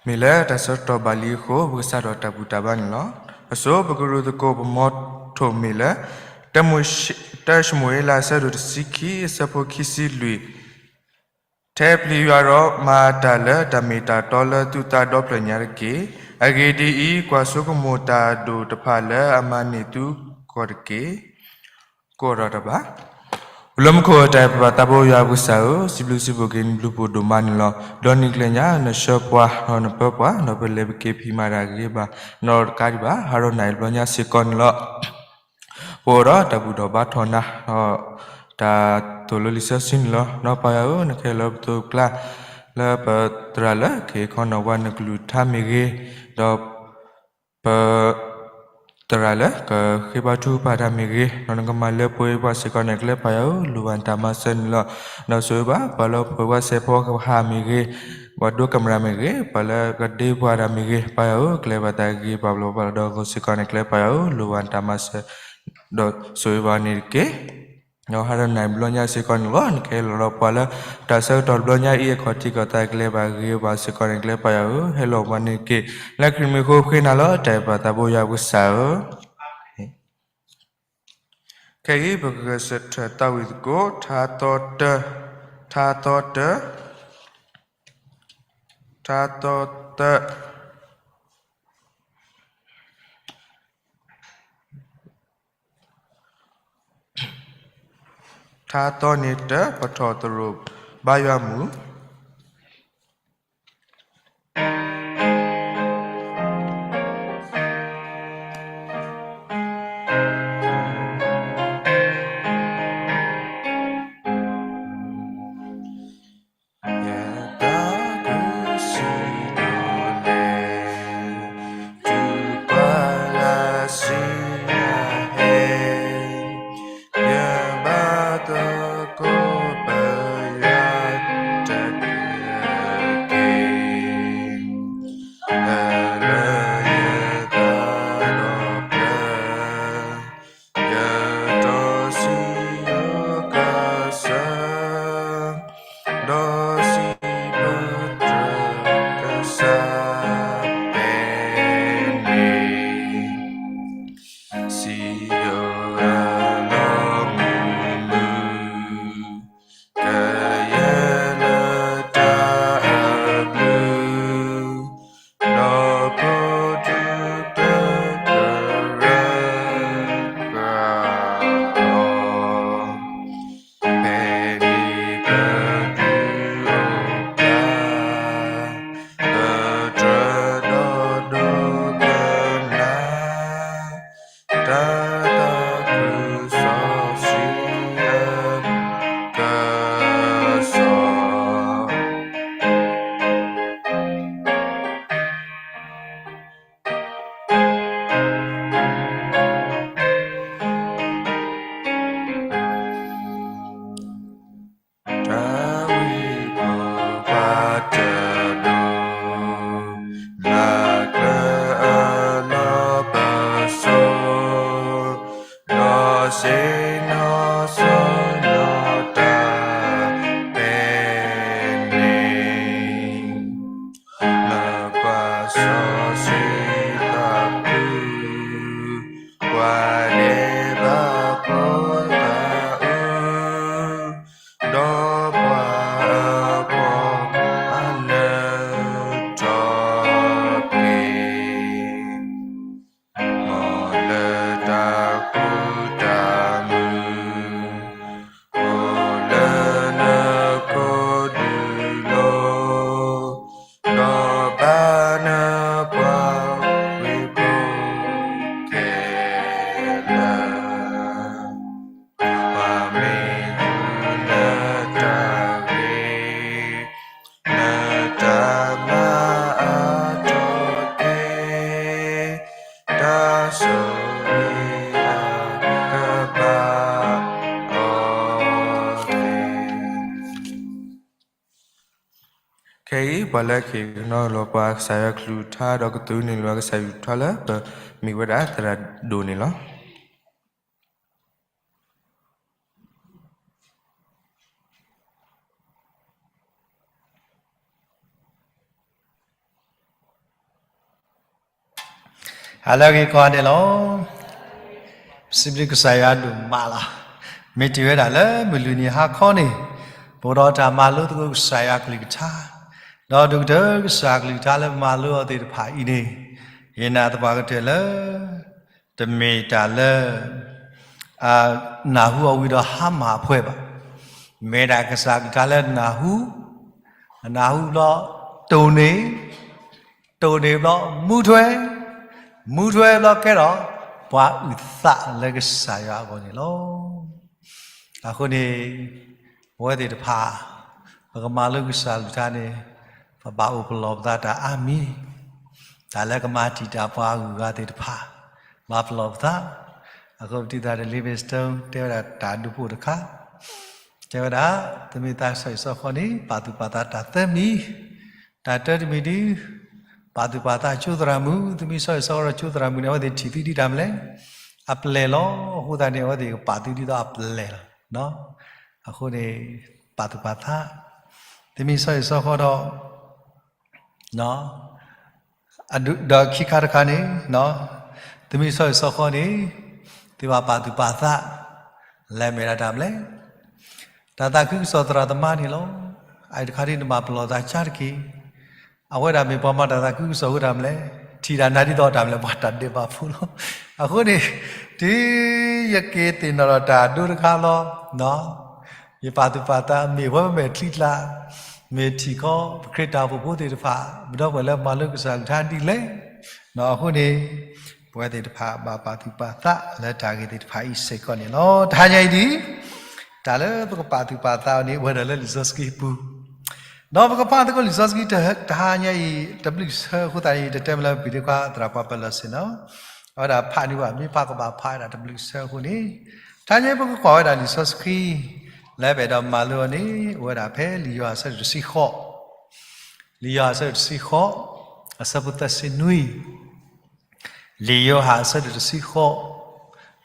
မ့ၢ်လၢတၢ်ဆၢကတီၢ်ဘၣ်လံအဃိ ပကစးထီၣ်တၢ်ဘူၣ်တၢ်ဘါန့ၣ်လီၤ. အဆိ ပကရူၢ်သကိးပမီထိၣ်မ့ၢ်လၢ တၢၡမူၤအ့လး အဆၢဒိၣ်တဆံခံ အဆၢဖိခံဆံလွံၢ်, ထဲပျံၤယွၤဒီးမၤတၢ်လၢတၢ်မ့ၢ်တၢ်တီလၢသုသးဒီဖျၢၣ်ညါတက့ၢ်. အဂ့ၢ်ဒ်အံၤ, ကွၢ်ဆိကမိၣ်တၢ်ဒိၣ်တဖၣ်လၢအမၤန့ၢ်သုဂီၢ်တက့ၢ်. ကအိးထီၣ်တၢ်ဘါ. အိၣ်လၢမူခိၣ်တၢ်အဲၣ်ပၢ်သးဘိယွၤပကစၢ်ဧၢ, စံးဘျုးစံးဖှိၣ်က့ၤနဘျုးဖှိၣ်ဒိၣ်မးန့ၣ်လီၤ. ဒီးနံၤကျဲညါ နဆှၢပှၤ ဒီးနပၢပှၤ ဒီးပလဲၤပက့ၤဖံးမၤတၢ်ဂ့ၤဘၣ် နီတကးဒံးဘၣ် ဟးထီၣ်နၤအံၤတဘျီညါစ့ၢ်ကီးန့ၣ်လီၤ. ပအိၣ်ဒီးတၢ်ဘူၣ်ထီၣ်ဘါထီၣ်နၤ ဒီးတၢ်သိၣ်လိလံာ်စီဆှံန့ၣ်လီၤ. ဒီးပၢ်ယွၤဧၢ, နကဟဲလီၤပသိးပကျါ လၢပသရၣ်လၢကဟ့ၣ်ခီနီၣ်ပှၤနကလုၢ်ကထါမ့ၢ်ဂ့ၤ, ဒီး ပသရၣ်လၢကဃ့ဘါထုကဖၣ်တၢ်မ့ၢ်ဂ့ၤ, ဒီးနကမၤလၢပှဲၤပှၤစ့ၢ်ကီးန့ၣ် ကျဲပၢ်ယွၤဧၢ, လိၣ်ဘၣ်နတၢ်မၤစၢၤန့ၣ်လီၤ. ဒီးဆိၣ်ဂ့ၤဘၣ် ပှၤလၢပှဲၤပှၤစဲးဖီကဟၣ်မ့ၢ်ဂ့ၤ, ပှၤဒိကမျၢၢ်မ့ၢ်ဂ့ၤ, ပှၤလၢကဒ့ပှၤတၢ်မ့ၢ်ဂ့ၤ, ပၢ်ယွၤဧၢ, ကလဲၤဘၣ်တၢ်ဂ့ၤ ပှၤဘျီပှၤဒီးအဂီၢ်စ့ၢ်ကီးန့ၣ် ကျဲပၢ်ယွၤဧၢ, လိၣ်ဘၣ်နတၢ်မၤစၢၤ ဒီးဆိၣ်ဂ့ၤဘၣ်န့ၣ်တက့ၢ်. ဒီးဟးထီၣ်နၤအံၤတဘျီညါစ့ၢ်ကီးန့ၣ်လီၤ. နကဟဲလီၤဒီးပှၤလၢ တၢ်ဆၢကတီၢ်တဘျီညါအံၤ အခီၣ်ထံးကီၢ်သးကျဲဘၣ်ဂ့ၤဘၣ်စ့ၢ်ကီးန့ၣ် ကျဲပၢ်ယွၤဧၢ, ဟဲလီၤပှၤန့ၣ်တက့ၢ်. လၢခရံာ်မံၤအဃိပဃ့နၤလီၤ. တၢ်အဲၣ်ပၢ်သးဘိယွၤပကစၢ်ဧၢ. ခဲအံၤပကဂဲၤဆၢထၢၣ်သးဝံၣ်သကိး ထါသီတၢ, ထါသီတၢ, ထါသီတၢ ထါသီန့ၣ်တၢ ပထီၣ်သရိာ်ဘါယွၤမုၢ်. ယသးခုစံးဒိၣ်လဲၣ် တုၤပှၤဂၤစံးယၤဟဲ ယဘၣ်သကိးပယွၤတက့ၢ်. လၢယသးဒီဖျၢၣ် ယတီစံးယိၤကစၢ်, ဒီးစံးပတြၢၤကစၢ်ဖဲန့ၣ် စံးယိၤအလီၤမုၢ်မုၢ် ကယဲၢ်လၢတၢ်အဘျုး, ဒီးဖိဒုတကရၢဃာ်အီၤ, ဖဲန့ၣ်ပဒုးအိၣ်ဖျါ ပတြၢၤဒီးဒိကနၣ် တၢ်သးခုစီဆှံအကစီၣ်. တၢ်ဝံပပှၤတဒိး နကျၢၤအလီၢ်ပစိာ်, ဒီးဆ့ၣ်နီၤစီၤနီၤတၢ်ဖဲန့ၣ် လၢပှၤစီဆှံသးခု, ပှၤဒဲးဘးဖိသၣ်အု, ဒီးပှၤအပှၤအနၢၤထီၣ်က့ၤ မ်လၢတၢ်ဃူတၢ်မုာ် အိၣ်လၢနခိၣ်ဒုးလိၤ, ဒီးဘၣ်နပှၤဝံၤဖိခဲလၢာ်, ပှၤမ့ၢ်ဃုနတၢ်ဂ့ၤ နတၢ်မၤအါထီၣ်က့ၤ တၢ်ဆိၣ်ဂ့ၤအကဘၣ်အီၤသ့. ခဲအံၤ ပှၤလၢကဟ့ၣ်ကနီၤလီၤပှၤကစၢ်ယွၤကလုၢ်ကထါ ဒီးကသုးန့ၢ်လီၤကစၢ်ယွၤကလုၢ်ကထါလၢ ပမ့ၢ်ဝဲဒၣ်သရၣ်ဒိၣ်န့ၣ်လီၤ. ဟါလၢအဂ့ၤကိးဂၤဒဲးလီၤ. ပစံးဘျုးကစၢ်ယွၤဒိၣ်မးလီၤ. မ့ၢ်တ့ၢ်ဝဲဒၣ်လၢမုၢ်လွံၢ်နံၤဟါခီန့ၣ်, ပအိၣ်ဒီးတၢ်မၤလိသကိးကစၢ်ယွၤအကလုၢ်ကထါ, ဒီးဒိၣ်ကတၢၢ်ကစၢ်အကလုၢ်ကထါလၢပမၤလိအီၤသ့ၣ်တဖၣ်အံၤန့ၣ်, ယနာ်သပှၢ်ကတၢၢ်လၢ တမ့ၢ်တၢ်လၢ နၢ်ဟူအီၤဝံၤဒီးဟါမၢ်အဖှဲဘၣ်. မ့ၢ်ဒၣ်ကစၢ်အကလုၢ်ကထါလၢနၢ်ဟူ, နၢ်ဟူဘျီတိၢ်န့ၢ်, တိၢ်န့ၢ်ဘျီမူထွဲ, မူထွဲဘျီကဲထီၣ်ပှၤအုၣ်သးလၢကစၢ်ယွၤအဂီၢ်န့ၣ်လီၤ. အဃိန့ၣ် ပဝဲသ့ၣ်တဖၣ် ပကမၤလိကစၢ်အကလုၢ်ကထါန့ၣ်, ပဘၣ်အိၣ်ပလီၢ်ပသးတၢ်အါမံၤ, တၢ်လၢကမၤတံာ်တာ်ပှၤအဂုၤအဂၤသ့ၣ်တဖၣ်, ဘၣ်ပလီၢ်ပသး. အဃိပတုၤသးဒီး Livingstone တဲဝဲဒၣ်တၢ်ဒုးပိာ်တခါ, တဲဝဲဒၣ်, သုမ့ၢ်သးစီၤအံၤစီၤဃီန့ၣ် ပာ်သူၣ်ပာ်သးတၢ်သၢမံၤ, တၢ်တၢတမံၤဒုး ပာ်သူၣ်ပာ်သးကၠိသရၣ်မုၣ်, သုမ့ၢ်စီၤအံၤစီၤဃီဒီးကၠိသရၣ်မုၣ်န့ၣ် အဝဲသ့ၣ်ထံၣ်သုဒ်တၢ်မနုၤလဲၣ်, အပျဲၢ်လီၤ. အဃိသတးန့ၣ် အဝဲသ့ၣ်ကပာ်သုဒ်သိးအပျဲၢ်လီၤ. အဃိန့ၣ် ပာ်သူၣ်ပာ်သး, သုမ့ၢ်စီၤအံၤစီၤဃီဒီး ဒီးခံခါတခါန့ၣ်, သုမ့ၢ်စီၤအံၤစီၤဃီန့ၣ် သုဘၣ်ပာ်သူၣ်ပာ်သး လၢအမ့ၢ်ဒၣ်တၢ်မနုၤလဲၣ်, တၢ်သးခုကစီၣ်သရၣ်သမါန့ၣ်လီၤ. အအံၤတခါဒ်နဘၣ်ပလီၢ်သးကၢ်တက့ၢ်. အဝဲဒၣ်မ့ၢ်ပှၤမၤတၢ်သးခုကစီၣ်အဃိတၢ်မနုၤလဲၣ်, ထံၣ်တၢ်နါဒ်သိးတၢ်မနုၤလဲၣ် ပှၤတၢ်ဒဲးဘးဖိလီၤ. အဃိန့ၣ် တုၤယက့ၤသ့ၣ်နီၣ်ထီၣ်တၢ်ဒိတခါလီၤ ယပာ်သူၣ်ပာ်သး မ့ၢ်ဝဲမဲာ်ချံကျါ, မ့ၢ်ထံၣ်ခီ ပခရံာ်တၢ်အိၣ်ဖှိၣ်ဖိသ့ၣ်တဖၣ် ပဒီပုၢ်ဝဲၢ်လၢမၤလိကစၢ်အကလုၢ်ကထါဒ်လဲၣ်. အဃိန့ၣ် ပဝဲသ့ၣ်တဖၣ်ဘၣ်ပာ်သူၣ်ပာ်သးလၢတၢ်ဂ့ၢ်သ့ၣ်တဖၣ်အံၤစ့ၢ်ကီးန့ၣ်လီၤ. တဟါညါအံၤဒ်အံၤ, တၢ်လၢပကပာ်သူၣ်ပာ်သးအီၤန့ၣ် အိၣ်ဝဲဒၣ်လၢလံာ်စီဆှံပူၤ ဒီးပကဖးသကိးလံာ်စီဆှံတဟါညါအံၤ တဘျုးဆၢအဃိသတးန့ၣ် တတဲမ့ၢ်လၢပှၤဒ့ခွါ သရၣ်ပှၤပၢၢ်လီၢ်ဆ့ၣ်နီၤ အဝဲဒၣ်ဖးန့ၢ်ဘၣ် မ့ၢ်ဖးကဘၣ်ဖးဝဲဒၣ်တဘျုးဆၢအဃိန့ၣ်, တဟါညါပကကွၢ်ဝဲဒၣ်လံာ်စီဆှံ လၢပအဲၣ်ဒိးမၤလိအီၤန့ၣ် အိၣ်ဝဲဒၣ်ဖဲလံာ်ယိၤဟၣ်အဆၢဒိၣ်တဆံဃိး, လံာ်ယိၤဟၣ်အဆၢဒိၣ်တဆံဃိး, အဆၢဖိသၢဆံနွံ လံာ်ယိၤဟၣ်အဆၢဒိၣ်တဆံဃိး,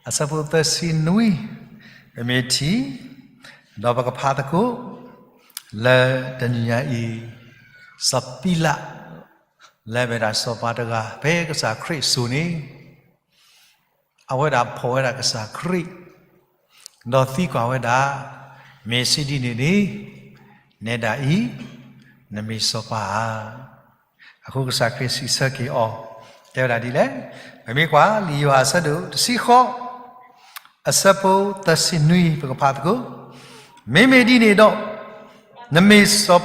အဆၢဖိသၢဆံနွံ, ပမ့ၢ်ထံၣ်, ဒီးပကဖးသကိး, လၢတနံၤညါအံၤ, စီၤပံလး, လၢအမ့ၢ်ဒၣ်စီၤပၤတဂၤ ဖဲကစၢ်ခရံာ်အစိၤန့ၣ် အဝဲဒၣ်ဖီၣ်ဝဲဒၣ်ကစၢ်ခရံာ်, ဒီးသံကွၢ်ဝဲဒၣ်, မ့ၢ်စံးဒ်န့ၣ်န့ၣ်, နဲဒၣ်အံၤ, နမ့ၢ်စီၤပၤဧါ. အဃိကစၢ်ခရံာ်စံးဆၢက့ၤအီၤ, တဲဝဲဒၣ်ဒ်လဲၣ်, ပမ့ၢ်ကွၢ်လံာ်ယိၤဟၣ်အဆၢဒိၣ်တဆံဃိး, အဆၢဖိသၢဆံနွံ ပကဖးသကိး, မ့မ့ၢ်ဒ်န့ၣ်ဒီး, နမ့ၢ်စီၤ,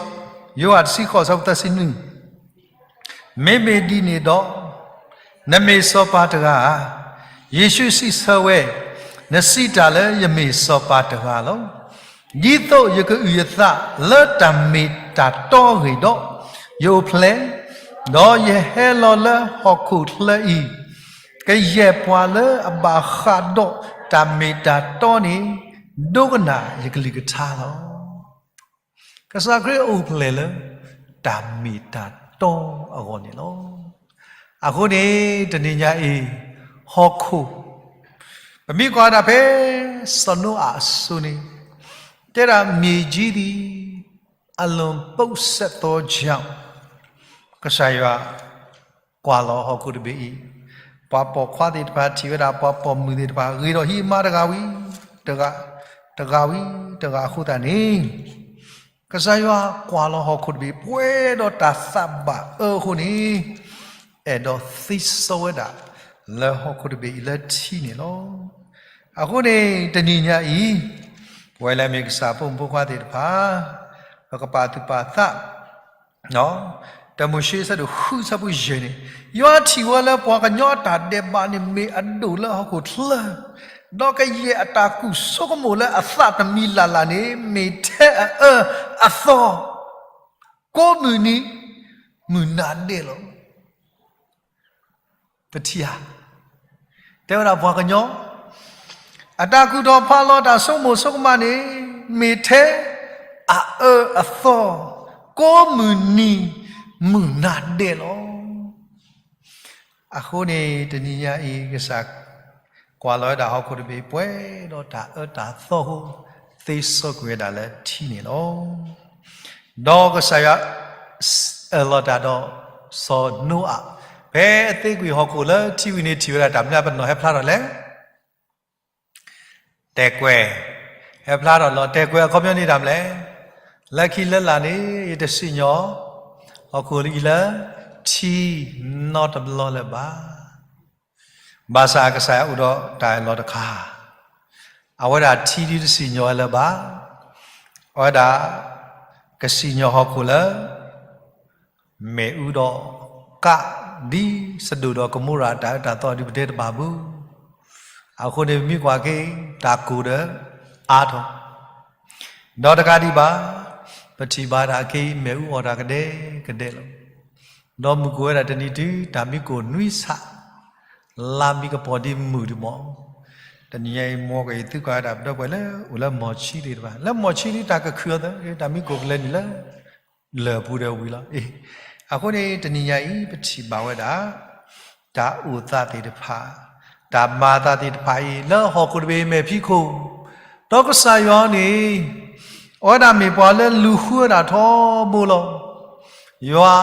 ယိၤဟၣ်တဆံဃိး အဆၢဖိသၢဆံနွံ မ့မ့ၢ်ဒ်န့ၣ်ဒီး, နမ့ၢ်စီၤပၤတဂၤဧါ. ယ့ၣ်ၡူးစံးဆၢဝဲ, နစံးတၢ်လၢယမ့ၢ်စီၤပၤတဂၤလီၤ. ဒ်သိးယကအုၣ်ယသးလၢတၢ်မ့ၢ်တၢ်တီအဂ့ၢ်ဒီး, ယအိၣ်ဖျဲၣ်, ဒီးယဟဲလီၤလၢဟီၣ်ခိၣ်ချၢအံၤ, ကယဲၢ်ပှၤလၢအဘၣ်ဃးဒီးတၢ်မ့ၢ်တၢ်တီန့ၣ်, ဒိကနၣ်ယကလုၢ်ကထါလီၤ. ကစၢ်ခရံာ်အိၣ်ဖျဲၣ်လၢ တၢ်မ့ၢ်တၢ်တီအဂီၢ်န့ၣ်လီၤ. အဃိန့ၣ် တနံၤညါအံၤ ဟီၣ်ခိၣ်, ပမ့ၢ်ကွၢ်ဒၣ်ဖဲ စီၤနိအၤအစိၤန့ၣ်, တဲဒၣ် မြေကြီးသည် အလွန်ပုပ်စပ်သောကြောင့်, ကစᢢ်ယွၤ ကွၢ်လီၤဟီၣ်ခိၣ်တဘ့ၣ်အံၤ, ပှၤပိာ်ခွါသ့ၣ်တဖၣ်ထံၣ်ဝဲဒၣ် ပှၤပိာ်မုၣ်သ့ၣ်တဖၣ် ဂ့ၤထီၣ်ဟံးမါတဂၤဝံၤတဂၤ, တဂၤဝံၤတဂၤအဃိသတးန့ၣ်, ကစၢ်ယွၤကွၢ်လီၤဟီၣ်ခိၣ်တဘ့ၣ် ပှဲၤဒီးတၢ်သးဘၣ်အၢအဃိန့ၣ်, အဲၣ်ဒိးသ့စီဝဲဒၣ် လၢဟီၣ်ခိၣ်တဘ့ၣ်အံၤလၢထံန့ၣ်လီၤ. အဃိန့ၣ် တနံၤညါအံၤ, ပဝဲလၢအမ့ၢ်ကစၢ်ဖိမုၣ်ဖိခွါသ့ၣ်တဖၣ်, ပကပာ်သူၣ်ပာ်သး တၢမိၤၡ့အဆၢဒိၣ်ဃုဆၢဖိယဲၢ်န့ၣ်, ယွၤထံၣ်ဝဲလၢပှၤကညီအတၢ်ဒဲးဘးန့ၣ်မ့ၢ်အဒိၣ်လၢဟီၣ်ခိၣ်ချၢ, ဒီးကယဲၢ်အတၢ်ကူၣ်ဆိကမိၣ်လၢအသးတမံၤလၢ်လၢ်န့ၣ် မ့ၢ်ထဲအအၢအသီ, ကိးမုၢ်နံၤမုၢ်နၤဒဲးလီၤ. ပထံၣ်ဧါ, တဲဝဲဒၣ်ပှၤကညီ, အတၢ်ကူၣ်ထီၣ်ဖးလီၤတၢ်ဆိကမိၣ်ဆိကမးန့ၣ်, မ့ၢ်ထဲအအၢအသီ, ကိးမုၢ်နံၤမုၢ်နၤဒဲးလီၤ. အဃိန့ၣ် တနံၤညါအံၤ ကစၢ်ကွၢ်လီၤဝဲဒၣ်ဟီၣ်ခိၣ်တဘ့ၣ် ပှဲၤဒီးတၢ်အၢတၢ်သီအဃိ, သ့စီကွံာ်ဝဲဒၣ်လၢထံန့ၣ်လီၤ. ဒီးကစၢ်ယွၤ အၢၣ်လီၤတၢ်ဒီးစီၤနိအၤ, ဖဲအသ့ကွံာ်ဟီၣ်ခိၣ်လၢထံဝံၤန့ၣ်ထံၣ်ဝဲဒၣ်တၢ်မနုၤပနီၣ်ဟဲဖျါထီၣ်လဲၣ်. တဲာ်ကွဲၤ ဟဲဖျါထီၣ်လီၤ. တဲာ်ကွဲၤအခီပညီန့ၣ်တၢ်မနုၤလဲၣ်. လၢခံလၢလာ်န့ၣ် ယတစံၣ်ညီၣ် ဟီၣ်ခိၣ်လၢအံၤလၢ ထံနီတဘျီလၢၤဘၣ်. ဘၣ်ဆၣ်ကစၢ်ယွၤအိၣ်ဒီးတၢ်အၢၣ်လီၤတခါ, အဝဲဒၣ်ထံဒုတစံၣ်ညီၣ်ဝဲလၢၤဘၣ်. အဝဲဒၣ်ကစံၣ်ညီၣ်ဟီၣ်ခိၣ်လၢ မ့ၣ်အူဒီးကး ဒ်စဒိၣ်ဒီးကမိရၤတၢ်အၢတၢ်သီဒုပတဲတဘၣ်ဘၣ်. အဃိန့ၣ်ပမ့ၢ်ကွၢ်က့ၤ တၢ်ကိၢ်ဒီးအါထီၣ် ဒီးတကးဒံးဘၣ်, ပထံၣ်ဘၣ်ဒၣ်အက့ၤ မ့ၣ်အူအီၣ်တၢ်ကဒဲကဒဲလီၤ. ဒီးမုၢ်ကိၢ်ဝဲဒၣ်တနံၤတုၤ တၢ်မံကိၢ်နွံဆး, လါမံကပီၤဒ်မုၢ်ဒံးမး. တနံၤညါအံၤ မ်ကယသုကွၢ်ဝဲဒၣ်ပဒီပုၢ်ဝဲၢ်လၢအိၣ်လၢမီၢ်ဆံးသ့ၣ်တဖၣ်, လၢမီၢ်ဆံးလံတၢ်ကခုၣ်အသး တၢ်မံကိၢ်ကလဲၤနုာ်လၢ လၢၢ်ပူၤဒီးဝံၤလီၤ. အဃိန့ၣ် တနံၤညါအံၤ ပထံၣ်ဘၣ်ဝဲဒၣ် တၢ်အိၣ်သးသ့ၣ်တဖၣ်, တၢ်မၤအသးသ့ၣ်တဖၣ်အံၤ လၢဟီၣ်ခိၣ်တဘ့ၣ်အမဲာ်ဖံးခိၣ်, ဒီးကစၢ်ယွၤန့ၣ် အဝဲဒၣ်မ့ၢ်ပှၤလၢလူၤဃုဝဲဒၣ်ထီဘိလီၤ. ယွၤ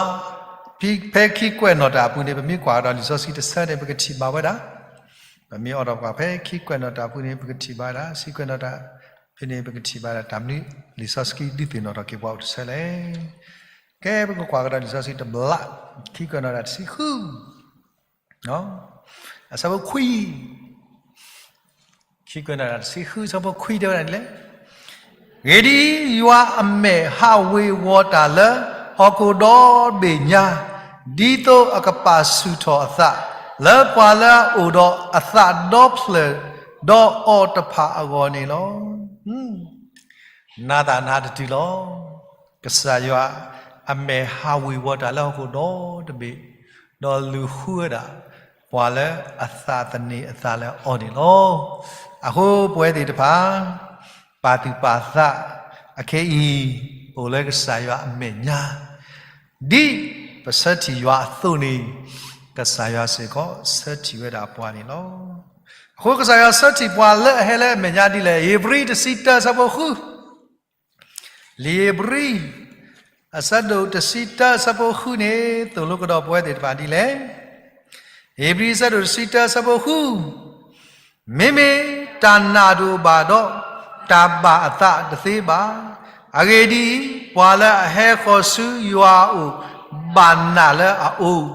ဖဲခံကွဲးနီၣ်တၢ်အပူၤန့ၣ် ပမ့ၢ်ကွၢ်ကဒီးလံာ်စီဆှံတဆၢန့ၣ် ပကထံၣ်ဘၣ်ဝဲဒၣ်, ပမ့ၢ်အိၣ်ဒီးပှၤဖဲခံကွဲးနီၣ်တၢ်အပူၤန့ၣ် ပကထံၣ်ဘၣ်ဝဲဒၣ်, ခံကွဲးနီၣ်တၢ်ဖဲန့ၣ် ပကထံၣ်ဘၣ်ဝဲဒၣ် တၢ်မနုၤလံာ်စီဆှံဒုးသ့ၣ်နီၣ်ထီၣ်က့ၤပှၤအိၣ်တဆၢလဲၣ်. ကဲ ပကကွၢ်ကဒီးလံာ်စီဆှံတဘျီ, ခံကွဲးနီၣ်တၢ်တဆံဃု အဆၢဖိခွံ, ခံကွဲးနီၣ်တၢ်တဆံဃု အဆၢဖိခွံတဲဝဲဒၣ်ဒ်လဲၣ်. အဂ့ၢ်ဒ်အံၤ, ယွၤအမဲာ်ဟးဝ့ၤဝီၤတၢ်လၢဟီၣ်ခိၣ်ဒီဘ့ၣ်ညါ, ဒ်သိးအကပာ်ဆူၣ်ထီၣ်အသး လၢပှၤလၢအအိၣ်ဒီးအသးဒီဖျၢၣ် ဒီးအီၤတဖၣ်အဂီၢ်န့ၣ်လီၤ. နၤသးနၤတတုၤလီၤ. ကစၢ်ယွၤအမဲာ်ဟးဝ့ၤဝီၤတၢ်လၢဟီၣ်ခိၣ်ဒီတဘ့ၣ်, ဒီးလူၤဃုဝဲဒၣ် ပှၤလၢအသးသန့ၤအသးလၢအီၤန့ၣ်လီၤ. အဃိပဝဲသ့ၣ်တဖၣ် ပာ်သူၣ်ပာ်သးအခဲအံၤ အိၣ်လၢကစၢ်ယွၤအမဲာ်ညါ, ဒ်ပဆၢထံၣ်ယွၤအသိးန့ၣ် ကစၢ်ယွၤစ့ၢ်ကီးဆၢထံၣ်ဝဲဒၣ်ပှၤန့ၣ်လီၤ. အဃိကစၢ်ယွၤဆၢထံၣ်ပှၤလၢအဟဲလၢအမဲာ်ညါဒ်လဲၣ်. ဧ့ၤဘြံၤတဆံတၢအဆၢဖိဃု, လံာ်ဧ့ၤဘြံၤ အဆၢဒိၣ်တဆံတၢအဆၢဖိဃုန့ၣ် သိၣ်လိကဒီးပဝဲသ့ၣ်တဖၣ်ဒ်လဲၣ်. ဧ့ၤဘြံၤအဆၢဒိၣ်တဆံတၢအဆၢဖိဃု, မ့မ့ၢ်တၢ်နာ်တအိၣ်ဘၣ်ဒီး တၢ်ဘၣ်အသးတသ့ဘၣ်. အဂ့ၢ်ဒ်အံၤ, ပှၤလၢအဟဲဃီၤဆူယွၤအအိၣ် ဘၣ်နာ်လၢအအိၣ်,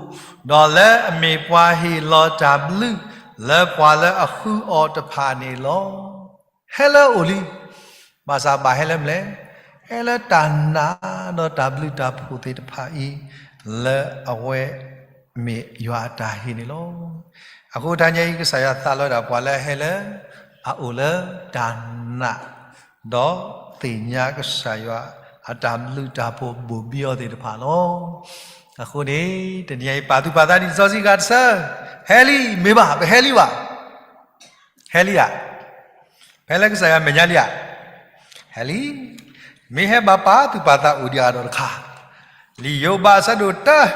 ဒီးလၢအမ့ၢ်ပှၤဟ့ၣ်လီၤတၢ်ဘျုး လၢပှၤလၢအဃုအီၤတဖၣ်န့ၣ်လီၤ. ဟဲလၢအအိၣ်လံ, ဘၣ်ဆၣ်ဘၣ်ဟဲလၢမနုၤလဲၣ်, ဟဲလၢတၢ်နာ်ဒီးတၢ်ဘျုးတၢ်ဖှိၣ်သ့ၣ်တဖၣ်အံၤ လၢအဝဲမ့ၢ်ယွၤအတၢ်ဟ့ၣ်န့ၣ်လီၤ. အဃိတနံၤညါအံၤ ကစၢ်ယွၤသးလီဝဲဒၣ်ပှၤလၢအဟဲလၢ အအိၣ်လၢတၢ်နာ် ဒီးသ့ၣ်ညါကစၢ်ယွၤအတၢ်ဘျုးတၢ်ဖှိၣ်ဘိၣ်ဘံအီၤသ့ၣ်တဖၣ်လီၤ. အဃိန့ၣ် တနံၤညါအံၤ ပာ်သူၣ်ပာ်သးဒ်လံာ်စီဆှံဂၤတဆၢ, ဟဲလံ, မ့ၢ်ဘၣ် ပဟဲလံဘၣ်. ဟဲလံဧါ. ဖဲလၢကစၢ်ယွၤမဲာ်ညါလံဧါ. ဟဲလံ. မ့ၢ်ဟဲဘၣ်ပာ်သူၣ်ပာ်သးအိၣ်ဒံးအါဒီးတခါ, လံာ်ယိၤဘးအဆၢဒိၣ်တၢ,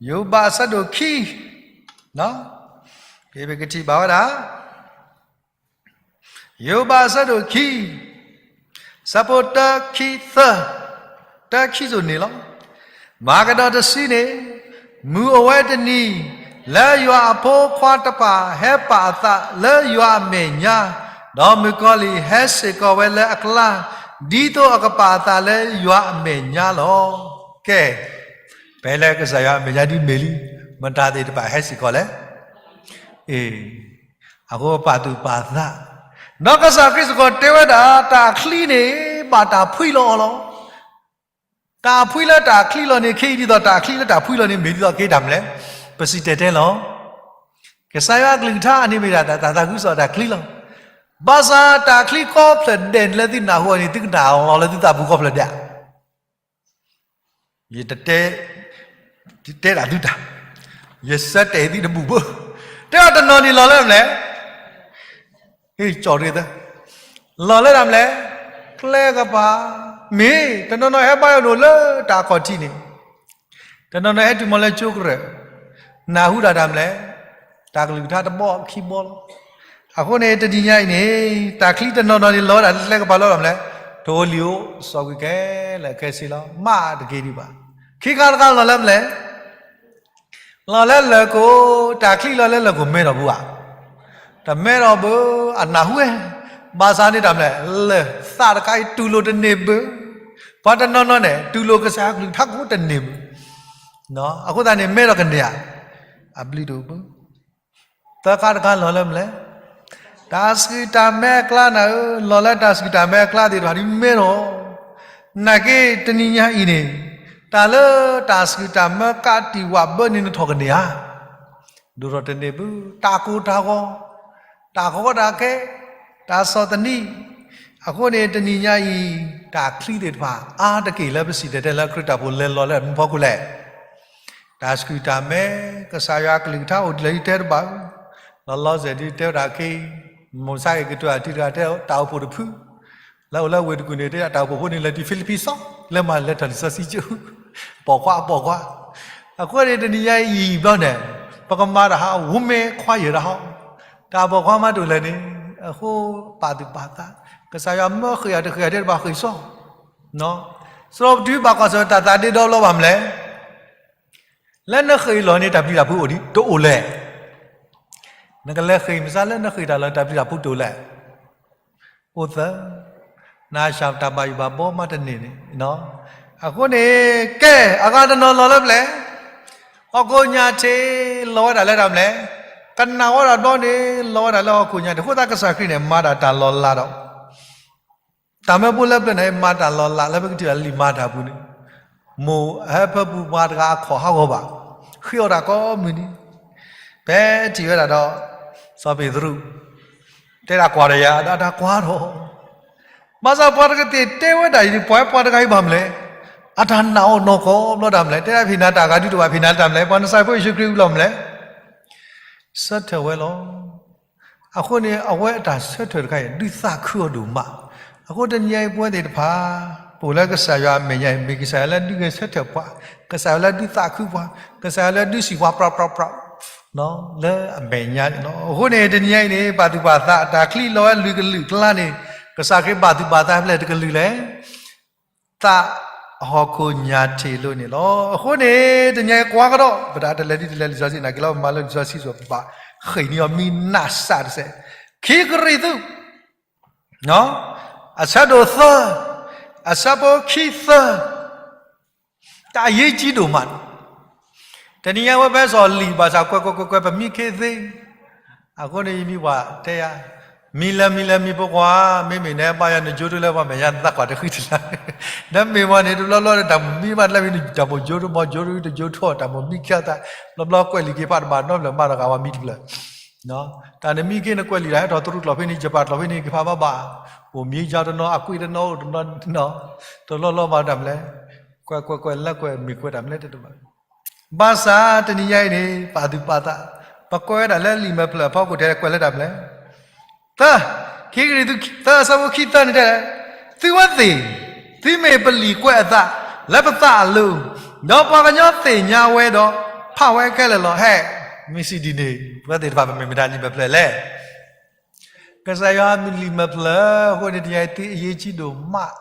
ယိၤဘးအဆၢဒိၣ်ခံ, ဖဲပကထံၣ်ဘၣ်ဝဲဒၣ် ယိၤဘးအဆၢဒိၣ်ခံ, ဆၢဖိတၢ ခံ သၢ, တၢ ခံစိၤန့ၣ်လီၤ. မၤကဒီးတဆံန့ၣ်, မုၢ်အိၣ်ဝဲတနံၤ, လၢယွၤအဖိခွါတဖၣ်ဟဲပာ်အသးလၢယွၤအမဲာ်ညါ, ဒီးမုၣ်ကီၤလံၢ်ဟဲစ့ၢ်ကီးဝဲလၢအကျါ, ဒ်သိးအကပာ်အသးလၢယွၤအမဲာ်ညါလီၤ. ကဲ, ဖဲလၢကစၢ်ယွၤအမဲာ်ညါဒ်မ့ၢ်လံ, မတၤသ့ၣ်တဖၣ်ဟဲစ့ၢ်ကီးလဲၣ်. အ့ အဃိပာ်သူၣ်ပာ်သး, ဒီးကစၢ်ခရံာ်စ့ၢ်ကီးတဲဝဲဒၣ် တၢ်ချံန့ၣ် ဘၣ်တၢ်ဖှံလီၤအီၤလီၤ. တၢ်ဖှံလၢတၢ်ချံလီၤန့ၣ် ခဲအံၤဒ်သိးတၢ်ချံလၢတၢ်ဖှံလီၤန့ၣ် မ့ၢ်ဒ်သိးက့ၤတၢ်မနုၤလဲၣ်, ပစံၣ်တဲၤတဲလီၤ. ကစၢ်ယွၤအကလုၢ်ကထါအန့ၣ်မ့ၢ်ဒၣ် တၢ်သးခုကစီၣ်တၢ်ချံလီၤ. ဘၣ်ဆၣ်တၢ်ချံကိးဖျၢၣ်ဒဲးန့ၣ်လၢသုနၢ်ဟူအီၤန့ၣ် သုကနၣ်လီၤလၢသုသးပူၤကိးဖျၢၣ်ဒဲး ယတတဲ, တဲဒၣ်သုတၢ်, ယဆၢတဲာ်သုတဘူၣ်ဘၣ်. တဲအီၤတနီၤန့ၣ်လီၤလၢမနုၤလဲၣ်, ဟ့ၣ်ကၠီၣ်ရ့ၣ်သၢ, လီၤလၢတၢ်မနုၤလဲၣ်, ကျဲကပၤ, မ့ၢ်တနီၤနီၤဟဲဘါယွၤဒိၣ်လၢတၢ်ခီၣ်ထံးန့ၣ်, တနီၤနီၤဟဲတုၤမီၤလၢကၠိကရၢၢ်, နၢ်ဟူဒၣ်တၢ်မနုၤလဲၣ်, တၢ်ကလုၢ်ကထါတဘီခံဘီလီၤ. အဃိန့ၣ် တနံၤညါအံၤန့ၣ် တၢ်ချံတနီၤနီၤန့ၣ်လီၤဝဲဒၣ်လၢကျဲကပၤလီၤလၢမနုၤလဲၣ်, ထိၣ်ဧိၤလံၣ်ဧိၤ စီၣ်ကွံာ်ခဲလၢာ်ခဲဆ့လီၤ. မ့ၢ်တက့ၤဒံးဘၣ်. ခံခါတခါလီၤလၢမနုၤလဲၣ်, လီၤလၢလၢၢ်ခိၣ်, တၢ်ချံလီၤလၢလၢၢ်ခိၣ်မဲထီၣ်ဘၣ်ဧါ. တမဲထီၣ်ဘၣ်, အနၢ်ဟူဝဲ, ဘၣ်ဆၣ်န့ၣ်တၢ်မနုၤလဲၣ်, လၢသးတခါအံၤတူၢ်လိာ်တန့ၢ်ဘၣ်. ပှၤတနီၤနီၤန့ၣ် တူၢ်လိာ်ကစၢ်ယွၤကလုၢ်ကထါကိးတန့ၢ်ဘၣ်. အဃိသတးန့ၣ် မဲထီၣ်ကန့ၢ်ဧါ, အဘျုးတအိၣ်ဘၣ်. သၢခါတခါလီၤလၢမနုၤလဲၣ်, တၢ်ဆှုၣ်တၢ်မဲအကျါနၤဧၢ, လီၤလၢတၢ်ဆှုၣ်တၢ်မဲအကျါသ့ၣ်တဖၣ်ဒ်မဲထီၣ်. နာ်က့တနံၤညါအံၤန့ၣ်, တၢ်လၢတၢ်ဆှုၣ်တၢ်မဲကးတံာ်ဝးဘၢန့ၣ်နထီၣ်ကန့ၢ်ဧါ. ဒိၣ်ထီၣ်တန့ၢ်ဘၣ်, တၢ်ကိၢ်တၢ်ဂီၤ, တၢ်ကီတၢ်ခဲ, တၢ်ဆီၣ်သနံး. အဃိန့ၣ်တနံၤညါအံၤ, တၢ်ချံသ့ၣ်တဖၣ် အါတက့ၢ်လၢပစံၣ်တဲၤတဲလၢခရံာ်တၢ်ဖိလဲၤလီၤလၢမနုၤအဖီခိၣ်လဲၣ်. တၢ်ဆှုၣ်တၢ်မဲ, ကစၢ်ယွၤကလုၢ်ကထါအိၣ်ဒ်လဲၣ်ဒ်တဲတဘၣ်. လီၤလီၤဆဲးဒ်တဲဝဲဒၣ်ခဲအံၤ, မိၢ်ဆါအံၤကတၢၢ်အထံတဂၤတဲတၢ်အိၣ်ဖှိၣ်တဖု, လၢအိၣ်လၢဝ့ၢ်တကူၣ်န့ၣ် တဲတၢ်အိၣ်ဖှိၣ်ဖိန့ၣ်လဲၤတုၤဖံလံးပံးစီ, လဲၤမၤလဲၤထီၣ်လံာ်စီဆှံကၠိ, ပိာ်ခွါပိာ်ခွါ. အဃိန့ၣ်တနံၤညါအံၤဘျီန့ၣ်, ပကမၤတၢ်ဟးဝူမ့ၢ်ခွါယဲၢ်တၢ်ဟီ, တၢ်ပိာ်ခွါမၤတအိၣ်လဲၣ်န့ၣ်, အဃိပာ်သူၣ်ပာ်သး, ကစၢ်ယွၤမၢဃ့ၢ်အီၤတဃ့ၢ်အီၤတဲတဘၣ်ဃ့ၢ်စီ စီၤပတုၤဘၣ်ကွၢ်ဆၢၣ်တၢ်သးဒ့ဒီဘျီဘၣ်မနုၤလဲၣ်. လၢနဃ့ၢ်လီၤန့ၣ် တၢ်ပျံၤတၢ်ဖုးအိၣ်ဒံးတအိၣ်လဲၣ်. နကလဲၤဃ့ၢ်မုၢ်ဆါလၢနဃ့ၢ်တၢ်လီၤ တၢ်ပျံၤတၢ်ဖုးတအိၣ်လဲၣ်. အိၣ်သၢ, နၤစၢ်တၢ်ဘၣ်ယိၣ်ဘၣ်ဘီမးတန့ၢ်န့ၣ်. အဃိန့ၣ်, ကဲ, အဂၤတနီၤလီၤလၢပျဲၢ်, ဟီၣ်ခိၣ်ညၣ်ထံးလီၤဝဲဒၣ်လၢတၢ်မနုၤလဲၣ်, ကနၣ်ဝဲဒၣ်ဘျီန့ၣ် လီၤဝဲဒၣ်လၢဟီၣ်ခိၣ်ညၣ်ထံး, အဃိသတးကစၢ်ခရံာ်န့ၣ် မၤဒၣ်တၢ်လီၤလးဒီး တၢ်မၢဖိလၢပျဲၢ်န့ၣ် မၤတၢ်လီၤလးလၢပကထံၣ်ဘၣ်လံာ်မၤတၢ်ပူၤန့ၣ်, မိၢ်အဟၢဖၢပူၤပှၤတဂၤအခီၣ်ဟးဂီၤဘၣ်, ဃ့အီၣ်တၢ်ကိးမုၢ်နံၤ, ဖဲထံၣ်ဝဲဒၣ်ဒီး စီၤပ့းတရူး, တဲဒၣ်ကွၢ်ဒီးယၤ, ဒီးတၢ်ကွၢ်ထီၣ် ဘၣ်ဆၣ်ပှၤတကသ့ၣ်တဲဝဲဒၣ်အံၤန့ၣ် ပှၤပှၤတဂၤအံၤဘၣ်မနုၤလဲၣ်, အတၢ်နာ်အီၤနီၢ်ကီၢ်ဘျီတၢ်မနုၤလဲၣ်, တဲဒၣ်ဖံးနၤတၢ်ဂၤဒုးတဘၣ် ဖံးနၤတၢ်မနုၤလဲၣ်, ပှၤနစၢ်ဖိယ့ၣ်ၡူးခရံာ်အံၤဘျီမနုၤလဲၣ်, ဆၢထၢၣ်ဝဲလီၤ. အဃိန့ၣ် အဝဲအတၢ်ဆၢထၢၣ်တခါအံၤ ဒုးသးခုအီၤဒိၣ်မး. အဃိတနံၤညါအံၤပဝဲသ့ၣ်တဖၣ် ပအိၣ်လၢကစၢ်ယွၤအမဲာ်ညါအံၤ မ့ၢ်ကစၢ်ယွၤလၢဒုးဂဲၤဆၢထၢၣ်ပှၤ, ကစၢ်ယွၤလၢဒုးသးခုပှၤ, ကစၢ်ယွၤလၢဒုးစံးပှၤ ပြးပြးပြး လၢအမဲာ်ညါန့ၣ်လီၤ. အဃိန့ၣ် တနံၤညါအံၤန့ၣ် ပာ်သူၣ်ပာ်သး တၢ်ချံလီၤဝဲလွံၢ်ကလုာ်အကျါန့ၣ် ကစၢ်ခရံာ်ဘၣ်သူၣ်ဘၣ်သးဖဲလဲၣ်တကလုာ်လဲၣ်. သးဟီၣ်ခိၣ်ညၣ်ထံးလိၤန့ၣ်လီၤ. အဃိန့ၣ် တနံၤညါအံၤကွၢ်ကဒီး ပတၢ်တလဲၤဒ်တလဲၤလံာ်စီဆှံ နာ်က့လီၤ ပမၤလိလံာ်စီဆှံစ့ၢ်ကီး ဘၣ်ဃ့ၢ်န့ၢ်အီၤမံနးစၢ်တစဲး, ခံကရံၣ်သူး အဆၢဒိၣ်သၢ, အဆၢဖိခံသၢ, တၢ်အရေးကြီးဒိၣ်မးန့ၣ်, တနံၤညါဝဲဖဲစီၤလံာ်ဘၣ်ဆၣ် ကွဲးကွဲးကွဲးကွဲး ပမံခ့သ့, အဃိန့ၣ် ယမံၤပှၤတဲယၤ, မံလၢမံလၢမံဖိခွါ, မ့မ့ၢ်နဟဲဘါယွၤ နကၠိထူလၢပှၤမဲာ်ညါ နသးကွၢ်တဃံတလၤ, နမ့ၢ်ပှၤန့ၣ် တဘျီဘျီ တၢ်မိၣ်မံဘၣ်တၢ်မံ တၢ်မိၣ်ကၠိထူ မိၣ်ကၠိထူ တကၠိထူ တၢ်မိၣ်မံခံသး, ဘျီဘျီကွဲးလံာ်က့ၤဖးတဘၣ်နီတဖျၢၣ် မၤတဂၤဝဲမံတဖျၢၣ် တၢ်နမံခ့နကွဲးလံာ်တၢ်ဟဲထီၣ်တရူးကျိာ်ဖဲန့ၣ် ယပၢ်ကျိာ်ဖဲန့ၣ် ကဖးဘၣ်ဘၣ်, အိၣ်မံယါတနီၤ အကွံတနီၤ အိၣ်တနီၤ, တလီၢ်လီၢ်ဘၣ်တၢ်မနုၤလဲၣ်, ကွဲးကွဲးကွဲးလၢကွဲးမ့ၢ်ကွဲးတၢ်မနုၤလဲၣ်တဘၣ်, ဘၣ်ဆၣ်တနံၤညါအံၤန့ၣ် ပာ်သူၣ်ပာ်သး, ပကွဲးဝဲဒၣ်လၢလံာ်မဲာ်ဖျၢၣ်အဖီခိၣ်ထဲကွဲးလၢတၢ်မနုၤလဲၣ် သၢ, ခံကရံၣ်သူး သၢအဆၢဖိခံသၢန့ၣ်တဲ, သုဝဲသ့ၣ်, သုမ့ၢ်ပလံာ်ကွဲးအသး လၢပသးအလိၤ, ဒီးပှၤကညီသ့ၣ်ညါဝဲဒီး ဖးဝဲခဲလၢာ်လီၤ. ဟဲ, မ့ၢ်စံးဒ်န့ၣ် ပဝဲသ့ၣ်တဖၣ် ပမ့ၢ်မတၤလံာ်မဲာ်ဖျၢၣ်လဲၣ်. ကစၢ်ယွၤမ့ၢ်လံာ်မဲာ်ဖျၢၣ်အဃိန့ၣ် တနံၤညါအံၤသုအရေးကြီးဒိၣ်မး,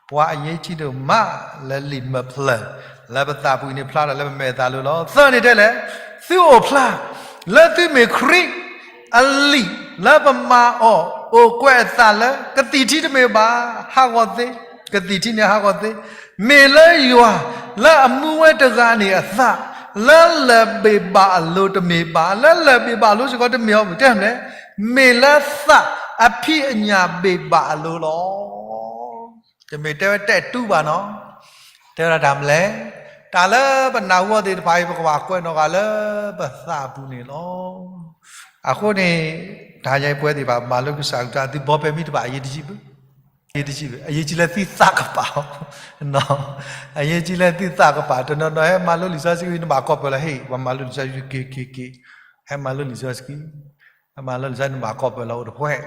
ပှၤအရေးကြီးဒိၣ်မး, လၢလံာ်မဲာ်ဖျၢၣ်, လၢပသးပူၤန့ၣ်ဖျါထီၣ်လၢပမဲာ်အသးလိၤလီၤ. သၢန့ၣ်တဲလဲၣ်, သုအိၣ်ဖျါ, လၢသုမ့ၢ်ခရံာ်အလံာ်, လၢပမၤအီၤ, အိၣ်ကွဲးအသးလၢ ကသံၣ်ထံတမ့ၢ်ဘၣ်, ဟးဂီၤသ့, ကသံၣ်ထံန့ၣ်ဟးဂီၤသ့, မ့ၢ်လၢယွၤ, လၢအမူဝဲတဂၤန့ၣ်အသး, လၢလၢၢ်ဘ့ၣ်ဘၣ်အလိၤတမ့ၢ်ဘၣ်, လၢလၢၢ်ဘ့ၣ်ဘၣ်အလိၤစ့ၢ်ကီးတမ့ၢ်အီၤ မ့ၢ်တဲမနုၤလဲၣ်, မ့ၢ်လၢသးအဖံးအညၣ်ဘ့ၣ်ဘၣ်အလိၤလီၤ. တမ့ၢ်တဲဝဲတဲတူဘၣ်နီၤ, တဲဝဲဒၣ်တၢ်မနုၤလဲၣ်, တၢ်လၢပနၢ်ဟူအီၤသ့ၣ်တဖၣ်အံၤ ပကဘၣ်ကွဲးနီၣ်ဃာ်လၢပသးပူၤန့ၣ်လီၤ. အဃိန့ၣ်, တဟါညါအံၤပဝဲသ့ၣ်တဖၣ် မၤလိကစၢ်အကလုၢ်ကထါ သုဘီပဲမံတဘၣ် အရေးတကြီးဘၣ်, အရေးတကြီးဘၣ်, အရေးကြီးလၢသုသးကပၤ, အရေးကြီးလၢသုသးကပၤ, တနီၤနီၤဟဲမၤလိလံာ်စီဆှံ နဘၣ်ကိးပၢၢ်လီၤ ဟ့ၣ် ပှၤမၤလိလံာ်စီဆှံ က့ၤက့ၤက့ၤ, ဟဲမၤလိလံာ်စီဆှံ, ဟဲမၤလိလံာ်စီဆှံ နဘၣ်ကိးပၢၢ်လီၤ အိၣ်တဖှဲၣ်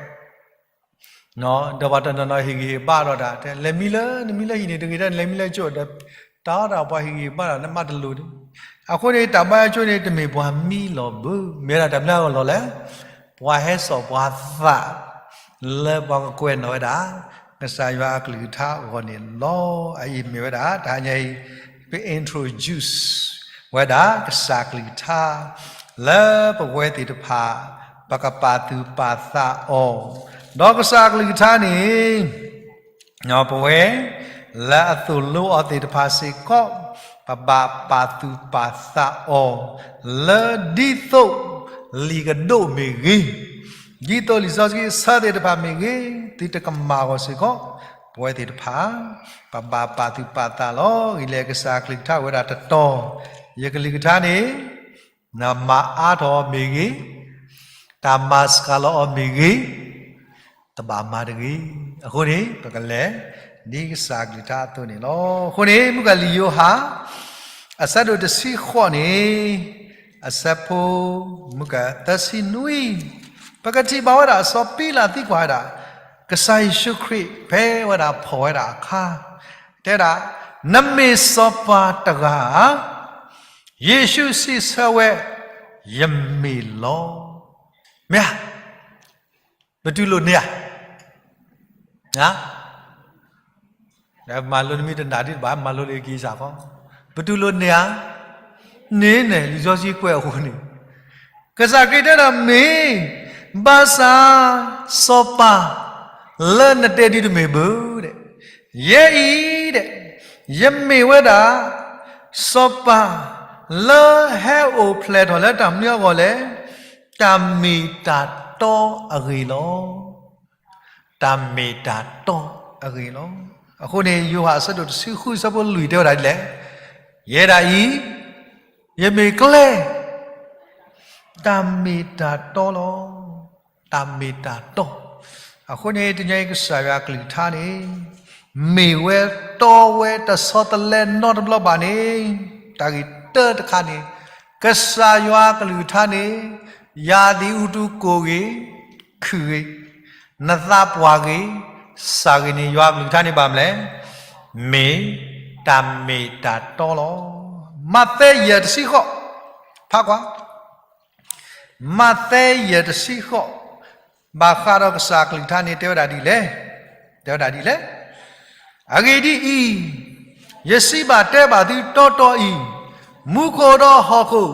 ဒီးပှၤတနီၤနီၤဟ့ၣ်ဂံၢ်ဟ့ၣ်ဘါဒီးတၢ်, လဲၤမံလၢ နမံလၢဟံၣ်န့ၣ် တဂ့ၤတၢ်န့ၣ် လဲၤမံလၢကၠိဒီး, တၢ်အီၣ်တၢ်ပှၤဟ့ၣ်ဂံၢ်ဟ့ၣ်ဘါဒီး နမၤတလိၤန့ၣ်, အဃိန့ၣ် တၢ်ဘါယွၤကၠိန့ၣ် တမ့ၢ်ပှၤမံလီၤဘၣ်, မ့ၢ်ဝဲဒၣ်တၢ်မနုၤအဂီၢ်လီၤလဲၣ်, ပှၤဟဲစိာ်ပှၤသး လၢပှၤကကွဲးနီၣ်ဝဲဒၣ် ကစၢ်ယွၤအကလုၢ်ကထါအဂီၢ်န့ၣ်လီၤ. အအံၤမ့ၢ်ဝဲဒၣ် တဟါညါအံၤ ပ introduce ပဝဲဒၣ်ကစၢ်ကလုၢ်ကထါ လၢပဝဲသ့ၣ်တဖၣ် ပကပာ်သူၣ်ပာ်သးအီၤ, ဒီးကစၢ်ကလုၢ်ကထါန့ၣ် ပဝဲ လၢအသိၣ်လိအီၤသ့ၣ်တဖၣ်စ့ၢ်ကီး ပဘၣ်ပာ်သူၣ်ပာ်သးအီၤ လၢဒ်သိးလံာ်ကဒိၣ်မ့ၢ်ဂ့ၤ, ဒ်သိးလံာ်စီဆှံအဆၢသ့ၣ်တဖၣ်မ့ၢ်ဂ့ၤ, သုတကမၤအီၤစ့ၢ်ကီး ပဝဲသ့ၣ်တဖၣ် ပဘၣ်ပာ်သူၣ်ပာ်သးလီၤ. ဂ့ၢ်လဲၣ်ကစၢ်ကလုၢ်ကထါဝဲဒၣ်တတီၤ, ယကလုၢ်ကထါန့ၣ် နမၤအါထီၣ်အီၤမ့ၢ်ဂ့ၤ, တၢ်မၤစှၤလီၤအီၤမ့ၢ်ဂ့ၤ, တဘၣ်မၤတဂ့ၤ. အဃိန့ၣ် ပကလဲၤ ဒ်ကစၢ်ကလုၢ်ကထါအသိးန့ၣ်လီၤ. အဃိန့ၣ် မုၣ်ကီၤလံၢ်ယိၤဟၣ် အဆၢဒိၣ်တဆံဃိးန့ၣ် အဆၢဖိ မုၣ်ကီၤသၢဆံနွံ, ပကထံၣ်ဘၣ်ဝဲဒၣ် စီၤပံလးသံကွၢ်ဝဲဒၣ် ကစၢ်ယ့ၣ်ၡူးခရံာ် ဖဲဝဲဒၣ်ဖီၣ်ဝဲဒၣ်အခါ, တဲဒၣ် နမ့ၢ်စီၤပၤတဂၤဧါ, ယ့ၣ်ၡူးစံးဆၢဝဲ, ယမ့ၢ်လီၤ. မ့ၢ်ဧါ, ပတူၢ်လိာ်န့ၢ်ဧါ, မၤလိနမံၤတနၢ်ဒံးတဘၣ် မၤလိလၢက့ၤစ့ၢ်ကီး, ပတူၢ်လိာ်န့ၢ်ဧါ, န့ၣ်န့ၣ် လံာ်စီဆှံကွဲးအဃိန့ၣ် ကစၢ်ခရံာ်တဲဒၣ်မ့ၢ်, ဘၣ်ဆၣ် စီၤပၤ လၢနတဲဒ်တမ့ၢ်ဘၣ်, ယဲအံၤ, ယမ့ၢ်ဝဲဒၣ် စီၤပၤ လၢဟဲအိၣ်ဖျဲၣ်ထီၣ်လၢတၢ်မနုၤအဂီၢ်လဲၣ်, တၢ်မ့ၢ်တၢ်တီအဂ့ၢ်လီၤ. တၢ်မ့ၢ်တၢ်တီအဂ့ၢ်လီၤ. အဃိန့ၣ် ယိၤဟၣ်အဆၢဒိၣ်တဆံဃုအဆၢဖိလွံၢ်တဲဝဲဒၣ်ဒ်လဲၣ်, ယဲဒၣ်အံၤ, ယမ့ၢ်ကျဲ, တၢ်မ့ၢ်တၢ်တီလီၤ. တၢ်မ့ၢ်တၢ်တီ, အဃိန့ၣ် တနံၤအံၤကစၢ်ယွၤအကလုၢ်ကထါန့ၣ် မ့ၢ်ဝဲတီဝဲတဆီတလဲနီတဘျီဘၣ်န့ၣ်, တၢ်ဂ့ၢ်တၢတခါန့ၣ်, ကစၢ်ယွၤအကလုၢ်ကထါန့ၣ် ယၤသံးအူတူကိၢ်ဂ့ၤ, ခုၣ်ဂ့ၤ, နသးပှၢ်ဂ့ၤ, စၢ်ဂ့ၤန့ၣ် ယွၤအကလုၢ်ကထါန့ၣ်ဘၣ်မနုၤလဲၣ်, မ့ၢ်တၢ်မ့ၢ်တၢ်တီလီၤ. မးသဲယဲၢ်တဆံဃိး, ဖးကွၢ် မးသဲယဲၢ်တဆံဃိး, ဘၣ်ဃးဒီးကစၢ်အကလုၢ်ကထါန့ၣ် တဲဝဲဒၣ်ဒ်လဲၣ်, တဲဝဲဒၣ်ဒ်လဲၣ်, အဂ့ၢ်ဒ်အံၤ, ယစံးဘၣ်တဲဘၣ်သုတီတီအံၤ, မူခိၣ်ဒီးဟီၣ်ခိၣ်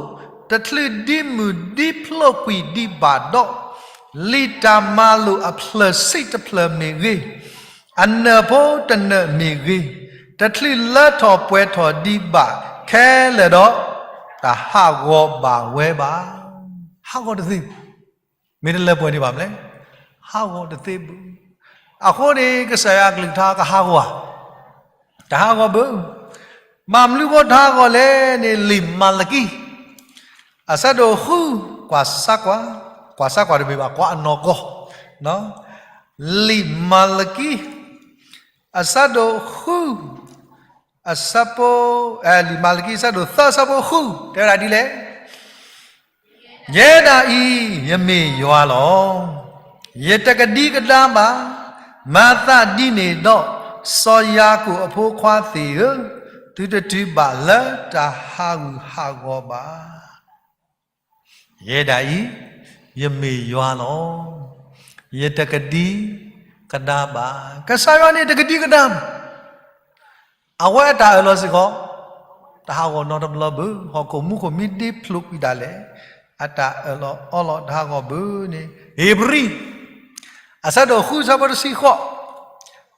တချုးဒံမုၢ်ဒံဖျိးကွံာ်ဒံးဘၣ်ဒီး, လံာ်တၢ်မၤလိာ်အဖျၢၣ်ဆံးတဖျၢၣ်မ့ၢ်ဂ့ၤ, အနၢၣ်ဖိတနၢၣ်မ့ၢ်ဂ့ၤ, တချုးလၢထီၣ်ပှဲၤထီၣ်ဒံးဘၣ်ခဲလၢာ်ဒီး, တဟးဂီၤဘၣ်ဝဲဘၣ်. ဟးဂီၤတသ့, မ့ၢ်တလၢပှဲၤန့ၣ်ဘၣ်မနုၤလဲၣ်, ဟးဂီၤတသ့ဘၣ်. အဃိန့ၣ် ကစၢ်ယွၤအကလုၢ်ကထါကဟးဂီၤဧါ, တဟးဂီၤဘၣ်. မ့ၢ်မနုၤဃိတဟးဂီၤလဲၣ်န့ၣ် လံာ်မၤလကံ အဆၢဒိၣ်ဃု, ကွၢ်စၢ်ကွၢ်, ကွၢ်စၢ်ကွၢ်တမ့ၢ်ဘၣ် ကွၢ်အနီၢ်ကီၢ်, လံာ်မၤလကံ အဆၢဒိၣ်ဃု, အဆၢဖိ, လံာ်မၤလကံအဆၢဒိၣ်သၢအဆၢဖိဃု တဲဝဲဒၣ်ဒ်လဲၣ်, ယဲဒၣ်အံၤ ယမ့ၢ်ယွၤလီၤ. ယတကဒံကဒါဘၣ်. မၤသးဒ်န့ၣ်ဒီး, စီၤယၤကိာ်အဖိခွါသ့ၣ်ဧၢ, သုတတုၤဘၣ်လၢတၢ်ဟးဂူာ်ဟးဂီၤဘၣ်. ယဲဒၣ်အံၤ ယမ့ၢ်ယွၤလီၤ. ယတကဒံကဒါဘၣ်. ကစၢ်ယွၤန့ၣ်တကဒံကဒါဘၣ်. အဝဲအတၢ်အၢၣ်လီၤစ့ၢ်ကီး တဟးဂီၤနီတဘျီဘၣ်. ဟီၣ်ခိၣ်မူခိၣ်မ့ၢ်ဒ့ဖျိးကွံာ်ဒၣ်လဲာ်, အတၢ်အၢၣ်လီၤအီလီၤတဟးဂီၤဘၣ်န့ၣ်, ဧ့ၤဘြံၤ အဆၢဒိၣ်ဃုဆၢဖိတဆံဃိး,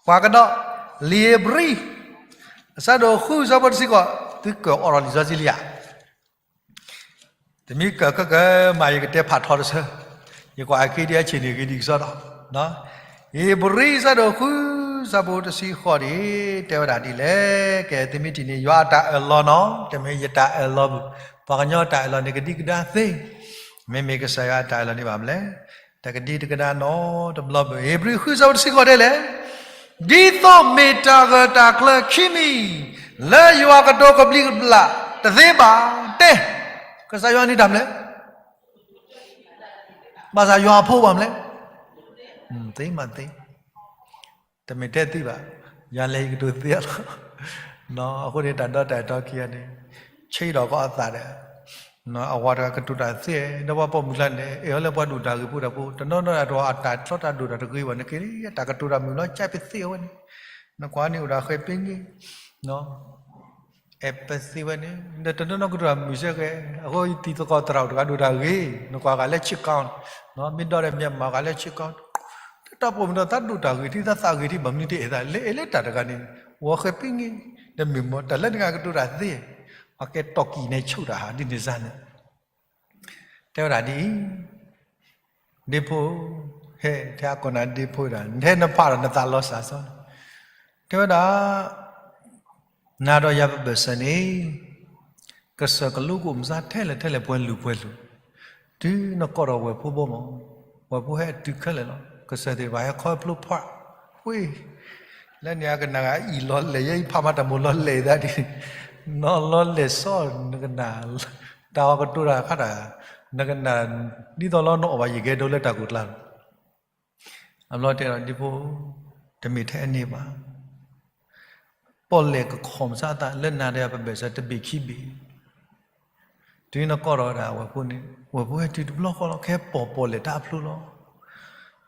ပှၤကဒီး လံာ်ဧ့ၤဘြံၤ အဆၢဒိၣ်ဃုဆၢဖိတဆံဃိး, သုကၢၣ်အီလီၤလံာ်စီဆှံလံဧါ. တမ့ၢ်ကၢၣ်ကၢၣ်မး ယကတဲဖးထီတဆၢ, ယကွၢ်အက့ဒ်အဆ့ၣ်န့ၣ်ဂ့ၤဒံးကစီဒီး, ဧ့ၤဘြံၤ အဆၢဒိၣ်ဃုဆၢဖိတဆံဃိးန့ၣ် တဲဝဲဒၣ်ဒ်လဲၣ်. ကဲ သုမ့ၢ်ထံၣ်န့ၣ် ယွၤအတၢ်အၢၣ်လီၤနီၤ, တမ့ၢ်ယတၢ်အၢၣ်လီၤဘၣ်. ပှၤကညီတၢ်အၢၣ်လီၤန့ၣ် ကဒံကဒါသ့, မ့မ့ၢ်ကစၢ်ယွၤအတၢ်အၢၣ်လီၤန့ၣ်ဘၣ်မနုၤလဲၣ်, တကဒံတကဒါနီတဘျီဘၣ်. ဧ့ၤဘြံၤဃုဆၢဖိတဆံဃိးတဲလဲၣ်, ဒ်သိးမ့ၢ်တၢ်ဂၢၢ်တၢ်ကျၢၤခံမံၤ လၢယွၤကတိၤကဘျံးကဘျၣ်တသ့ဘၣ်. ကစၢ်ယွၤန့ၣ်တၢ်မနုၤလဲၣ်, ဘၣ်ဆၣ်ယွၤအဖိဘၣ်မနုၤလဲၣ်, သ့မးသ့, တမ့ၢ်တဲသ့ဘၣ်, ယၤလဲၤယကတိၤသ့လီၤ. အဃိန့ၣ် တၢ်ဒီတၢ်အဲၣ်တီခံဂၤန့ၣ် ဆံးဒီးကအီၣ်အသးဒီး အဝၤတဂၤကတိၤတၢ်သ့, ဒီးပှၤပိာ်မုၣ်ကျါန့ၣ် အဲၣ်အီၤလၢပှၤဒိၣ်တၢ်ဂ့ၤဖိတၢ်ဖိ, တနီၤနီၤအတၢ်ချီတၢ်ဒိၣ်တၢ်တဂ့ၤဘၣ်န့ၣ်က့, တၢ်ကတိၤတၢ်မုာ်လီၤ ကပသ့အဝဲန့ၣ်, နကွၢ်န့ၣ်အိၣ်ဒီးဃဲၤပ့ၤန့ၣ်, အဲၣ်ပသ့ဝဲန့ၣ် ဒီးတနီၤနီၤကတိၤတၢ်မုာ်စ့ၢ်ကီး, အဃိတံၤသကိးသရၣ်တဂၤဒိၣ်တၢ်ဂ့ၤ, နကွၢ်ဂၤလၢ Chicago န့ၣ်, မ့ၢ်ဒီးဒီး Myanmar ဂၤလၢ Chicago, တၢ်ပိာ်မုၣ်ဒီးသးဒိၣ်တၢ်ဂ့ၤထံ သးသးဂ့ၤထံ ဘၣ်မနုၤတအဲၣ်သး လဲၤအဲၣ်လၢတၢ်တဂၤန့ၣ်, ဝီၤဃဲၤပ့ၤန့ၣ်, ဒီးမ့ၢ်မ့ၢ်တၢ်လၢနဂၤကတိၤတၢ်သ့, ပှၤကဲတီၢ်ကံၣ်န့ၣ်ဆူၣ်တၢ်ဟးဒ်န့ၣ်စ့ၢ်န့ၣ် တဲဝဲဒၣ်ဒ်အံၤ, ဒ့ဖိ, ဟဲထဲအကိာ်နၤဒ့ဖိဒၣ်, နဟဲနဖးဒီးနသးလီၤစၢ်စီန့ၣ်, တဲဝဲဒၣ်, နၤဒီးယၤပဘၢၣ်စၢၤန့ၣ်, ကစၢၢ်ကလိကအိၣ်မုၢ်ဆါထဲလဲၣ်ထဲလဲၣ် ပှဲၤလုာ်ပှဲၤလုာ်, တုၤနကိးဒီးဝဲၢ်ဖိဘီမး, ဝဲၢ်ဖိဟဲတုၤခဲလၢာ်လီၤ. ကစၢၢ်သ့ၣ်တဖၣ်ဟဲခီဖျိဖး, ဝ့ၢ်, လၢန့ၣ်အကနၣ်ဂၤအံၣ်လီၤလဲၣ် ယဲအံၤဖးမၤတၢ်မိၣ်လီၤလဲၣ်သးဒ်, နီၢ်လီၤလဲၣ်စီ နကနၣ်, တၢ်အီၤကတိၤတၢ်ခါတၢ်, နကနၣ်, ဒ်သိးလီၤနအီၣ်ဘၣ်ယံာ်ကဲဒိလၢတၢ်ကိၢ်ကျါလီၤ. အဘျီတဲဒီးဒ့ဖိ, တမ့ၢ်ထဲအန့ၣ်ဘၣ် ပီၣ်လဲၣ်ကခီၣ်မုၢ်ဆါအသးလၢနၤဒီးယၤပဘၢၣ်စၢၤတဘ့ၣ်ခံဘ့ၣ်, တုၤနကိးဒီးဝဲဒၣ်ဝဲၢ်ဖိန့ၣ်, ဝဲၢ်ဖိဟဲတုၤတဘျီဃီလီၤ ကဟဲပိာ်ပီၣ်လဲၣ်တၢ်အဖျိလီၤ.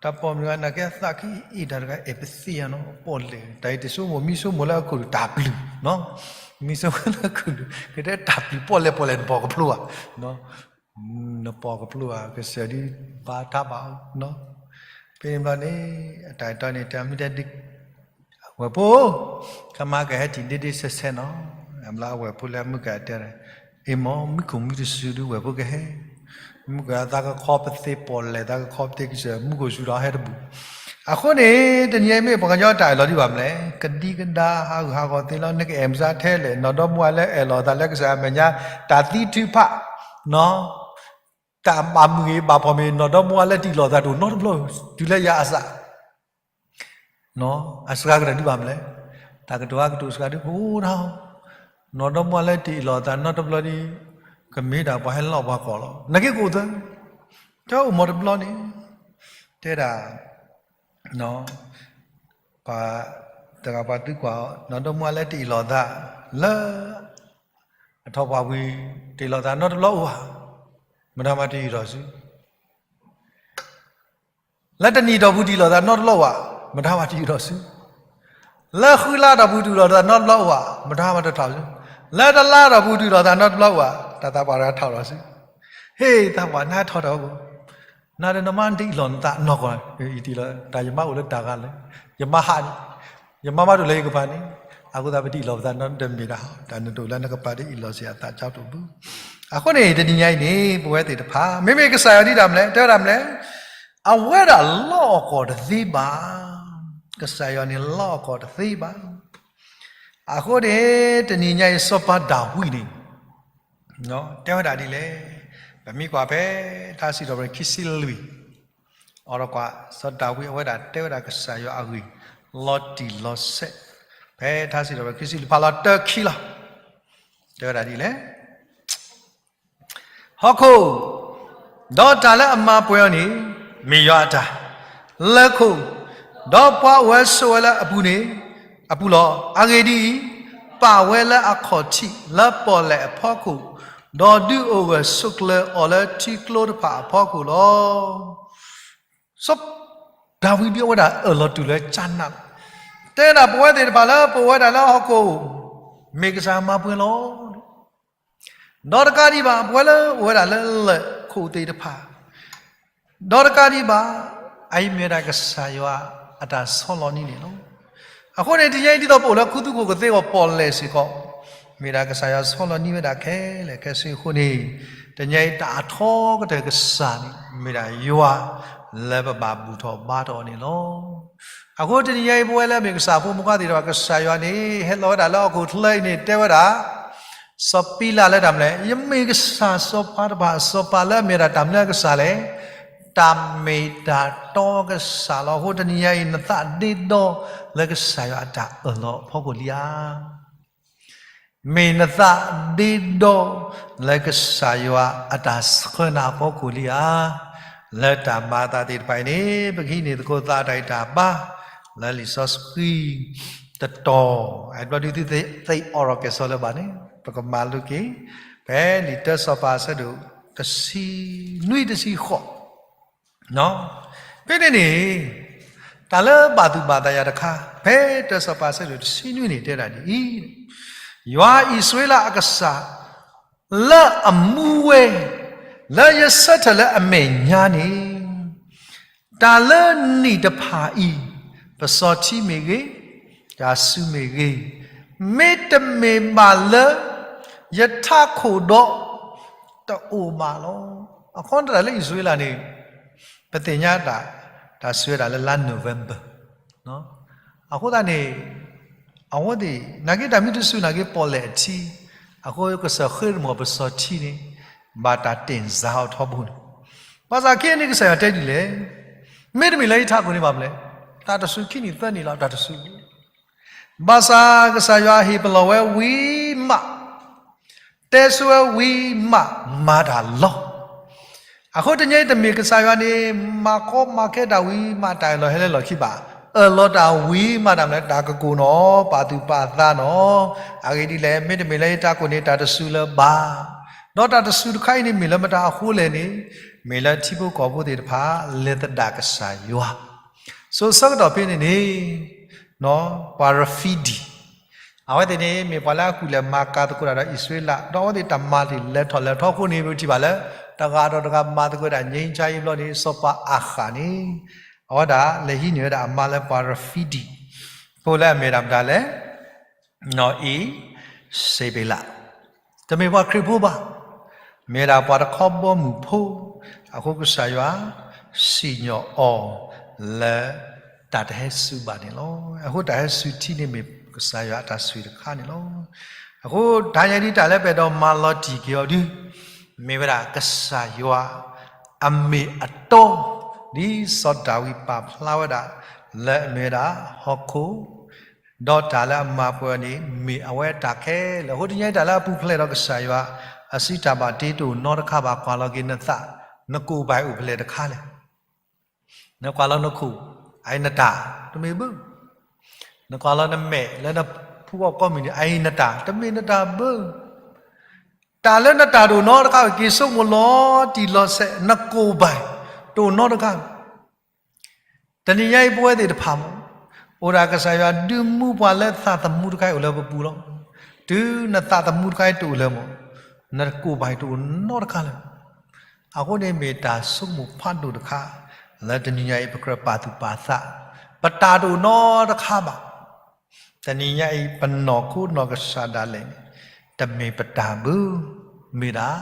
တၢ်ပိာ်မုၣ်တဂၤနကဲသးခံအံၤတၢ်တဂၤ အဲၣ်ပသ့ၣ်ညါနီၤ ပီၣ်လဲၣ်, တၢ်အံၤတဆိကမိၣ်မံဆိကမိၣ်လၢအခိၣ်ဒူၣ်တၢ်ပျုၢ်, မံဆိကမိၣ်လၢအခိၣ်ဒူၣ် ကတဲတၢ်ပျုၢ်ပီၣ်လဲၣ်ပီၣ်လဲၣ် နပိာ်ကဖျိဧါ နပိာ်ကဖျိဧါ ကစၢ်ဒုးဘါထါဘၣ်အီၤ, ဖဲန့ၣ်ဘျီန့ၣ်, အတၢ်အဲၣ်တီန့ၣ် တၢ်မ့ၢ်တဲဒ်, ဝဲၢ်ဖိ, ခဲမးကဟဲထံၣ်ဒ့ဒ့ဆဲးဆဲးနီၤ, အဘျီအဝဲၢ်ဖိလၢအမုၢ်ကတဲ, အ့ၣ်မ့ၢ်မုၢ်ခိၣ်မုၢ်တစုဒုးဝဲၢ်ဖိကဟဲ, မုၢ်ကသးကခီပသ့ပီၣ်လဲၣ် သးကခီပသ့ကစၢၢ် မုၢ်ခိၣ်စူၤဒီးဟဲတဘူး, အဃိန့ၣ်, တနံၤအံၤမ့ၢ်ပှၤကညီတၢ်အဲၣ်လီၤဒံးဘၣ်မလဲၣ်, ကဒံကဒါဟးဂူာ်ဟးဂီၤသ့လီၤ နကအဲၣ်မုၢ်ဆါထဲလဲၣ် နီၢ်ဒီမါဝၤလၢအဲၣ်လီၤသးလၢကစၢ်အမဲာ်ညါ, တၢ်သံထုးဖး တၢ်ဘၣ်မုာ်ဂ့ၤဘၣ်ဖှီၣ်မ့ၢ် နီၢ်ဒီမါဝၤလၢတအံၣ်လီၤသးတအိၣ်နီတဘျီ, တုၤလၢယၤအစး, အစှၤကတၢၢ်ဒံးဘၣ်မလဲၣ်, တၢ်ကတိၤဟးကတိၤစှၤဒုး ပအိၣ်ဒၣ်, နီၢ်ဒီမါဝၤလၢတအံၣ်လီၤသးနီတဘျီဒံး, ကမ့ၢ်ဒၣ်ပှၤဟဲလီၤပှၤကီၢ်လီၤ နက့ၤကအိၣ်သၢ, တဲအိၣ်မီၤတဘျီန့ၣ်, တဲဒၣ် ပှၤတဂၤပှၤသံကွၢ်အီၤ နီၢ်ဒီမါဝၤလၢတအံၣ်လီၤသး, လၢ အထီၣ်ပှၢ်ဝံၤ တအံၣ်လီၤသးနီတဘျီအိၣ်ဧါ, မတၤမၤတအံၣ်ထီၣ်စု, လၢတနံၣ်တီၢ်ပူၤတအံၣ်လီၤသးနီတဘျီအိၣ်ဧါ, မတၤမၤတအံၣ်ထီၣ်စု, လၢဃုလါတီၢ်ပူၤတအံၣ်လီၤသးနီတဘျီအိၣ်ဧါ, မတၤမၤတထီၣ်စု, လၢတလါတီၢ်ပူၤတအံၣ်လီၤသးနီတဘျီအိၣ်ဧါ, တၢ်သးပှၢ်တဂၤထီၣ်လီၤစု, ဟ့ၣ်သးပှၢ်နါထီၣ်တၢ်အိၣ် နၤဒီးနမါတအံၣ်လီၤနသးနီၢ်ကီၢ်, ယတအံၣ်လီၤတၢ်ယမါအိၣ်လၢတၢ်ဂၤလဲၣ်, ယမါဟးန့ၣ်, ယမါမးဒိၣ်လၢယကပၤန့ၣ်, အဃိသတးပတအံၣ်လီၤပသးနီတမ့ၢ်ဒၣ်, တၢ်နတိၣ်လၢနကပၤတအံၣ်လီၤစ့ၢ်အသးကၠီတိၢ်ဘု, အဃိန့ၣ် တနံၤညါအံၤန့ၣ် ပဝဲသ့ၣ်တဖၣ် မ့မ့ၢ်ကစၢ်ယွၤဒ်တၢ်မလဲၣ် တဲဝဲဒၣ်မလဲၣ်, အဝဲဒၣ်လီအီၣ်ကီၢ်တသ့ဘၣ်, ကစၢ်ယွၤန့ၣ်လီအီၣ်ကီၢ်တသ့ဘၣ် အဃိန့ၣ် တနံၤညါအံၤ စီၤပၤဒၤဝံးန့ၣ် တဲဝဲဒၣ်ဒ်လဲၣ်, ပမ့ၢ်ကွၢ်ဖဲ ထါစံးထီၣ်ပတြၢၤခံဆံလွံၢ်, အိးထီၣ်ကွၢ် စီၤဒၤဝံးအဝဲဒၣ်တဲဝဲဒၣ်ကစၢ်ယွၤအဂ့ၢ် လီၤတံၢ်လီၤဆဲး, ဖဲထါစံးထီၣ်ပတြၢၤခံဆံလွံၢ်ဖးလီၤတၢခံလီၤ, တဲဝဲဒၣ်ဒ်လဲၣ် ဟီၣ်ခိၣ်, ဒီးတၢ်လၢအမၤပှဲၤအီၤန့ၣ် မ့ၢ်ယွၤအတၢ်, လၢခိၣ်, ဒီးပှၤအိၣ်ဝဲဆိးဝဲလၢအပူၤန့ၣ်, အပူၤလီၤ. အဂ့ၢ်ဒ်အံၤ, ပာ်ဝဲလၢအခီၣ်ထံးလၢပီၣ်လဲၣ်အဖီခိၣ်, ဒီးဒုးအိၣ်ဂၢၢ်ဆိးကျၢၤအီၤလၢထံကျိတဖၣ်အဖီခိၣ်လီၤ. စီၤဒၤဝံးဒ်အဝဲဒၣ် အၢၣ်လီၤတူၢ်လၢကၢ်နး, တဲဒၣ်ပဝဲသ့ၣ်တဖၣ်လၢပအိၣ်ဝဲဒၣ်လၢဟီၣ်ခိၣ်, မ့ၢ်ကစၢ်မၤပှဲၤလီၤ. ဒီးတကးဒံးဘၣ် ပဝဲလၢအိၣ်ဝဲဒၣ်လၢလၢၢ်ခိၣ်သ့ၣ်တဖၣ်, ဒီးတကးဒံးဘၣ်, အအံၤမ့ၢ်ဝဲဒၣ်ကစၢ်ယွၤအတၢ်ဆီလီၤနံၤန့ၣ်လီၤ. အဃိန့ၣ် တနံၤညါအံၤဒ်သိးပအိၣ်လၢခူသူၣ်ခိၣ်ကသ့အဂီၢ် ပီၣ်လဲၣ်စ့ၢ်ကီး, မ့ၢ်ဒၣ်ကစၢ်ယွၤဆီလီၤနံၤဝဲဒၣ်ခဲလၢာ်ခဲဆ့အဃိန့ၣ်, တနံၤညါအံၤတၢ်အထီကတၢၢ်ကစၢ်န့ၣ် မ့ၢ်ဒၣ်ယွၤလၢပဘၣ်ဘူၣ်ထီၣ်ဘါထီၣ်အီၤန့ၣ်လီၤ. အဃိတနံၤညါအံၤ ပဝဲလၢအမ့ၢ်ကစၢ်ဖိမုၣ်ခွါသ့ၣ်တဖၣ် ကစၢ်ယွၤန့ၣ် ဟဲလီၤဝဲဒၣ်လၢဟီၣ်ခိၣ်ချၢအံၤန့ၣ် တဲဝဲဒၣ် စီၤပံလးလၢတၢ်မနုၤလဲၣ်, ယမ့ၢ်ကစၢ်စီၤပၤတဖၣ်အစီၤပၤ လၢအမ့ၢ်ဝဲဒၣ်တၢ်မနုၤအကစၢ်လဲၣ်, တၢ်မ့ၢ်တၢ်တီကစၢ်လီၤ. အဃိတနံၤညါအံၤ နသးဒ့ဒီလၢကစၢ်ယွၤအတၢ်အၢၣ်လီၤအဖီခိၣ်လံဧါ. မ့ၢ်နသးဒ့ဒီလၢကစၢ်ယွၤအတၢ်ဆှၢနၤအဖီခိၣ်လံဧါ. လၢတၢ်မၤအသးသ့ၣ်တဖၣ်အံၤန့ၣ် ပကဟံးန့ၢ်သကိးသးတၢ်ဂံၢ်တၢ်ဘါ လၢလံာ်စီဆှံတတီၤ, အဲၣ်ဘျီဒုးသုသ့ၣ်အိးထီၣ်ကဲၣ်ဆိးလၢၤဘၣ်န့ၣ် ပကမၤလိက့ၤ ဖဲလံာ်တၢစီၤပၤအဆၢဒိၣ်တဆံနွံတဆံဃိး ဖဲန့ၣ်န့ၣ် တၢ်လၢဘၣ်သူၣ်ဘၣ်သးယၤတခါ ဖဲတၢစီၤပၤအဆၢဒိၣ်တဆံနွံန့ၣ် တဲဒၣ်ဒ်အံၤ, ယွၤအံၣ်စရ့လးအကစၢ် လၢအမူဝဲ လၢယဆၢထၢၣ်လၢအမဲာ်ညါန့ၣ်, တၢ်လၢနံၣ်တဖၣ်အံၤ ပစီၤထံမ့ၢ်ဂ့ၤ, တၢ်စူၤမ့ၢ်ဂ့ၤ, မ့တမ့ၢ်ဘၣ်လၢ ယထးခိၣ်ဒီး တအိၣ်ဘၣ်လီၤ. အခီတၢ်လၢအံၣ်စရ့လးန့ၣ် ပသ့ၣ်ညါတၢ် တၢ်စူၤဝဲဒၣ်လၢလါ November အဃိသတးန့ၣ် အဝဲသ့ၣ် နာ်က့တၢ်မ့ၢ်တစူၤနာ်က့ ပီၣ်လဲၣ်အထံ, အဃိကစၢ်ဃ့တမီၢ်ပစီၤထံန့ၣ် ဘၣ်တၢ်တ့ၢ်စါအီၤထီဘိန့ၣ်, ဘၣ်ဆၣ်ခဲအံၤန့ၣ် ကစၢ်ယွၤတဲဒ်လဲၣ်, မ့တမ့ၢ်လၢယထးခိၣ်န့ၣ်ဘၣ်ဖဲလဲၣ်, တၢ်တစူၤခံနံၣ်သၢနံၣ်လီၤ တၢ်တစူၤ ဘၣ်ဆၣ်ကစၢ်ယွၤဟ့ၣ်ပလီၢ်ဝဲဝံၤမး, တဲဆိဝဲဝံၤမး မၤတၢ်လီၤ. အဃိတနံၤအံၤတမ့ၢ်ကစၢ်ယွၤန့ၣ် မၤကီမၤခဲတၢ်ဝံၤမး တၢ်အၢၣ်လီၤဟဲလၢလီၢ်ခံဘၣ်. အၢၣ်လီၤတၢ်ဝံၤမး တၢ်မနုၤလဲၣ်, တၢ်ကကိၢ်နီၣ် ပာ်သူၣ်ပာ်သးနီၣ်. အဂ့ၢ်ဒ်လဲၣ်, မ့တမ့ၢ်လၢယထးခိၣ်န့ၣ် တၢ်တစူၤလၢၤဘၣ်. ဒီးတၢ်တစူၤတခါအံၤန့ၣ် မ့ၢ်လၢမတၤအဃိလဲၣ်န့ၣ်, မ့ၢ်လၢထံဖိကီၢ်ဖိသ့ၣ်တဖၣ် လဲၤသဒၣ်ကစၢ်ယွၤ စိၤဆၢကတီၢ်ဖဲန့ၣ်န့ၣ်, ပှၤရဖံဒံၣ်, အဝဲသ့ၣ်န့ၣ် မ့ၢ်ပှၤလၢအကူၣ်လဲၤမၤကၤသကိးတၢ်ဒီးအံၣ်စရ့လး, ဒီးအဝဲသ့ၣ်တၢ်မၤတ့ၢ်လဲၤထီၣ်လဲၤထီအဃိန့ၣ် ပထံၣ်ဘၣ်လၢ တဂၤဒီးတဂၤမၤသကိးတၢ် ငြိမ်းချမ်းရေး ဘျီန့ၣ် စီၤပၤအၤဃးန့ၣ် အဝဲဒၣ်လဲၤဟံးန့ၢ်ဝဲဒၣ်အမါလၢပှၤရဖံဒံၣ်, ဖိလၢအမ့ၢ်ဒၣ်မတၤလဲၣ်, နီၢ်အံၤစ့ဘ့းလး တမ့ၢ်ပှၤခရံာ်ဖိဘၣ်, မ့ၢ်ဝဲဒၣ်ပှၤတခီဘီမုၢ်ဖိ, အဃိကစၢ်ယွၤ စံၣ်ညီၣ်အီၤလၢ တၢ်တဟဲစူၤဘၣ်န့ၣ်လီၤ. အဃိတၢ်ဟဲစူၤထံန့ၣ်မ့ၢ်ကစၢ်ယွၤအတၢ်ဆိၣ်ဂ့ၤတခါန့ၣ်လီၤ. အဃိတနံၤအံၤဒ်တၢ်လၢပအဲၣ်ဒိးမၤလီၤတံၢ်က့ၤအီၤဒု, မ့ၢ်ဝဲဒၣ်ကစၢ်ယွၤ အမ့ၢ်အတီ, ဒ်စီၤဒၤဝံးပာ်ဖျါဝဲဒၣ် လၢအမ့ၢ်ဝဲဒၣ်ဟီၣ်ခိၣ် ဒီးတၢ်လၢအမၤပှဲၤအီၤန့ၣ် မ့ၢ်အဝဲတၢ်ခဲလၢာ်. အဃိတနံၤအံၤတၢ်လၢအပူၤဖျဲးဒီးကစၢ်ယွၤ အစုတၢ်ဘၣ်တ့တအိၣ်နီတခါဘၣ်. ကွၢ်လီၤက့ၤနသး, နကိၢ်ဘၣ်အိၣ်ဖဲလဲၣ်တခါလဲၣ်. နကွၢ်လီၤနခိၣ်, အအံၤနတၢ်, တမ့ၢ်ဘၣ်. နကွၢ်လီၤနမဲာ်လၢနဖူအီၣ်ကိးမုၢ်နံၤ, အအံၤနတၢ်, တမ့ၢ်နတၢ်ဘၣ်. တၢ်လၢနတၢ်တအိၣ်နီတခါ က့ၤဆိကမိၣ်လီၤတံၢ်လီၤဆဲး, နကိၢ်ဘၣ်တအိၣ်နီတခါ. တနံၤညါအံၤပဝဲသ့ၣ်တဖၣ်မ့ၢ် အိၣ်ဒၣ်ကစၢ်ယွၤဒုးမူပှၤလၢသးသမူတခါအံၤအိၣ်လၢပပူၤလီၤ. တုၤနသးသမူတခါအံၤတအိၣ်လၢၤမ့ၢ် နကိၢ်ဘၣ်တအိၣ်နီတခါလၢၤ. အဃိန့ၣ်မ့ၢ်တၢ်ဆိကမိၣ်ဖးဒိၣ်တခါ လၢတနံၤညါအံၤပကြၢးပာ်သူၣ်ပာ်သး, ပတၢ်တအိၣ်နီတခါဘၣ်. တနံၤညါအံၤ ပနီၢ်ခိနီၢ်ကစၢ်ဒၣ်လဲာ်န့ၣ် တမ့ၢ်ပတၢ်ဘၣ်, မ့ၢ်ဒၣ်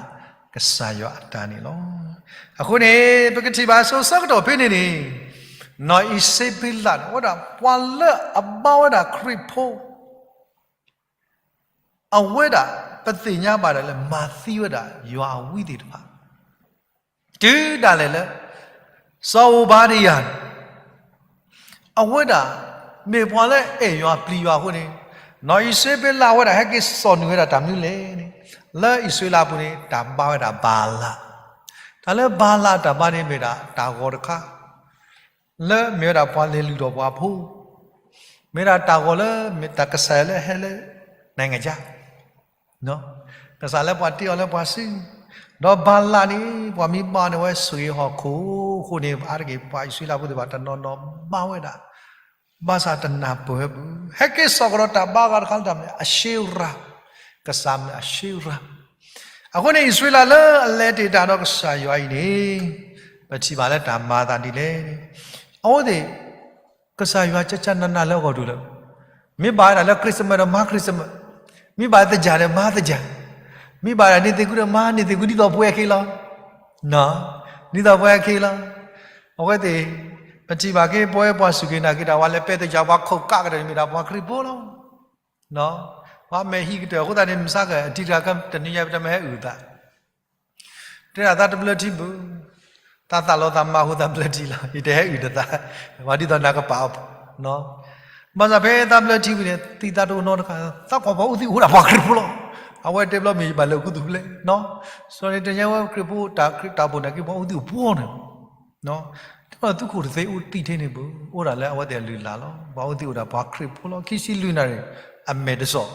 ကစၢ်ယွၤအတၢ်န့ၣ်လီၤ. အဃိန့ၣ် ပကထံၣ်ဘၣ်စိၤဆၢကတီၢ်ဖဲန့ၣ်န့ၣ်, နီၢ်အံၤစ့ဘ့းလးန့ၣ် အဝဲဒၣ်ပှၤလၢအဘါဝဲဒၣ်ခရံာ်ဖိ အဝဲဒၣ်ပသ့ၣ်ညါဘၣ်ဒၣ်လၢမၤသံဝဲဒၣ်ယွၤအဝံသ့ၣ်တဖၣ်, တုၤဒၣ်လဲာ်လၢ စီၤအိၤဘါဒယၤန့ၣ် အဝဲဒၣ်မ့ၢ်ပှၤလၢအဲၣ်ယွၤပျံၤယွၤအဃိန့ၣ်, နီၢ်အံၤစ့ဘ့းလးအဝဲဒၣ်ဟဲက့ၤစိာ်နုာ်ဝဲဒၣ်တၢ်မနုၤလဲၣ်န့ၣ်, လၢအံၣ်စရ့လးအပူၤန့ၣ် တၢ်ဘါဝဲဒၣ်ဘၤလး, တၢ်လၢဘၤလးတၢ်ဘါန့ၣ်မ့ၢ်ဒၣ်တၢ်ဂီၤတခါ လၢမ့ၢ်ဝဲဒၣ်ပှၤလဲၤလုၢ်ထီၣ်ပှၤဖိ, မ့ၢ်ဒၣ်တၢ်ဂီၤလၢမ့ၢ်တၢ်ကစၢ်လၢဟဲလၢ နိုင်ငံခြား, ကစၢ်လၢပှၤတ့အီၤလၢပှၤစု, ဒီးဘၤလးန့ၣ် ပှၤမ့ၢ်ဘါန့ၢ်ဝဲဆိၣ်ဂ့ၤဟီၣ်ခိၣ်အဃိန့ၣ် အါတက့ၢ် ပှၤအံၣ်စရ့လးဖိသ့ၣ်တဖၣ်တနီၤနီၤဘါဝဲဒၣ်, ဘၣ်ဆၣ်တနၢ်ပၢၢ်ဝဲဘၣ်, ဟဲက့ၤစိာ်ကဒီးတၢ်ဘါဂၤတခါလၢတၢ်မနုၤလဲၣ် အၡ့ရၤ, ကစၢ်မနုၤလဲၣ် အၡ့ရၤ အဃိန့ၣ် အံၣ်စရ့လးလၢအလဲၤတ့ၢ်တၢ်ဒီးကစၢ်ယွၤအံၤန့ၣ်, ပထံၣ်ဘၣ်လၢတၢ်မၤအသးဒ်လဲၣ်န့ၣ်, အဝဲသ့ၣ် ကစၢ်ယွၤကၢ်ကၢ်နးနးလၢအဂီၢ်ဒိၣ်လၢ, မ့ၢ်ဘၣ်ဝဲဒၣ်လၢ Christmas ဒီးမၤ Christmas, မ့ၢ်ဘၣ်သင်္ကြန်ဒီးမၤသင်္ကြန်, မ့ၢ်ဘၣ်ဒၣ်နံၣ်သစ်ကူးဒီးမၤနံၣ်သစ်ကူး ဒ်သိးပှဲၤအခံလီၤ, ဒ်သိးပှဲၤအခံလီၤ. အဝဲသ့ၣ် ပထံၣ်ဘၣ်က့ၤ ပဝဲပှၤစူၢ်က့ၤနာ်က့ၤတၢ် ပှၤလဲၤပဲတၢ် ပှၤခိးကးကတၢၢ်န့ၣ် မ့ၢ်ဒၣ်ပှၤခရံာ်ဖိလီၤ. ပှၤမဲာ်ဟံးကတၢၢ်အဃိသတးန့ၣ် မုၢ်ဆါကတံၤတဂၤ တနံၤညါပတမ့ၢ်ဟဲအုၣ်သး တဲဒၣ်သးတဘျၢထံဘၣ်, သးသးလီၤသးမၤဟူသးဘျၢထံလီၤ, ယတဟဲအုၣ်တသး, ပှၤဒ်သိးနၤကပာ်အီၤ, ဘၣ်ဆၣ်ဖဲသးဘျၢထံဝံၤန့ၣ် သံသးတအိၣ်နီတခါ, သးကွၢ်ပှၤအူသံအိၣ်ဒၣ်ပှၤခရံာ်ဖိလီၤ. အဝဲတဲဘျီမ့ၢ်ယဘၣ်လဲၤခူသူၣ်ဖျဲး, စီၤန့ၣ်တညါဝဲခရံာ်ဖိတၢ်ခရံာ်တၢ်ဘိၣ်နာ်က့ ပှၤအူသံအိၣ်ပှီၢ်န့ၣ် တဲဘၣ်သုးခိၣ်တသ့အိၣ်သံထဲန့ၣ်ဘၣ်, အိၣ်ဒၣ်လၢအဝဲသ့ၣ်အလုၢ်အလၢ်လီၤ. ပှၤအူသံအိၣ်ဒၣ်ပှၤခရံာ်ဖိလီၤ. ခံဆံလွံၢ်နၣ်ရံၣ် အမဲာ်တစီၣ်.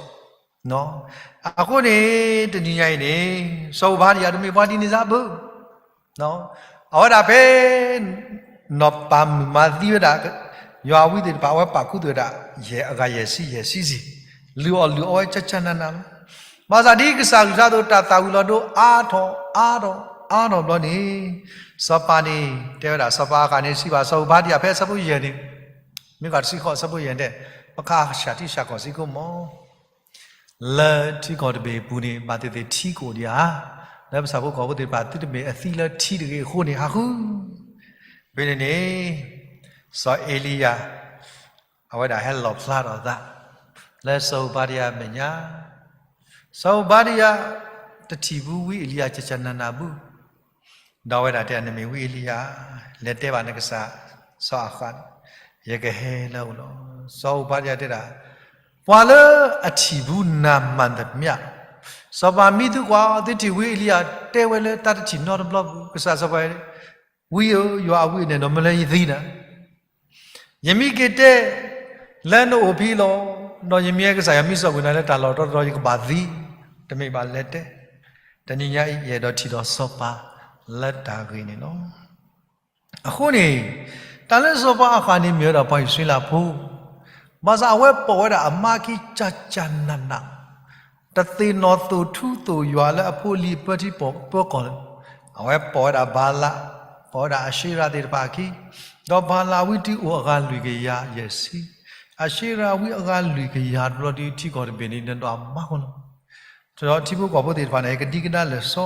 အဃိန့ၣ် တနံၤညါအံၤန့ၣ် စီၤအိၤဘါဒယၤတမ့ၢ်ပှၤဒ်န့ၣ်စ့ၢ်ဘၣ်. အဝဲဒၣ်ဖဲ နီၢ်ပၤမုၣ်မၤသံဝဲဒၣ် ယွၤအဝံသ့ၣ်တဖၣ် အဝဲပာ်ခူသူၣ်ဝဲဒၣ် ယဲၢ်အဂၤယဲၢ်ဆံယဲၢ်ဆံဆံ လုၢ်အီၣ်လုၢ်အီဝဲကၠၢ်ကၠၢ်နးနးလီၤ. ဘၣ်ဆၣ်ဒ်ကစၢ်အကလုၢ်ကထါအသိး တၢ်သၣ်ဝံၤလီၤဒိအါထီၣ်အါထီၣ်အါထီၣ်ဘျီန့ၣ်, စီၤပၤန့ၣ် တဲဝဲဒၣ် စီၤပၤအဃးန့ၣ် စံးဘၣ်စီၤအူဘါဒံယၤ ဖဲအဆၢဖိယဲၢ်န့ၣ်, မ့ၢ်ကီးတဆံဃိး အဆၢဖိယဲၢ်န့ၣ်, ပကဟးဆှၣ်ထံဆှၣ်ကီၢ်စ့ၢ်ကီးမီၢ် လၢထံကီၢ်တဘ့ၣ်အပူၤန့ၣ် ဘၣ်သ့ၣ်သ့ၣ်ထံကအိၣ်ဒံးဧါ, လၢပဆၣ်ဖိကီၢ်ဖိသ့ၣ်တဖၣ် သုတမ့ၢ်အသံလၢထံတဂ့ၤအဃိန့ၣ် ဟးဃု. ဖဲန့ၣ်န့ၣ် စီၤအ့လံယၤ အဝဲဒၣ်ဟဲလီၣ်ဖျါထီၣ်အသး လၢစီၤအူဘါဒံယၤအမဲာ်ညါ, စီၤအူဘါဒံယၤ တထံၣ်ဘူးဝံအ့လံယၤ ကၠၢ်ကၠၢ်နးနးဘူး, ဒီးအဝဲဒၣ်တဲ နမ့ၢ်ဝံအ့လံယၤ, လဲၤတဲဘၣ်နကစၢ် စီၤအဃး, ယကဟဲလၢအအိၣ်လီၤ. စီၤအူဘါဒံယၤတဲဒၣ်, ပှၤလၢအထံၣ်ဘူးနၤမၤသမျှ, စီၤပၤမံသူကွၢ် သုထံၣ်ဝံအ့လံယၤ တဲဝဲလၢတၢ်တထံၣ်နီတဘျီပူၤ, ကစၢ်စီၤပၤ ဝံဧၢ, ယွၤအဝံအန့ၣ်ဒီး မ့ၢ်လၢယသံနၤ, ယမ့ၢ်က့ၤတဲ လၢနအိၣ်ဖဲလီၤ, ဒီးယမ့ၢ်ကစၢ်ယွၤ မ့ၢ်စိာ်ကွံာ်နၤလၢတၢ်လီၢ်တတီၤတတီၤ ယကဘၣ်သံ, တမ့ၢ်ဘၣ်လဲၤတဲ, တနံၤညါအံၤ ယအဲၣ်ဒိးထံၣ်ဒီးစီၤပၤလၢတၢ်ဂ့ၢ်န့ၣ်လီၤ. အဃိန့ၣ် တၢ်လၢစီၤပၤအဃးန့ၣ် မ့ၢ်ဝဲဒၣ်ပှၤအံၣ်စရ့လးဖိ, ဘၣ်ဆၣ်အဝဲပိာ်ဝဲဒၣ်အမါခံ ကၠၢ်ကၠၢ်နးနး, တသ့ၣ်နီၣ်သိၣ်ထူသိၣ်ယွၤလၢအဖိအလံၤအပၢထံပၢကီၢ်လၢၤ, အဝဲပိာ်ဝဲဒၣ်ဘၤလး, ပိာ်ဝဲဒၣ်အၤၡ့ရၤသ့ၣ်တဖၣ်အခံ, ဒီးဘၤလးဝံတံၤအိၣ်အဂၤလွံၢ်ကယၤယဲၢ်ဆံ, အၤၡ့ရၤဝံအဂၤလွံၢ်ကယၤတဘျီဒီး ထံကီၢ်တဘ့ၣ်န့ၣ် ဒိၣ်ဒိၣ်မးမးလီၤ. ဒီးထံဖိကီၢ်ဖိသ့ၣ်တဖၣ်န့ၣ် ကဒံကဒါလၢာ်စီ,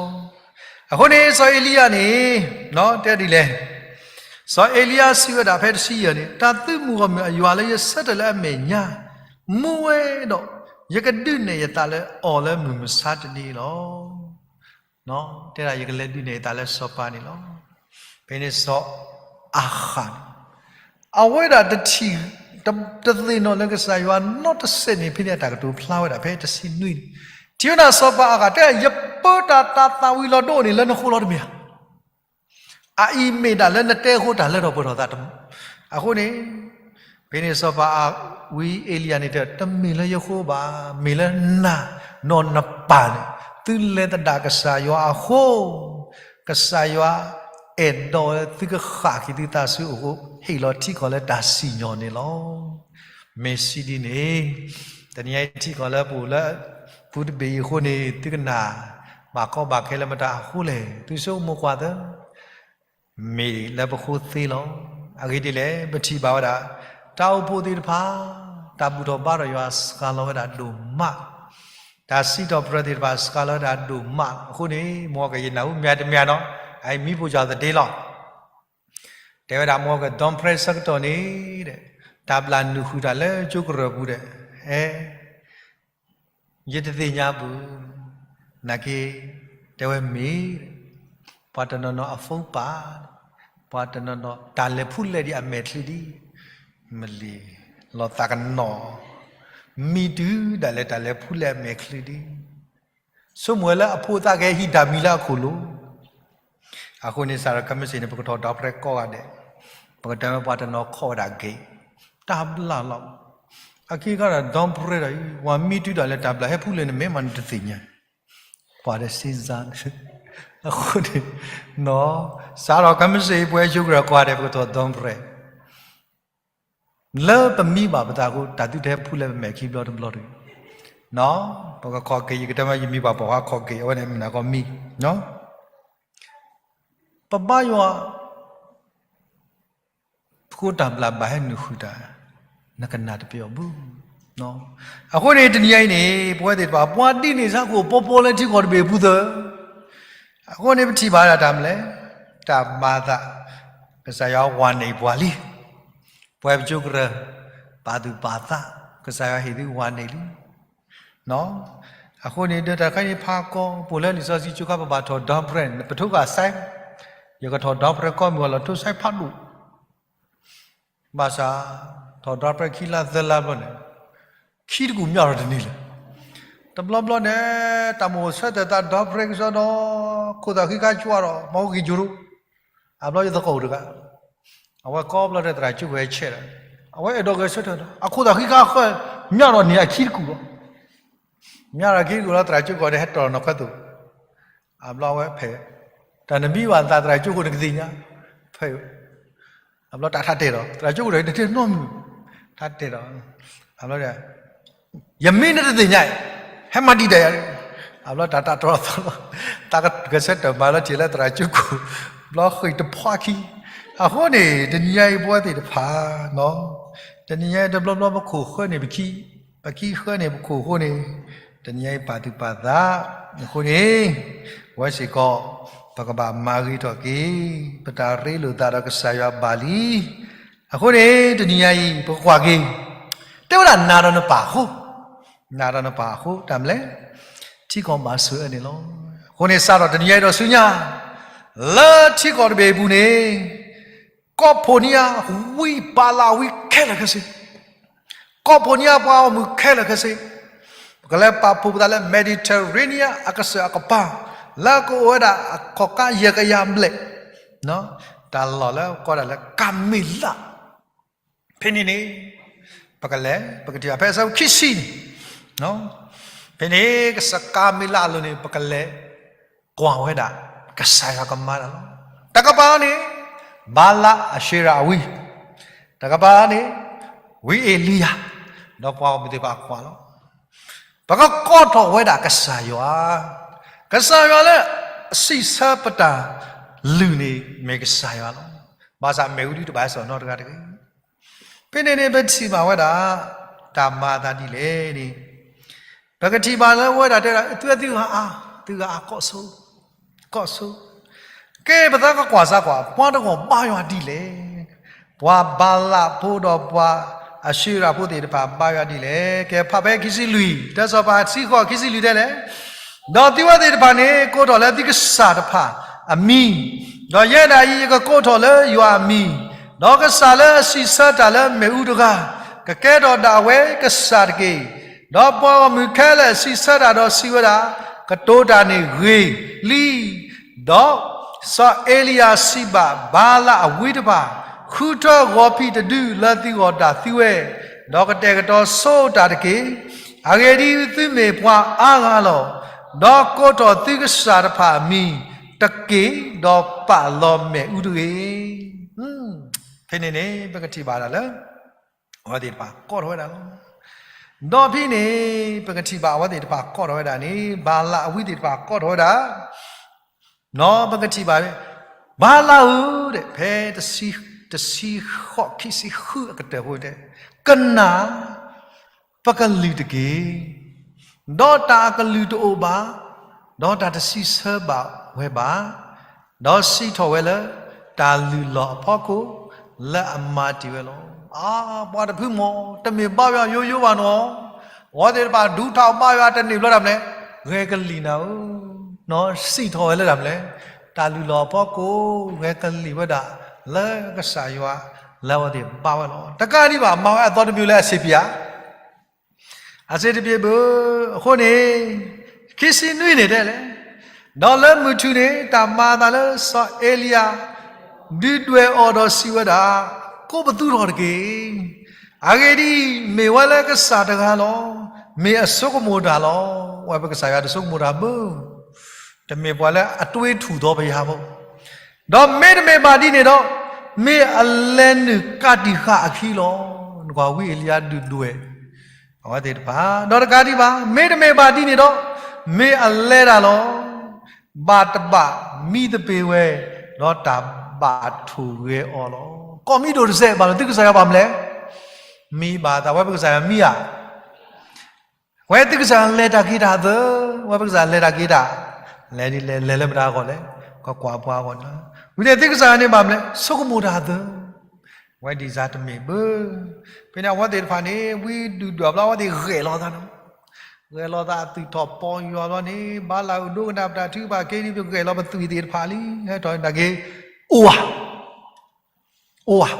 အဃိန့ၣ် စီၤအ့လံယၤန့ၣ် တဲဒ်လဲၣ်, စီၤအ့လံယၤစံးဝဲဒၣ်ဖဲတဆံယဲၢ်န့ၣ်, တၢ်သုးမုၢ်ဂီၢ်မုၢ်အယွၤလၢယဆၢထၢၣ်လၢအမဲာ်ညါ မူဝဲဒီး ယကဒုးနဲၣ်ယသးလၢအီၤလၢမုၢ်မဆါတနံၤလီၤ. တဲဒၣ်ယကလဲၤဒုးနဲၣ်ယသးလၢစီၤပၤန့ၣ်လီၤ. ဖဲန့ၣ်စီၤအၤဃးန့ၣ် အဝဲဒၣ်တထံၣ် တသ့ၣ်နီၣ်လၢကစၢ်ယွၤနီတစဲးန့ၣ် ဖဲန့ၣ်အတၢ်ကတိၤဖျါဝဲဒၣ်ဖဲတဆံနွံန့ၣ်, ထံၣ်ဝဲဒၣ်စီၤပၤအၤဃးတဲ ယပၢတၢ်တၢ်သၣ်ဝံၤလီၤဒိန့ၣ် လၢနဃိလီၤတမ့ၢ်ဧါ. အအံၤမ့ၢ်ဒၣ်လၢနတဲအဃိ တၢ်လၢထီၣ်ပှဲၤထီၣ်သးတမံၤ, အဃိန့ၣ် ဖဲန့ၣ်စီၤပၤဝံအ့လံယၤန့ၣ်တဲ တမ့ၢ်လၢယဃိဘၣ်, မ့ၢ်လၢနၤနီၢ်နပၢ်န့ၣ် သုလဲၤသဒၣ်ကစၢ်ယွၤအဃိ, ကစၢ်ယွၤအဲၣ်ဒိးဝဲသုကဃၣ်က့ၤသုသးဆူအအိၣ် ဟ့ၣ်လီၤထံကီၢ်လၢတၢ်စံၣ်ညီၣ်န့ၣ်လီၤ. မ့ၢ်စံးဒ်န့ၣ် တနံၤအံၤထံကီၢ်လၢပအိၣ်လၢ ပူၤတဘ့ၣ်အံၤအဃိန့ၣ် သုကနၣ်ဘၣ်ကီဘၣ်ခဲလၢမတၤအဃိလဲၣ်, သုဆိကမိၣ်ကွၢ်သၢ မ့ၢ်လၢပဃိသ့လီၤ. အဂ့ၢ်ဒ်လဲၣ် ပထံၣ်ဘၣ်ဝဲဒၣ် တၢ်အိၣ်ဖှိၣ်သ့ၣ်တဖၣ် တၢ်ဘူၣ်ထီၣ်ဘါထီၣ်ယွၤစှၤလီၤဝဲဒၣ်ဒိၣ်မး, တၢ်စံးထီၣ်ပတြၢၤသ့ၣ်တဖၣ်စှၤလီၤဝဲဒၣ်ဒိၣ်မးအဃိန့ၣ် မ်ကယနၢ်ဟူမ့ၢ်တမ့ၢ်နီၤ, အအံၤမံဖိယီၤသဒ့လီၤ. တဲဝဲဒၣ်မ်က Don Pratt ဆၢကတီၢ်န့ၣ် တၢ်ဘျၣ်နုာ်ဃုာ်တၢ်လၢကၠိကရၢၢ်ပူၤဒီး ဟဲ ယတသ့ၣ်ညါဘူး, နာ်က့ တဲဝဲမ့ၢ် ပှၤတနီၤနီၤအ phone ပာ်, ပှၤတနီၤနီၤ တၢ်လဲၤဖူလဲၣ်ဒံးအမဲာ်ချံဒံး, မလံၤ လီၤသးကနီၤ, မံတုၤဒၣ်လဲာ်တၢ်လဲၤဖူလဲၣ်အမဲာ်ချံဒံး, ဆိကမိၣ်ဝဲလၢအဖိသၣ်ကဟဲဟံးတၢ်မံၤလၢအခိၣ်လိၤ အဃိန့ၣ် စးထီၣ်ခဲမုၢ်ဆ့ၣ်န့ၣ် ပကထီၣ် Don Pratt ကိးဂၤဒဲး, ပကတဲဝဲပှၤတနီၤခိးဝဲဒၣ် gay, တၢ်ဘျၣ်လီၤ. အခံခါဒီး Don Pratt ဒီး ပှၤမံတုၤဒၣ်လဲာ်တၢ်ဘျၣ်ဟဲဖူလဲၣ်န့ၣ် မ့ၢ်မးနတသ့ၣ်ညါ, ပှၤဒီးစ့စါ, အဃိန့ၣ် စးထီၣ်ခဲမုၢ်ဆ့ၣ် ပှၤကၠိကရၢၢ်ကိးဂၤဒဲး ပကထီၣ် Don Pratt လၢပမံဘၣ်ပသးအဃိ တၢ်သုတဟဲဖူလဲၣ်ပမဲာ်ခံဘျီတဘျီတဂ့ၤ. ပကခိးက့ၤ ယကတဲမ့ၢ်ယမံဘၣ်ပိာ်ခွါခိးက့ၤ အဝဲန့ၣ်မ့ၢ်နၤကီမံ, ပဘါယွၤ ပဃိတၢ်ဘျၣ်ဘၣ်ဟဲနုာ်ဃုာ်တၢ်, နကနၣ်တပျီၢ်ဘူး. အဃိန့ၣ် တနံၤအံၤန့ၣ် ပဝဲသ့ၣ်တဖၣ် ပှၤဒ်န့ၣ်ဆါခိၣ်ပီပီလၢထံကီၢ်တဘ့ၣ်အပူၤသၢ, အဃိန့ၣ် ပထံၣ်ဘၣ်ဒၣ်တၢ်မနုၤလဲၣ်, တၢ်မၤအသး, ကစၢ်ယွၤဝၤန့ၢ်ပှၤလံ, ပဝဲပကၠိကရၢၢ် ပာ်သူၣ်ပာ်သး, ကစၢ်ယွၤဟ့ၣ်သုဝၤန့ၢ်လံ အဃိန့ၣ် ဒီးတၢ်တခါအံၤဖးကီ ပအိၣ်လၢလံာ်စီဆှံကၠိခါ ပဘၣ်ထီၣ် Don Pratt န့ၣ် ပထိဂၤစဲး, ယကထီၣ် Don Pratt ကီမုၢ်ဂီၤလီၤ ထိၣ်စဲးဖးဒိၣ်, ဘၣ်ဆၣ် ထီၣ် Don Pratt ခံလါသၢလါဘျီန့ၣ် ခံတကူၣ်မၠၢ်ထီၣ်တန့ၢ်လၢၤ, တဘျီဘျီန့ၣ် တၢ်မိၣ်ဆၢထၢၣ်သး Don Pratt ကစီဒီး ခိၣ်သၣ်ဃံခါကွၢ်ဒီး မၤဟူဂံၢ်ယိၤရိ, အဘျီယသကိးတဂၤ အဝဲကိးဘျီဒီးသရၣ်ကၠိခိၣ်ဟဲဆဲးဒီး အဝဲအဲၣ်ဒိးဂဲၤဆၢထၢၣ်ဒီး အခိၣ်သၣ်ဃံခါဃၢ မၠၢ်ထီၣ်န့ၢ်အခံတကူၣ်လီၤ. မၠၢ်ထီၣ်ခံတကူၣ်လီၤ သရၣ်ကၠိခိၣ်ဒီးဟဲတီၢ်နီၣ်ခွဲသိး, အဘျီအဝဲဖဲး, တၢ်နမံဘၣ်သးသရၣ်ကၠိခိၣ်နကသ့ၣ်ညါ, ဖဲး, အဘျီတၢ်ထါတဲာ်ဒီး သရၣ်ကၠိခိၣ်ဒီးတတဲနီတမံၤ, ထါတဲာ်ဒီး, အဘျီဒီး ယမ့ၢ်နတသ့ၣ်ညါအံၤ, ဟဲမၤဒံးဒၣ်ယၤ, အဘျီတၢ်တၢ်တြီၢ်သီလီၤ, တၢ်ကဆၢတၢၢ်မၤလီၤတံၢ်လၢသရၣ်ကၠိခိၣ်, ဘျီဃ့ၢ်တဖီခံ, အဃိန့ၣ် တနံၤညါအံၤပဝဲသ့ၣ်တဖၣ်, တနံၤညါအံၤတဘျီဘျီပခိၣ်ဃၢန့ၢ်ပခံ, ပခံဃၢန့ၢ်ပခိၣ်အဃိန့ၣ်, တနံၤညါအံၤပာ်သူၣ်ပာ်သး, အဃိန့ၣ်, ဝဲစ့ၢ်ကီး, ပကဘၣ်မၤဂ့ၤထီၣ်က့ၤ, ပတၢ်ရ့လိာ်သးဒီးကစၢ်ယွၤဘၣ်လံ, အဃိန့ၣ် တနံၤညါအံၤ ပကကွၢ်က့ၤ, တဲဝဲဒၣ်နၤဒီးနပၢ်အဃိ, နၤဒီးနပၢ်အဃိ တၢ်မနုၤလဲၣ်, ထံကီၢ်ဘၣ်ဆိၣ်အၢန့ၣ်လီၤ. အဃိန့ၣ် စးထီၣ်တနံၤညါအံၤဒီးဆူညါ, လၢထံကီၢ်တဘ့ၣ်အပူၤန့ၣ်, ကီၢ်ဖိၣ်နံၤအဝံဘၤလးဝံခဲလၢာ်ခဲဆ့ ကီၢ်ဖိၣ်နံၤအပှၤဂီၢ်မုၢ်ခဲလၢာ်ခဲဆ့, ပကလဲၤပာ်ဖှိၣ်ပသးလၢ Mediterranean အကစၢၢ်အကပၤ, လၢကအိၣ်ဝဲဒၣ်အခီၣ်ကါယဲၢ်ကယၤဘျဲၣ်, တၢ်လီၢ်လၢကိးဒၣ်လၢကၤမ့လး, ဖဲန့ၣ်န့ၣ်, ပကလဲၤ ပကထံၣ်ဘၣ်ဖဲအဆၢဖိခံဆံန့ၣ်, ဖဲန့ၣ် ကစၢ်ကၤမ့လးအလိၤန့ၣ် ပကလဲၤ ကွၢ်ဝဲဒၣ် ကစၢ်ယွၤကမၤတၢ်လီၤ. တကပၤန့ၣ်, ဘၤလးအၡ့ရၤအဝံ, တကပၤန့ၣ်, ဝံအ့လံယၤ, ဒီးပှၤဂီၢ်မုၢ်သ့ၣ်တဖၣ်ကွၢ်လီၤ. ပကကိးထီၣ်ဝဲဒၣ်ကစၢ်ယွၤ, ကစၢ်ယွၤလၢအစံးဆၢပတၢ်လုၢ်န့ၣ် မ့ၢ်ကစၢ်ယွၤလီၤ. ဘၣ်ဆၣ်မ့ၣ်အူဒုတဘၣ်ဟဲစိာ်နီတဂၤတဂ့ၤ ဖဲန့ၣ်န့ၣ် ပထံၣ်ဘၣ်ဝဲဒၣ် တၢ်မၤအသးဒ်လဲၣ်န့ၣ်, ပကထံၣ်ဘၣ်လၢဝဲဒၣ်တဲဒၣ် သုဝဲသုဂၤအါ, သုဂၤအါ ကိးဆိ, ကိးဆိ, ကဲ ပသးကကွၢ်စၢ်ကွၢ် ပှၤတဂီၢ်ဘါယွၤဒ်လဲၣ်. ပှၤဘၤလးဖိဒီးပှၤအၡ့ရၤဖိသ့ၣ်တဖၣ်ဘါယွၤဒ်လဲၣ်. ကဲ ဖးဖဲခံဆံလွံၢ်, တၢ်စီၤပၤခံဃိးခံဆံလွံၢ်တဲလဲၣ်, ဒီးသုဝဲသ့ၣ်တဖၣ်န့ၣ် ကိးထီၣ်လၢသုကစၢ်တဖၣ်အမံၤ, ဒီးယဲဒၣ်အံၤ ယကကိးထီၣ်လၢယွၤအမံၤ, ဒီးကစၢ်လၢအစံးဆၢတၢ်လၢမ့ၣ်အူတဂၤ, ကကဲထီၣ်ဒၣ်ဝဲကစၢ်တက့ၢ်. ဒီးပှၤဂီၢ်မုၢ်ခဲလၢာ်စံးဆၢတၢ်ဒီးစံးဝဲဒၣ်, ကတိၤတၢ်န့ၣ်ဂ့ၤလံ. ဒီးစီၤအ့လံယၤစံးဘၣ်ဘၤလးအဝံတဖၣ်, ဃုထၢဂီၤဖံးတဒုလၢသုဂီၢ်ဒၣ်သုဝဲ, ဒီးကတဲာ်ကတီၤဆိတၢ်တက့ၢ်. အဂ့ၢ်ဒ်အံၤ, သုမ့ၢ်ပှၤအါဂၤလီၤ. ဒီးကိးထီၣ်သုကစၢ်တဖၣ်အမံၤတက့ၢ်, ဒီးပာ်လီၤမ့ၣ်အူတဂ့ၤ. ဖဲန့ၣ်န့ၣ် ပကထံၣ်ဘၣ်ဒၣ်လၢ အဝဲသ့ၣ်တဖၣ်ကိးထီၣ်ဝဲဒၣ်လီၤ. ဒီးဖဲန့ၣ် ပကထံၣ်ဘၣ်အဝဲသ့ၣ်တဖၣ်ကိးထီၣ်ဝဲဒၣ်န့ၣ် ဘၤလးအဝံသ့ၣ်တဖၣ်ကိးထီၣ်ဝဲဒၣ် နီၢ်ပကထံၣ်ဘၣ်, ဘၤလးဧၢ, ဖဲတဆံဃိးခံဆံဃုအကတၢၢ်ဖိတဲ, ကနၣ်, ပကလုၢ်တက့ၢ်. ဒီးတၢ်အကလုၢ်တအိၣ်ဘၣ်, ဒီးတၢ်တစံးဆၢဘၣ်ဝဲဘၣ်, ဒီးစံးထီၣ်ဝဲလၢ တၢ်လုၢ်လီၢ်အဖီခိၣ် လၢအမၤတ့ၢ်ဝဲလီၤ. အါ, ပှၤတဖုမီၢ် တမ့ၢ်ဘါယွၤယိယိဘၣ်နီၢ်, အဝဲသ့ၣ်တဖၣ်ဒုးထီၣ်ဘါယွၤတန့ၢ်ဘျီတၢ်မနုၤလဲၣ်, ဂဲၤကလံၣ်နၤဧၢ, နီၢ်စံးထီၣ်ဝဲလၢတၢ်မနုၤလဲၣ်, တၢ်လုၢ်လီၢ်အဖီခိၣ် ဂဲၤကလံၣ်ဝဲဒၣ် လၢကစၢ်ယွၤ လၢအဝဲသ့ၣ်ဘါဝဲလီၤ. တကးဒံးဘၣ် မၤဝဲအသီတမံၤလၢအဆံးပံၤဧါ အစ့တပ့ၤဘၣ်, အဃိန့ၣ် ခံဆံနွံန့ၣ်တဲလဲၣ်, ဒီးလၢမုၢ်ထူၣ်န့ၣ် တၢ်မၤအသးလၢစီၤအ့လံယၤ ဒုးဒွဲၣ်အီၤဒီးစံးဝဲဒၣ်, ကိးပသူထီၣ်တက့ၢ်. အဂ့ၢ်ဒ်အံၤ, မ့ၢ်ဝဲလၢကစၢ်တဂၤလီၤ. မ့ၢ်အဆိကမိၣ်တၢ်လီၤ. ဝဲပကစၢ်ယွၤတဆိကမိၣ်တၢ်ဘၣ်, တမ့ၢ်ပှၤလၢအတွေးထူၣ်ဒီးပယၤဘၣ် ဒီးမ့တမ့ၢ်ဘၣ်ဒ်န့ၣ်ဒီး, မ့ၢ်အလဲၤနုာ်ကးတံာ်ဃာ်အခံလီၤ. နကွၢ်ဝံအ့လံယၤဒုးဒွဲၣ် အဝဲသ့ၣ်တဖၣ်, ဒီးတကးဒံးဘၣ်, မ့တမ့ၢ်ဘၣ်ဒ်န့ၣ်ဒီး, မ့ၢ်အလဲၤတၢ်လီၤ. ဘၣ်တဘၣ်မံသပ့ၤဝဲ, ဒီးတၢ်ဘၣ်ထိၣ်ဂဲၤအီၤလီၤ. ကိးမံၤဒိၣ်တစဲးဘၣ်လီၤ. သုကစၢ်ယွၤဘၣ်မနုၤလဲၣ်, မံဘၣ်သးဝဲပကစၢ်ယွၤမံဧါ ဝဲသုကစၢ်လဲၤတၢ်က့ၤတၢ်သၢ, ဝဲပကစၢ်လဲၤတၢ်က့ၤတၢ်, လဲၤဒ်လဲၣ် လဲၤလၢမတၤအဂီၢ်လဲၣ်, ကကွၢ်ပှၤအဂီၢ်န့ၣ်, ဝံၤန့ၣ်သုကစၢ်န့ၣ်ဘၣ်မနုၤလဲၣ်, ဆိကမိၣ်တၢ်သၢ. ဝဲဒ်စ့ၢ်တမ့ၢ်ဘၣ်. ဖဲန့ၣ်အဝဲသ့ၣ်တဖၣ်န့ၣ် ဝံဒုၣ်ဒွဲၣ်ဘျီ အဝဲသ့ၣ်ဂဲၤလီၤသးနီၤ, ဂဲၤလီၤသးအသုးထီၣ်ပီၤယွၤဘျီန့ၣ် ဘၤလးအဒိကနၣ်ပတၢ်ထုကဖၣ်က့ၤဒ်ပဂဲၤလီၤပသွံၣ်သ့ၣ်တဖၣ်လံ, ဟဲထီၣ်န့ၣ်တၢ်က့ၤ, အိၣ်ဧါ အိၣ်ဧါ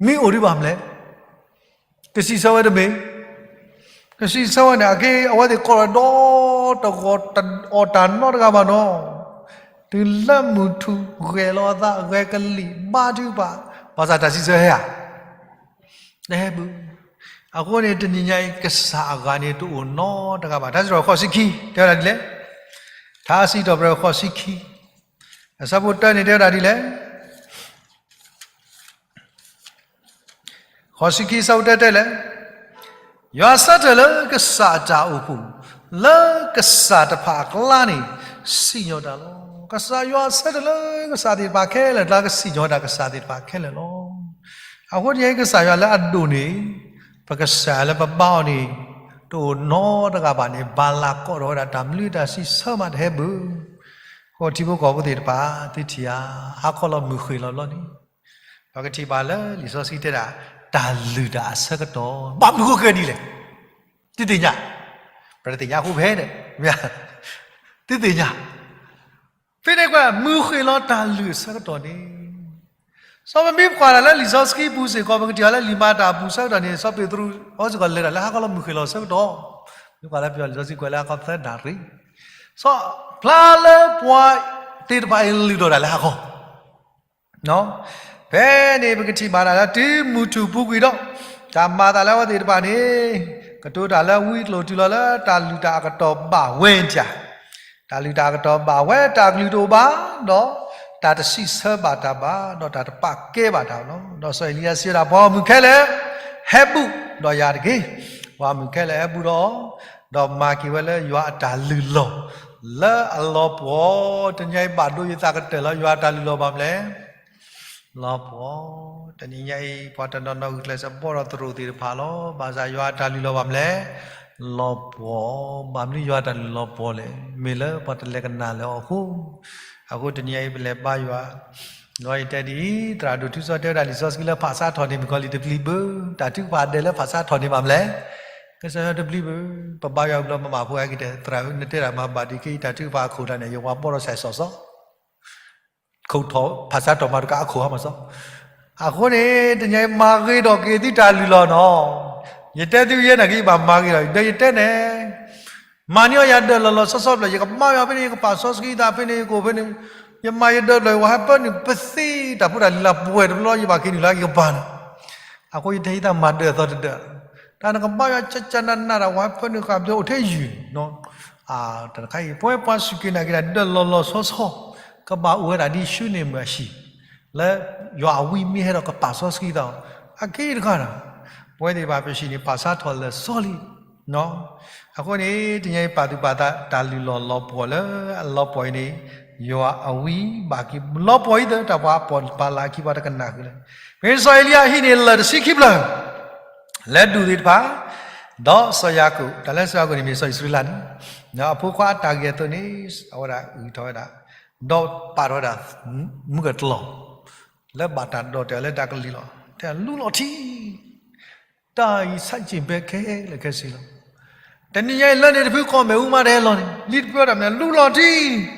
မ့ၢ်အိၣ်ဒံးဘၣ်မနုၤလဲၣ်, ကစံးဆၢဝဲတမ့ၢ်, ကစံးဆၢဝဲန့ၣ် အက့ အဝဲသ့ၣ်ကိးလီၤဒီတဂီၤ တအီၣ်တၢ်နီတဂၤဘၣ်နီၤ, တုၤလၢမုၢ်ထူၣ်ဂဲၤလီၤသး ဂဲၤကလံၣ်ဘါထုကဖၣ်, ဘၣ်ဆၣ်တၢ်စံးဆၢဟဲဧါ, တဟဲဘၣ်. အဃိန့ၣ် တနံၤညါအံၤ ကစၢ်အဂၤန့ၣ်တအိၣ်နီတဂၤဘၣ်. ထါစံးထီၣ်ပတြၢၤဃိးဆံခံ တဲဝဲဒၣ်ဒ်လဲၣ်, ထါစံးထီၣ်ပတြၢၤဃိးဆံခံ အဆၢဖိတၢန့ၣ်တဲဝဲဒၣ်ဒ်လဲၣ်, ဃိးဆံခံ အဆၢဖိတၢတဲလဲၣ်, ယွၤဆၢထၢၣ်လၢကစၢ်အတၢ်အိၣ်ဖှိၣ်, လၢကစၢ်တဖၣ်အကျါန့ၣ် စံၣ်ညီၣ်တၢ်လီၤ. ကစၢ်ယွၤဆၢထၢၣ်လၢကစၢ်သ့ၣ်တဖၣ်ခဲလၢာ်အကျါ ကစံၣ်ညီၣ်တၢ်ကစၢ်သ့ၣ်တဖၣ်ခဲလၢာ်လီၤ. အဃိတနံၤအံၤ ကစၢ်ယွၤလၢအဒိၣ်န့ၣ် ပကစၢ်လၢပဘါအီၤန့ၣ် တအိၣ်နီတဂၤဘၣ်န့ၣ် ဘၣ်လၤကီးထီၣ်ဝဲဒၣ်တၢ်မနုၤတၢ်စံးဆၢမးတဟဲဘၣ်. အဃိထံဖိကီၢ်ဖိသ့ၣ်တဖၣ် သုထံၣ်ဧါ, ဟါခီလီၤမုၢ်ဃ့ၢ်လီၤဘျီန့ၣ် ပကထံၣ်ဘၣ်လၢလံာ်စီဆှံတဲဒၣ် တၢ်လုၢ်တၢ်အဆၢကတီၢ် ဘၣ်မနုၤဃိကဲဒ်လဲၣ်. သုသ့ၣ်ညါ, ပတသ့ၣ်ညါအဃိဖဲန့ၣ်, သုသ့ၣ်ညါ, ဖဲန့ၣ်ကွၢ် မုၢ်ဃ့ၢ်လီၤတၢ်လုၢ်အဆၢကတီၢ်န့ၣ် စီၤပမ့ၢ်ကွၢ်တၢ်လၢလံာ်စီဆှံပူၤစ့ၢ်ကီး ပကထံၣ်အီၤလၢလံာ်မၤတၢ်အပူၤဆၢကတီၢ်န့ၣ် စီၤပ့းတရူးအီၤစ့ၢ်ကီးလဲၤတၢ်လၢဟါခီလီၤမုၢ်ဃ့ၢ်လီၤဆၢကတီၢ်, မ့ၢ်ကွၢ်လၢပယီၤလံာ်စီဆှံကွဲးလၢဟါခီသၢနၣ်ရံၣ်, စီၤဖျါလၢပှၤသ့ၣ်တဖၣ်အံၤလုၢ်ထီၣ်တၢ်လၢဟါခီ ဖဲန့ၣ်ပကထံၣ်ဘၣ်တၢ်လၢတုၤမုၢ်ထူၣ်ပူၤကွံာ်ဒီး တၢ်မၤအသးလၢအဝဲသ့ၣ်တဖၣ်န့ၣ် ကတိၤတၢ်လၢဝံကျိၤတုၤလီၤလၢတၢ်လုၢ်တၢ်အကတီၢ်ဘၣ်ဝဲန့ၣ်တၢ်, တၢ်လုၢ်တၢ်အကတီၢ်ဘၣ်ဝဲ တၢ်ကလုၢ်တအိၣ်ဘၣ်, ဒီးတၢ်တစံးဆၢဘၣ်တၢ်ဘၣ်, ဒီးတၢ်တပာ်ကဲဘၣ်တၢ်လီၤ. ဒီးစီၤအ့လံယၤစံးဝဲဒၣ် ပှၤဂီၢ်မုၢ်ခဲလၢာ် ဟဲဘူးဒီးယၤတက့ၢ်. ပှၤဂီၢ်မုၢ်ခဲလၢာ်ဟဲဘူးဒီး ဒီးမၤက့ၤဝဲလၢယွၤအတၢ်လုၢ်လီၢ် လၢအလီၤပှီၢ်, တနံၤအံၤဘၣ်ဒိယသးကတၢၢ်လၢယွၤအတၢ်လုၢ်လီၢ်ဘၣ်မနုၤလဲၣ် လီၤပှီၢ်, တနံၤညါအံၤ ပှၤတနီၤနီၤဂုာ်ကျဲးစၢးဘီၣ်ဒီးသရိာ်သ့ၣ်တဖၣ်လီၤ. ဘၣ်ဆၣ်ယွၤအတၢ်လုၢ်လီၢ်ဘၣ်မနုၤလဲၣ် လီၤပှီၢ်, ဘၣ်မနုၤယွၤအတၢ်လုၢ်လီၢ်ပှီၢ်လဲၣ်, မ့ၢ်လၢပှၤတလဲၤကနၣ်လၢၤအီၤအဃိ, အဃိတနံၤညါအံၤပလဲၤဘါယွၤ, ဒီးယတဲဒ်အံၤ, သရၣ်ဒိၣ်ထူစီတဲဝဲဒၣ်လံာ်စီဆှံလၢဖးဆါထီၣ်န့ၣ် မုၣ်ကီၤလံၢ်တပျံၤဘၣ်, တၢ်ထုကဖၣ်ဒဲးလၢဖးဆါထီၣ်န့ၣ်ဘၣ်မနုၤလဲၣ်, ကစၢ်ယွၤတပျံၤဘၣ်, ပဘါယွၤဘျီပမၤဖိအဂ့ၤတဲ, သရၣ်ဧၢ နတဲဒၣ်မၤဘၣ်ဒံးက့ၤ တၢ်ထုကဖၣ်အခိၣ်တၢ်န့ၣ် ယဝၤဘီၣ်ဒီးစဲးစီၤစီ ခိၣ်ထီၣ်ဖးဆါထီၣ်မၤတကးအခိၣ်ဟါမးစီ, အဃိန့ၣ် တနံၤညါအံၤမၤဂ့ၤထီၣ်က့ၤသုတၢ်လုၢ်လီၢ်နီၤ, ယတဲသုယဲန့ၣ်က့ၤဘၣ်မၤဂ့ၤထီၣ်, ဒီးယတဲန့ၣ် မၤန့ၢ်အီၤယၤဒၢးလီၤလီၤဆီဆီဖျၢၣ်, ယကဘါယွၤဖဲန့ၣ် ယကပာ်စီဆှံသးဖဲန့ၣ် ယကအိၣ်ဖဲန့ၣ်, ယမၤယဒၢးဖျၢၣ် ယဝၤဟဲပၢနုာ် ပသ့တၢ်ဖိတၢ်လံၤလၢပှဲၤတဘျီ ယဘၣ်က့ၤနုာ်လၢယကပၤန့ၣ်, အဃိယတဲယသးမၤဒၢးအသီတဒၢး, တၢ်နကဘါယွၤကကနနးတၢ် ဝၤဟဲပၢနုာ်ဃာ်ဘျၢအိၣ်ထဲယုၢ် တၢ်တခါအံၤ ပဝဲပှၤစူၢ်က့ၤနာ်က့ၤတၢ်ဒၢးလီၤလီၤဆီဆီ, ကဘၣ်အိၣ်ဝဲဒၣ်ဒ်ဆူန့ၣ်မုၢ်အဟံၣ်, လၢယွၤအဝံမ့ၢ်ဟဲဒီးကပာ်စီဆှံသးအီၤ, အက့တခါဒီး, ပဝဲသ့ၣ်တဖၣ်ပဟံၣ်န့ၣ် ဖးဆါထီၣ်လၢာ်စီလံ, အဃိန့ၣ် တနံၤအံၤပာ်သူၣ်ပာ်သး တၢ်လုၢ်လီၢ်လီၤပှီၢ်လၢအလီၤပှီၢ်အံၤန့ၣ်, ယွၤအဝံဘၣ်က့ၤလီၤပှီၢ်အံၤသၢ တၢ်ပှၤပာ်လၢခံပှၤတကနၣ်ဃုာ်လဲၣ်, မ့ၢ်စီၤအ့လံယၤဟံးန့ၢ်လၢၢ်တဆံခံဖျၢၣ် လၢဒူၣ်သ့ၣ်တဖၣ်, ဒီးစီၤယၤကိာ်, တၢ်လၢစီၤယၤကိာ်န့ၣ်မ့ၢ်စီၤအံၣ်စရ့လးန့ၣ်, အဖိခွါအတၢ်ဂဲၤအသိးန့ၣ်, အဝဲဒၣ်ဂံၢ်ထီၣ်ဝဲဒၣ်, ဒီးပာ်ထီၣ်ဝဲဒၣ်, မုၢ်ကတလီၤ, လၢဘၣ်တၢ်ဒီၣ်တဲာ်လၢတၢ်ကလံၤလီၤ, တဲလူလီၤထံ, တၢ်အံၤဆန့်ကျင်ဘက်ခဲလၢာ်ခဲဆ့လီၤ. တနံၤညါအံၤလၢန့ၣ်တဖုကီၢ်မ့ၣ်အူမးတဟဲလီၤန့ၣ် လံာ်တဖုအီၤတၢ်မနုၤလဲၣ် လူလီၤထံ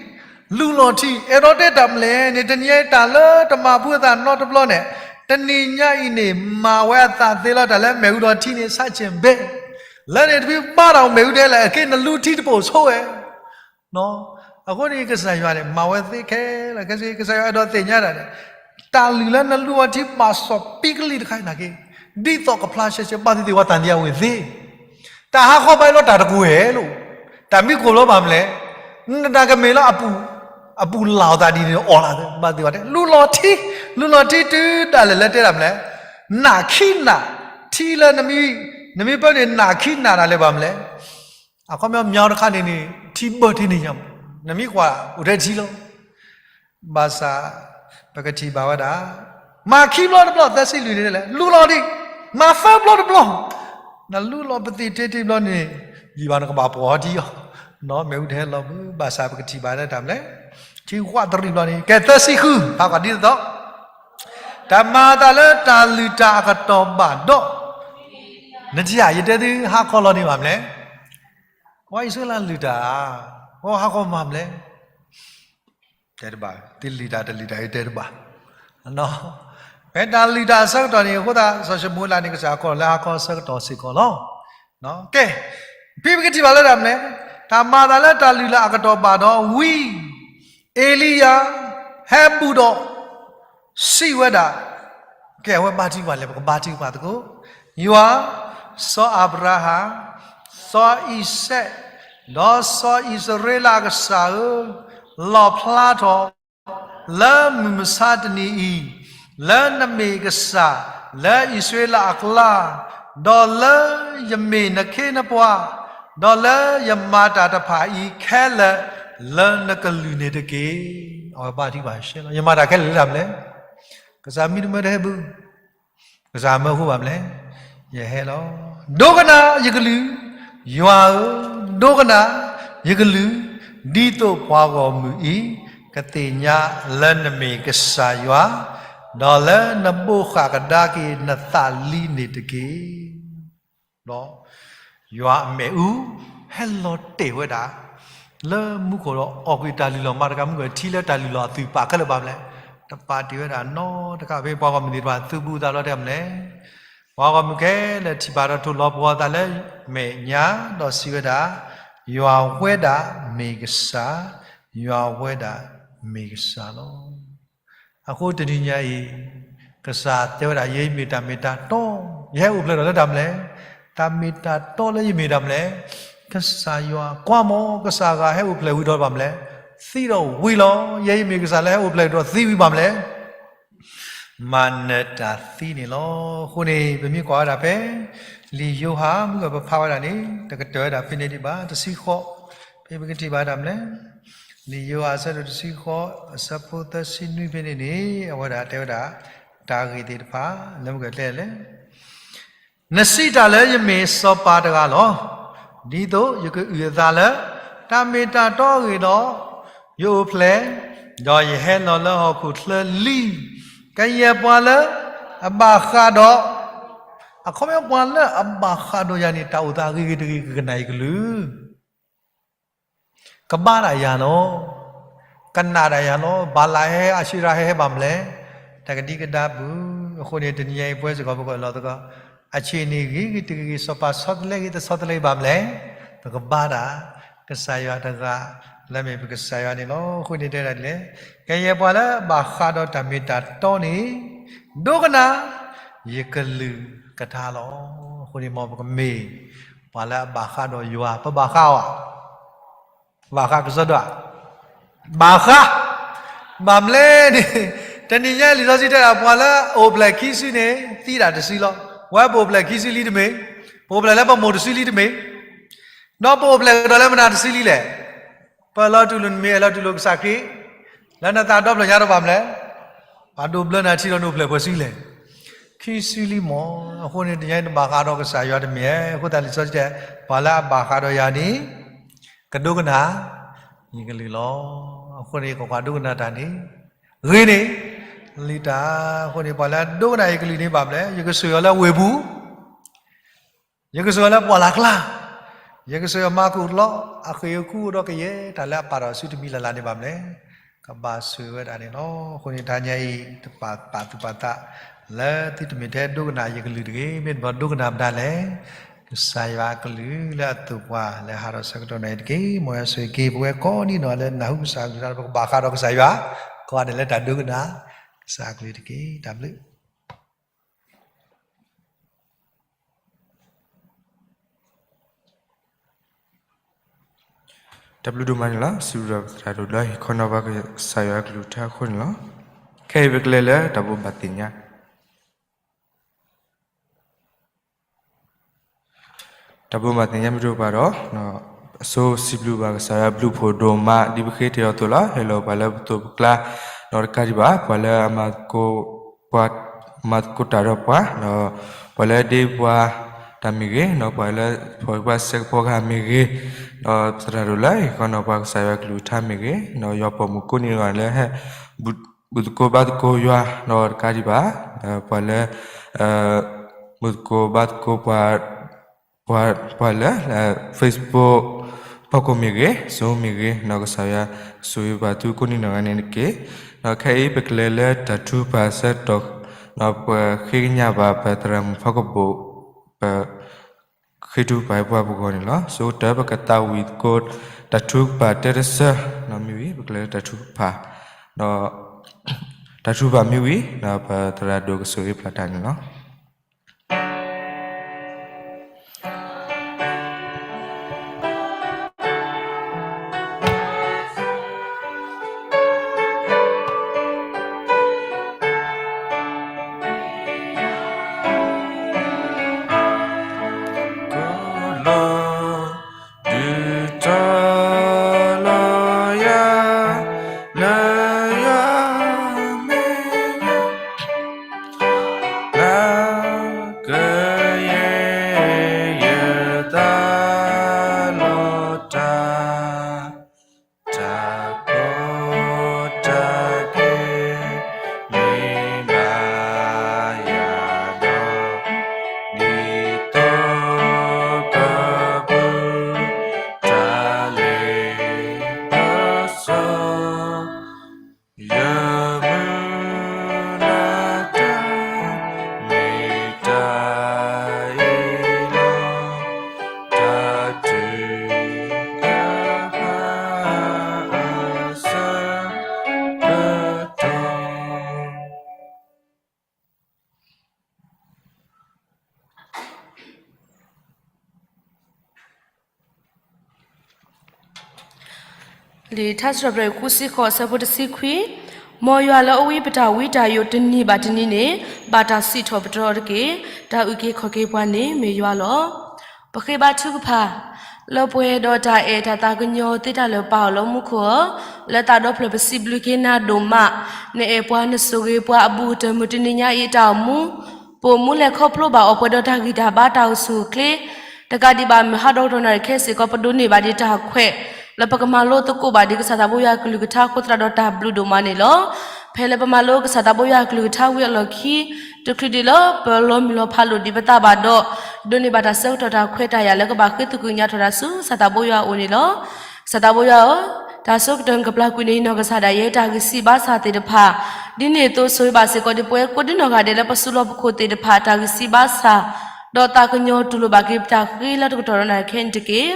လူလီၤထံ အဲၣ်ဒိးတဲတၢ်မနုၤလဲၣ်န့ၣ် တနံၤညါအံၤတၢ်လၢတမၤဖုအသးနီတဘျီန့ၣ်, တနံၤညါအံၤန့ၣ် မၤဝဲအသးသ့လီၤ တၢ်လၢမ့ၣ်အူဒီးထံန့ၣ် ဆန့်ကျင်ဘက်, လၢန့ၣ်တဖုဘါတၢ်အိၣ်မ့ၣ်အူဒဲလဲၣ် အက့နလူထံတပိာ်ဆိဝဲ အဃိန့ၣ် ကစၢ်ယွၤန့ၣ် မၤဝဲသ့ခဲလၢာ်ခဲဆ့ ကစၢ်ယွၤအဲၣ်ဒိးသ့ၣ်ညါတၢ်န့ၣ်, တၢ်လုၢ်လၢနလူအီၤထံဘၣ်စီၣ်ပံကလံၢ်တခါအံၤနာ်က့, ဒ်သိးကဖျါရှဲရှဲ ဘၣ်သ့ၣ်သ့ၣ်ဝဲသးသယဝ့ၤသ့, တၢ်ဟးဃီဘၣ်အံၤလီၤတၢ်တကွဲၤလီၤ, တၢ်မံခိၣ်လီၤဘၣ်မနုၤလဲၣ်, နတၢ်ကမ့ၢ်လၢ အပူၤလၢ်အီၤသးဒ်န့ၣ်အီၣ်လၢ်သ့ ဘၣ်သ့ၣ်ဝဲတဲ လူလီၤထံ, လူလီၤထံတုၤဒၣ်လဲာ်လၢတဲတၢ်မနုၤလဲၣ်, နၢ်ခံနၢ်, ထံလၢ နမ့ၢ်ပၢနုာ်နၢ်ခံနၢ်တၢ်လၢၤဘၣ်မနုၤလဲၣ် အခီပညီ မျောက်တခါန့ၣ်န့ၣ် ထံဘၢထံန့ၣ်ညါမး, နမ့ၢ်ကွၢ်အိၣ်ထဲထံလီၤ. ဘၣ်ဆၣ် ပကထံၣ်ဘၣ်ဝဲဒၣ် မၤခံဘျီတဘျီ သၢဆံလွံၢ်န့ၣ်လဲၣ် လူလီၤဒံး, မၤသၢဘျီတဘျီ, နလူလီၤပသ့ၣ်တ့တ့ဘျီန့ၣ် ယံာ်ဘၣ်နကဘၣ်ပှီၢ်ထံအီၤ, မ့ၣ်အူတဟဲလီၤဘၣ်, ဘၣ်ဆၣ်ပကထံၣ်ဘၣ်လၢတၢ်မနုၤလဲၣ်, ထံဝးတရံးဘျီန့ၣ် ကဲသၢဆံဃု ဖးကွၢ်ဒ်သိး တၢ်မၤအသးလၢတၢ်လုၢ်တၢ်အကတီၢ်ဘၣ်ဒီး, နထံၣ်ဧါ ယတဲသုဟါခီလီၤန့ၣ်ဘၣ်မနုၤလဲၣ်, ပှၤအံၣ်စရ့လးလုၢ်တၢ်ဧါ, ပှၤဟါခီမၤမနုၤလဲၣ်, တဲတဘၣ်, သုလုၢ်တၢ်တလုၢ်တၢ် ယတဲတဘၣ်, ဖဲတၢ်လုၢ်တၢ်အဆၢကတီၢ်န့ၣ် အဃိသတး စီၤၡမူၤအ့လးန့ၣ် ကစၢ်ခီလီၤလၢဟါခီအဆၢကတီၢ်စ့ၢ်ကီးလီၤ. ကဲ, ဖဲပကထံၣ်ဘၣ်လၢတၢ်မနုၤလဲၣ်, တၢ်မၤအသးလၢတၢ်လုၢ်လၢ်အကတီၢ်ဘၣ်ဒီးဝံၤ, အ့လံယၤ ဟဲဘူးဒီး စံးဝဲဒၣ်, ကဲ အဝဲဘါထုကဖၣ်လဲၣ် ပကဘါထုကဖၣ်သကိး, ယွၤ, စီၤအၤဘြၤဟၣ်, စီၤအံၤစဲး, ဒီးစီၤအံၣ်စရ့လးအကစၢ်ဧၢ, လီၣ်ဖျါထီၣ် လၢမုၢ်မဆါတနံၤအံၤ, လၢနမ့ၢ်ကစၢ် လၢအံၣ်စရ့လးအကျါ, ဒီးလၢယမ့ၢ်နခ့နပှၤ, ဒီးလၢယမၤတၢ်တဖၣ်အံၤခဲလၢာ်လၢနကလုၢ်န့ၣ်တက့ၢ်. အဝဲဘါထုကဖၣ်ရှဲလီၤ. ယမၤတၢ်ခဲလၢာ်လၢတၢ်မနုၤလဲၣ်. ကစၢ်မံတမၢတဟဲဘု, ကစၢ်မၢဃိဘၣ်မနုၤလဲၣ်. ယဟဲလီၤ. ဒိကနၣ်ယကလုၢ်, ယွၤဧၢ, ဒိကနၣ်ယကလုၢ်, ဒ်သိးပှၤဂီၢ်မုၢ်အံၤ ကသ့ၣ်ညါလၢနမ့ၢ်ကစၢ်ယွၤ, ဒီးလၢနဘိးဃၣ်ကဒါက့ၤနသးလံန့ၣ်တက့ၢ်. ဒီးယွၤအမဲာ်အူ ဟဲလီၤတဲာ်ဝဲဒၣ် လၢမူခိၣ်ဒီးအီၣ်ကွံာ်တၢ်လုၢ်လီၢ်မၤတကးမူကထံလၢတၢ်လုၢ်လီၢ်အသုးပာ်ခဲလၢာ်ဘၣ်မနုၤလဲၣ်. တပာ်တ့ၢ်ဝဲဒၣ်နီတခါဖဲပှၤဂီၢ်မုၢ်သ့ၣ်တဖၣ် သူၣ်ဘူးသးလီတဲာ်မနုၤလဲၣ်. ပှၤဂီၢ်မုၢ်ခဲလၢာ်ထံၣ်ဘၣ်ဒီးထိၣ်လီၤပှီၢ်သးလၢမဲာ်ညါ ဒီးစံးဝဲဒၣ်, ယွၤဝဲဒၣ်မ့ၢ်ကစၢ်, ယွၤဝဲဒၣ်မ့ၢ်ကစၢ်လီၤ. အဃိတနံၤညါအံၤ ကစၢ်တဲဝဲဒၣ် ယမ့ၢ်တၢ်မ့ၢ်တၢ်တီ, ယဟဲအိၣ်ဖျဲၣ်ဒီးလၢတၢ်မနုၤလဲၣ်. တၢ်မ့ၢ်တၢ်တီလၢယမ့ၢ်တၢ်မနုၤလဲၣ်. ကစၢ်ယွၤကွၢ်မး ကစၢ်ဂၤဟဲအိၣ်ဖျဲၣ်ဝံၤဒီးဘၣ်မနုၤလဲၣ်, သံဒီးဝံၤလီၤ. ယဲယမ့ၢ်ကစၢ်လၢဟဲအိၣ်ဖျဲၣ်ဒီးသံဝံၤဘၣ်မနုၤလဲၣ်. မၤနၢၤတၢ်သံန့ၣ်လီၤ. အဃိန့ၣ် ပမ့ၢ်ကွၢ်ဝဲဒၣ်ဖဲ လံာ်ယိၤဟၣ်မုၢ်ဂီၤပဖးဝဲဒၣ်န့ၣ် တကတၢၢ်ဝဲဒၣ်ဖဲန့ၣ်ဒံးဘၣ် တဆံဃိး, ဖဲပကထံၣ်ဘၣ်တၢ်မနုၤလဲၣ်. လံာ်ယိၤဟၣ်အဆၢဒိၣ်တဆံဃိး အဆၢဖိသၢဆံနွံဖဲန့ၣ်န့ၣ် အဝဲဒၣ်တဲဝဲဒၣ် တၢ်ဂ့ၢ်သ့ၣ်တဖၣ် လၢမုၢ်ဂီၤကျဲလဲၣ် နစံးတၢ်လၢယမ့ၢ်စီၤပၤတဂၤလီၤ. ဒ်သိးယကအုၣ်အသးလၢ တၢ်မ့ၢ်တၢ်တီအဂ့ၢ်ဒီး ယအိၣ်ဖျဲၣ်, ဒီးယဟဲလီၤလၢဟီၣ်ခိၣ်ချၢလံ. ကယဲၢ်ပှၤလၢအဘၣ်ဃးဒီး, အခီပညီပှၤလၢအဘၣ်ဃးဒီးယၤန့ၣ် တၢ်အိၣ်သးဂ့ၤဂ့ၤတဂ့ၤ ကကနၣ်ယကလုၢ် ကဘါဒၣ်ယၤလီၤ. ကနၣ်ဒၣ်ယၤလီၤ. ဘၤလးဟဲ အၤၡူရၤဟဲ ဟဲဘၣ်မနုၤလဲၣ်. တၢ်ကဒံကဒါပူၤ. အဃိန့ၣ် တနံၤညါအံၤ ပဝဲစ့ၢ်ကီး ပကအၢၣ်လီၤသကိး အဆ့ၣ်န့ၣ်ဂ့ၤဂ့ၤတဂ့ၤဂ့ၤ စီၤပၤဆီတလဲဂ့ၤ တဆီတလဲဂ့ၤဘၣ်မနုၤလဲၣ်. ပကဘါဒၣ် ကစၢ်ယွၤတဂၤ လၢမ့ၢ်ပကစၢ်ယွၤန့ၣ်လီၤ. အဃိန့ၣ်တဲဒၣ်ဒ်လဲၣ်, ကယဲၢ်ပှၤလၢအဘၣ်ဃးဒီးတၢ်မ့ၢ်တၢ်တီန့ၣ် ဒိကနၣ် ယကလုၢ်ကထါလီၤ. အဃိန့ၣ်မ်ပကမ့ၢ် ပှၤလၢအဘၣ်ဃးဒီးယွၤ ပဘၣ်ဃးအီၤဧါ. ဘၣ်ဃးကစီဒီဧါ. ဘၣ်ဃး, ဘၣ်မနုၤလဲၣ်န့ၣ် တနံၤညါလံာ်စီဆှံတဲဒၣ် ပှၤလၢအအိၣ်ဖျဲၣ်ခံစုန့ၣ် သံဒၣ်တစုလီၤ. ပဝဲပအိၣ်ဖျဲၣ်ခံစုလံတမ့ၢ်, ပအိၣ်ဖျဲၣ်လၢပမိၢ်တစုလံတမ့ၢ်, ဒီးပအိၣ်ဖျဲၣ်ကဒီးလၢမနုၤတစုလံလဲၣ်. ပလီၤတူၢ်လိာ်နမ့ၢ်အဲၣ်လီၤတူၢ်လိာ်ကစၢ်ခရံာ် လၢနသးဒီဖျၢၣ်ညါတဘၣ်မနုၤလဲၣ်. ပှၤဒိးဘျၢနၤထံဒီးနအိၣ်ဖျဲၣ်ပှဲၤစုလဲၣ်. ခံစုလံမး. အဃိန့ၣ် တနံၤညါအံၤနဘၣ်ဃးဒီးကစၢ်ယွၤတမ့ၢ်ဧါ. အဃိသတးလံာ်စီဆှံတဲ ပှၤလၢအဘၣ်ဃးဒီးယၤန့ၣ် ကဒိကနၣ် ယကလုၢ်လီၤ. အဃိန့ၣ် ကွၢ်ကွၢ်ဒိကနၣ်တၢ်န့ၣ် ဂ့ၤန့ၣ် လံတၢ်. အဃိန့ၣ် ပှၤလၢအဒိကနၣ်ယကလုၢ်န့ၣ်ဘၣ်မနုၤလဲၣ်. ယကဆိၣ်အီၤလၢဝ့ၢ်ပူၤ ယကဆိၣ်အီၤလၢပှၢ်လၢ်ကျါ, ယကဆိၣ်အီၤမၤကူၣ်လီၤ အဃ့ၢ်အကူၣ်ဒီးကယဲၢ်တၢ်လၢအပာ်ထီၣ်ဆူတမံၤလၢ်လၢ်န့ၣ်ဘၣ်မနုၤလဲၣ်, ကဘၣ်ဆိၣ်ဝဲဒၣ်န့ၣ်လီၤ. အဃိန့ၣ်တနံၤညါအံၤ တပာ်ပာ်သူၣ်ပာ်သး လၢသုတမ့ၢ်ထဲဒိကနၣ်ယကလုၢ်တဂ့ၤ, မ့ၢ်တဘျီဒိကနၣ်မတၤလဲၣ်, ကစၢ်ယွၤအကလုၢ်လၢအသိၣ်ပှၤလၢဟးထီၣ်ဆၢကတီၢ်န့ၣ်တက့ၢ်. မ်ယွၤဆိၣ်ဂ့ၤက့ၤပဝဲကိးနံၣ်နီၢ်လၢနၢ်ဟူကစၢ်အကလုၢ်ဒီး ပကဘၣ်ဃးဒီးကစၢ်ယွၤ ကိးဂၤဒဲးလၢတၢ်ဒိကနၣ်ကစၢ်အကလုၢ်တက့ၢ်. တၢ်ဘျုး တၢ်ဘျုးဒိၣ်မးန့ၣ်လီၤ. စံးဘျုးဒီးပသရၣ်ဒိၣ်လၢဟ့ၣ်ခီနီၣ်ပှၤကစၢ်ယွၤအကလုၢ်ကထါအဃိန့ၣ်လီၤ. ခဲအံၤပကလဲၤလၢတၢ်ဘိးဘၣ်သ့ၣ်ညါ တၢ်ဘိးဘၣ်သ့ၣ်ညါမ့ၢ်တအိၣ်ဘၣ်ဒီး အဆိစံးဘျုးဘၣ်ကစၢ်ယွၤဘျုးဖှိၣ်ဒိၣ်မး ဒ်ပဃ့တ့ၢ်အီၤအသိးလီၤ. ဟ့ၣ်လီၤပှၤလၢပသိးပကျါ ဒီးတကးဒံးဘၣ် ပှၤလၢအမၤသကိး ပှၤမၤသကိးတၢ်ဒီးပှၤ ဒီးပှၤလၢဒ့ပှၤတၢ်မ့ၢ်ဂ့ၤ, ဒီးပှၤလၢဖီၣ်ပှၤစဲးကပီၤဂၤမ့ၢ်ဂ့ၤ, ဒီးပသရၣ်ဒိၣ်လၢဟ့ၣ်ခီနီၣ်ပှၤကစၢ်ယွၤကလုၢ်ကထါမ့ၢ်ဂ့ၤ, ဒီးယွၤပိာ်မုၣ်ကိးနံၣ်ဂၤလၢဟဲ ဘူၣ်သကိးဘါသကိးယွၤ ဒီးတကးဒံးဘၣ် ပှၤလၢ ဘူၣ်သကိးဘါသကိးပှၤ ပှၤလၢ Facebook ဖီခိၣ်မ့ၢ်ဂ့ၤ, Zoom မ့ၢ်ဂ့ၤ, ဒီးကစၢ်ယွၤဆိၣ်ဂ့ၤဘၣ်သုကိးနံၣ်နီၢ်ဂၤန့ၣ်တက့ၢ်. ဒီးခဲအံၤပကလဲၤလၢတၢ်ထုကဖၣ်ဆၢကတီၢ်, ဒီးပဃ့ကညးဘၣ်ပသရၣ်မုၣ်ဖီကဘိၣ် ပ ဃ့ထုကဖၣ်ပှၤပဂီၢ်န့ၣ်လီၤ. ဆိကတၢၢ်ပကသးဝံၣ်သကိး တၢ်ထုကဖၣ်တဲတဆၢ မ့ၢ်ဝံၤ ပကလဲၤလၢတၢ်ထုကဖၣ်, ဒီး တၢ်ထုကဖၣ်မ့ၢ်ဝံၤ ဒီးပသရၣ်ဒိၣ်ကဆိၣ်ဂ့ၤပျၢ်တၢ်န့ၣ်လီၤ. လံာ်ထါစံးထီၣ်ပတြၢၤ ဃုဆံဃိး အဆၢဖိတဆံခွံ, မ်ယွၤလၢအဝံပတၢ်ဝံတၢ်ယိးတနံၤဘၣ်တနံၤန့ၣ် ဘၣ်တၢ်စံးထီၣ်ပတြၢၤအီၤတက့ၢ်. တၢ်အုၣ်က့ၤခီၣ်က့ၤပှၤန့ၣ်မ့ၢ်ယွၤလီၤ. ပဃ့ဘါထုကဖၣ်, လၢပှဲၤဒီးတၢ်အဲၣ်တၢ်သးကညီၤသ့တၢ်လၢာ်ပာ်အီၤလၢမူခိၣ်ဧၢ, လၢသးဒီဖျၢၣ်ပစံးဘျုးက့ၤနၤဒိၣ်မး, နအဲၣ်ပှၤနဆိၣ်ဂ့ၤပှၤအဘူးကတၢၢ်မုၢ်တနံၤညါအံၤအတၢ်အိၣ်မူ ပအိၣ်မူလဲၤခီဖျိဘၣ်အီၤပှဲၤဒီးတၢ်ဂံၢ်တၢ်ဘါတၢ်အိၣ်ဆူၣ်အိၣ်ချ့, တကးဒံးဘၣ်မုၢ်ဟါဒီကတီၢ်နၣ်ရံၣ်ခဲအံၤစ့ၢ်ကီး ပဒိးန့ၢ်ဘၣ်ဒံးတၢ်ခွဲး လၢပကမၤလိသကိးဘၣ်ဒံးကစၢ်သးဘိယွၤအကလုၢ်ကထါအဃိသတးဒီးတၢ်ဘျုးဒိၣ်မးန့ၣ်လီၤ. ဖဲလၢပမၤလိကစၢ်သးဘိယွၤအကလုၢ်ကထါဝံၤအလီၢ်ခံ, တချုးဒံးလၢပလီၤမုၢ်လီၤဖးလိာ်ဒံးပသးဘၣ်ဒီး, ဒိးန့ၢ်ဘၣ်တၢ်ဆၢကတီၢ်တၢ်ခွဲးတၢ်ယာ်လၢကဘၣ်ဃ့သကွံာ်ကညးထီၣ်တၢ်ဆူကစၢ်သးဘိယွၤအအိၣ်န့ၣ်လီၤ. ကစၢ်သးဘိယွၤဧၢ, တၢ်ဆၢကတီၢ်နကပျၢ်ကွံာ်န့ၣ် နီၢ်ကစၢ်ဒၣ်ယဲတၢ်ဂံၢ်စၢ်ဘါစၢ်သ့ၣ်တဖၣ်, ဒ်န့ၣ်အသိးဆိၣ်ဂ့ၤဘၣ်စ့ၢ်ကီးဒံးပဝဲကိးဒံနီၢ်ဂၤဒဲးလၢပစုလီၢ်ပခိၣ်သ့ၣ်တဖၣ် တၢ်ဂံၢ်စၢ်ဘါစၢ်, ဒီးသးကညီၤတူၢ်လိာ်ဘၣ်က့ၤပတၢ်ဃ့လၢတကတီၢ်ဒီးနၣ်ရံၣ်ခဲအံၤန့ၣ်တက့ၢ်.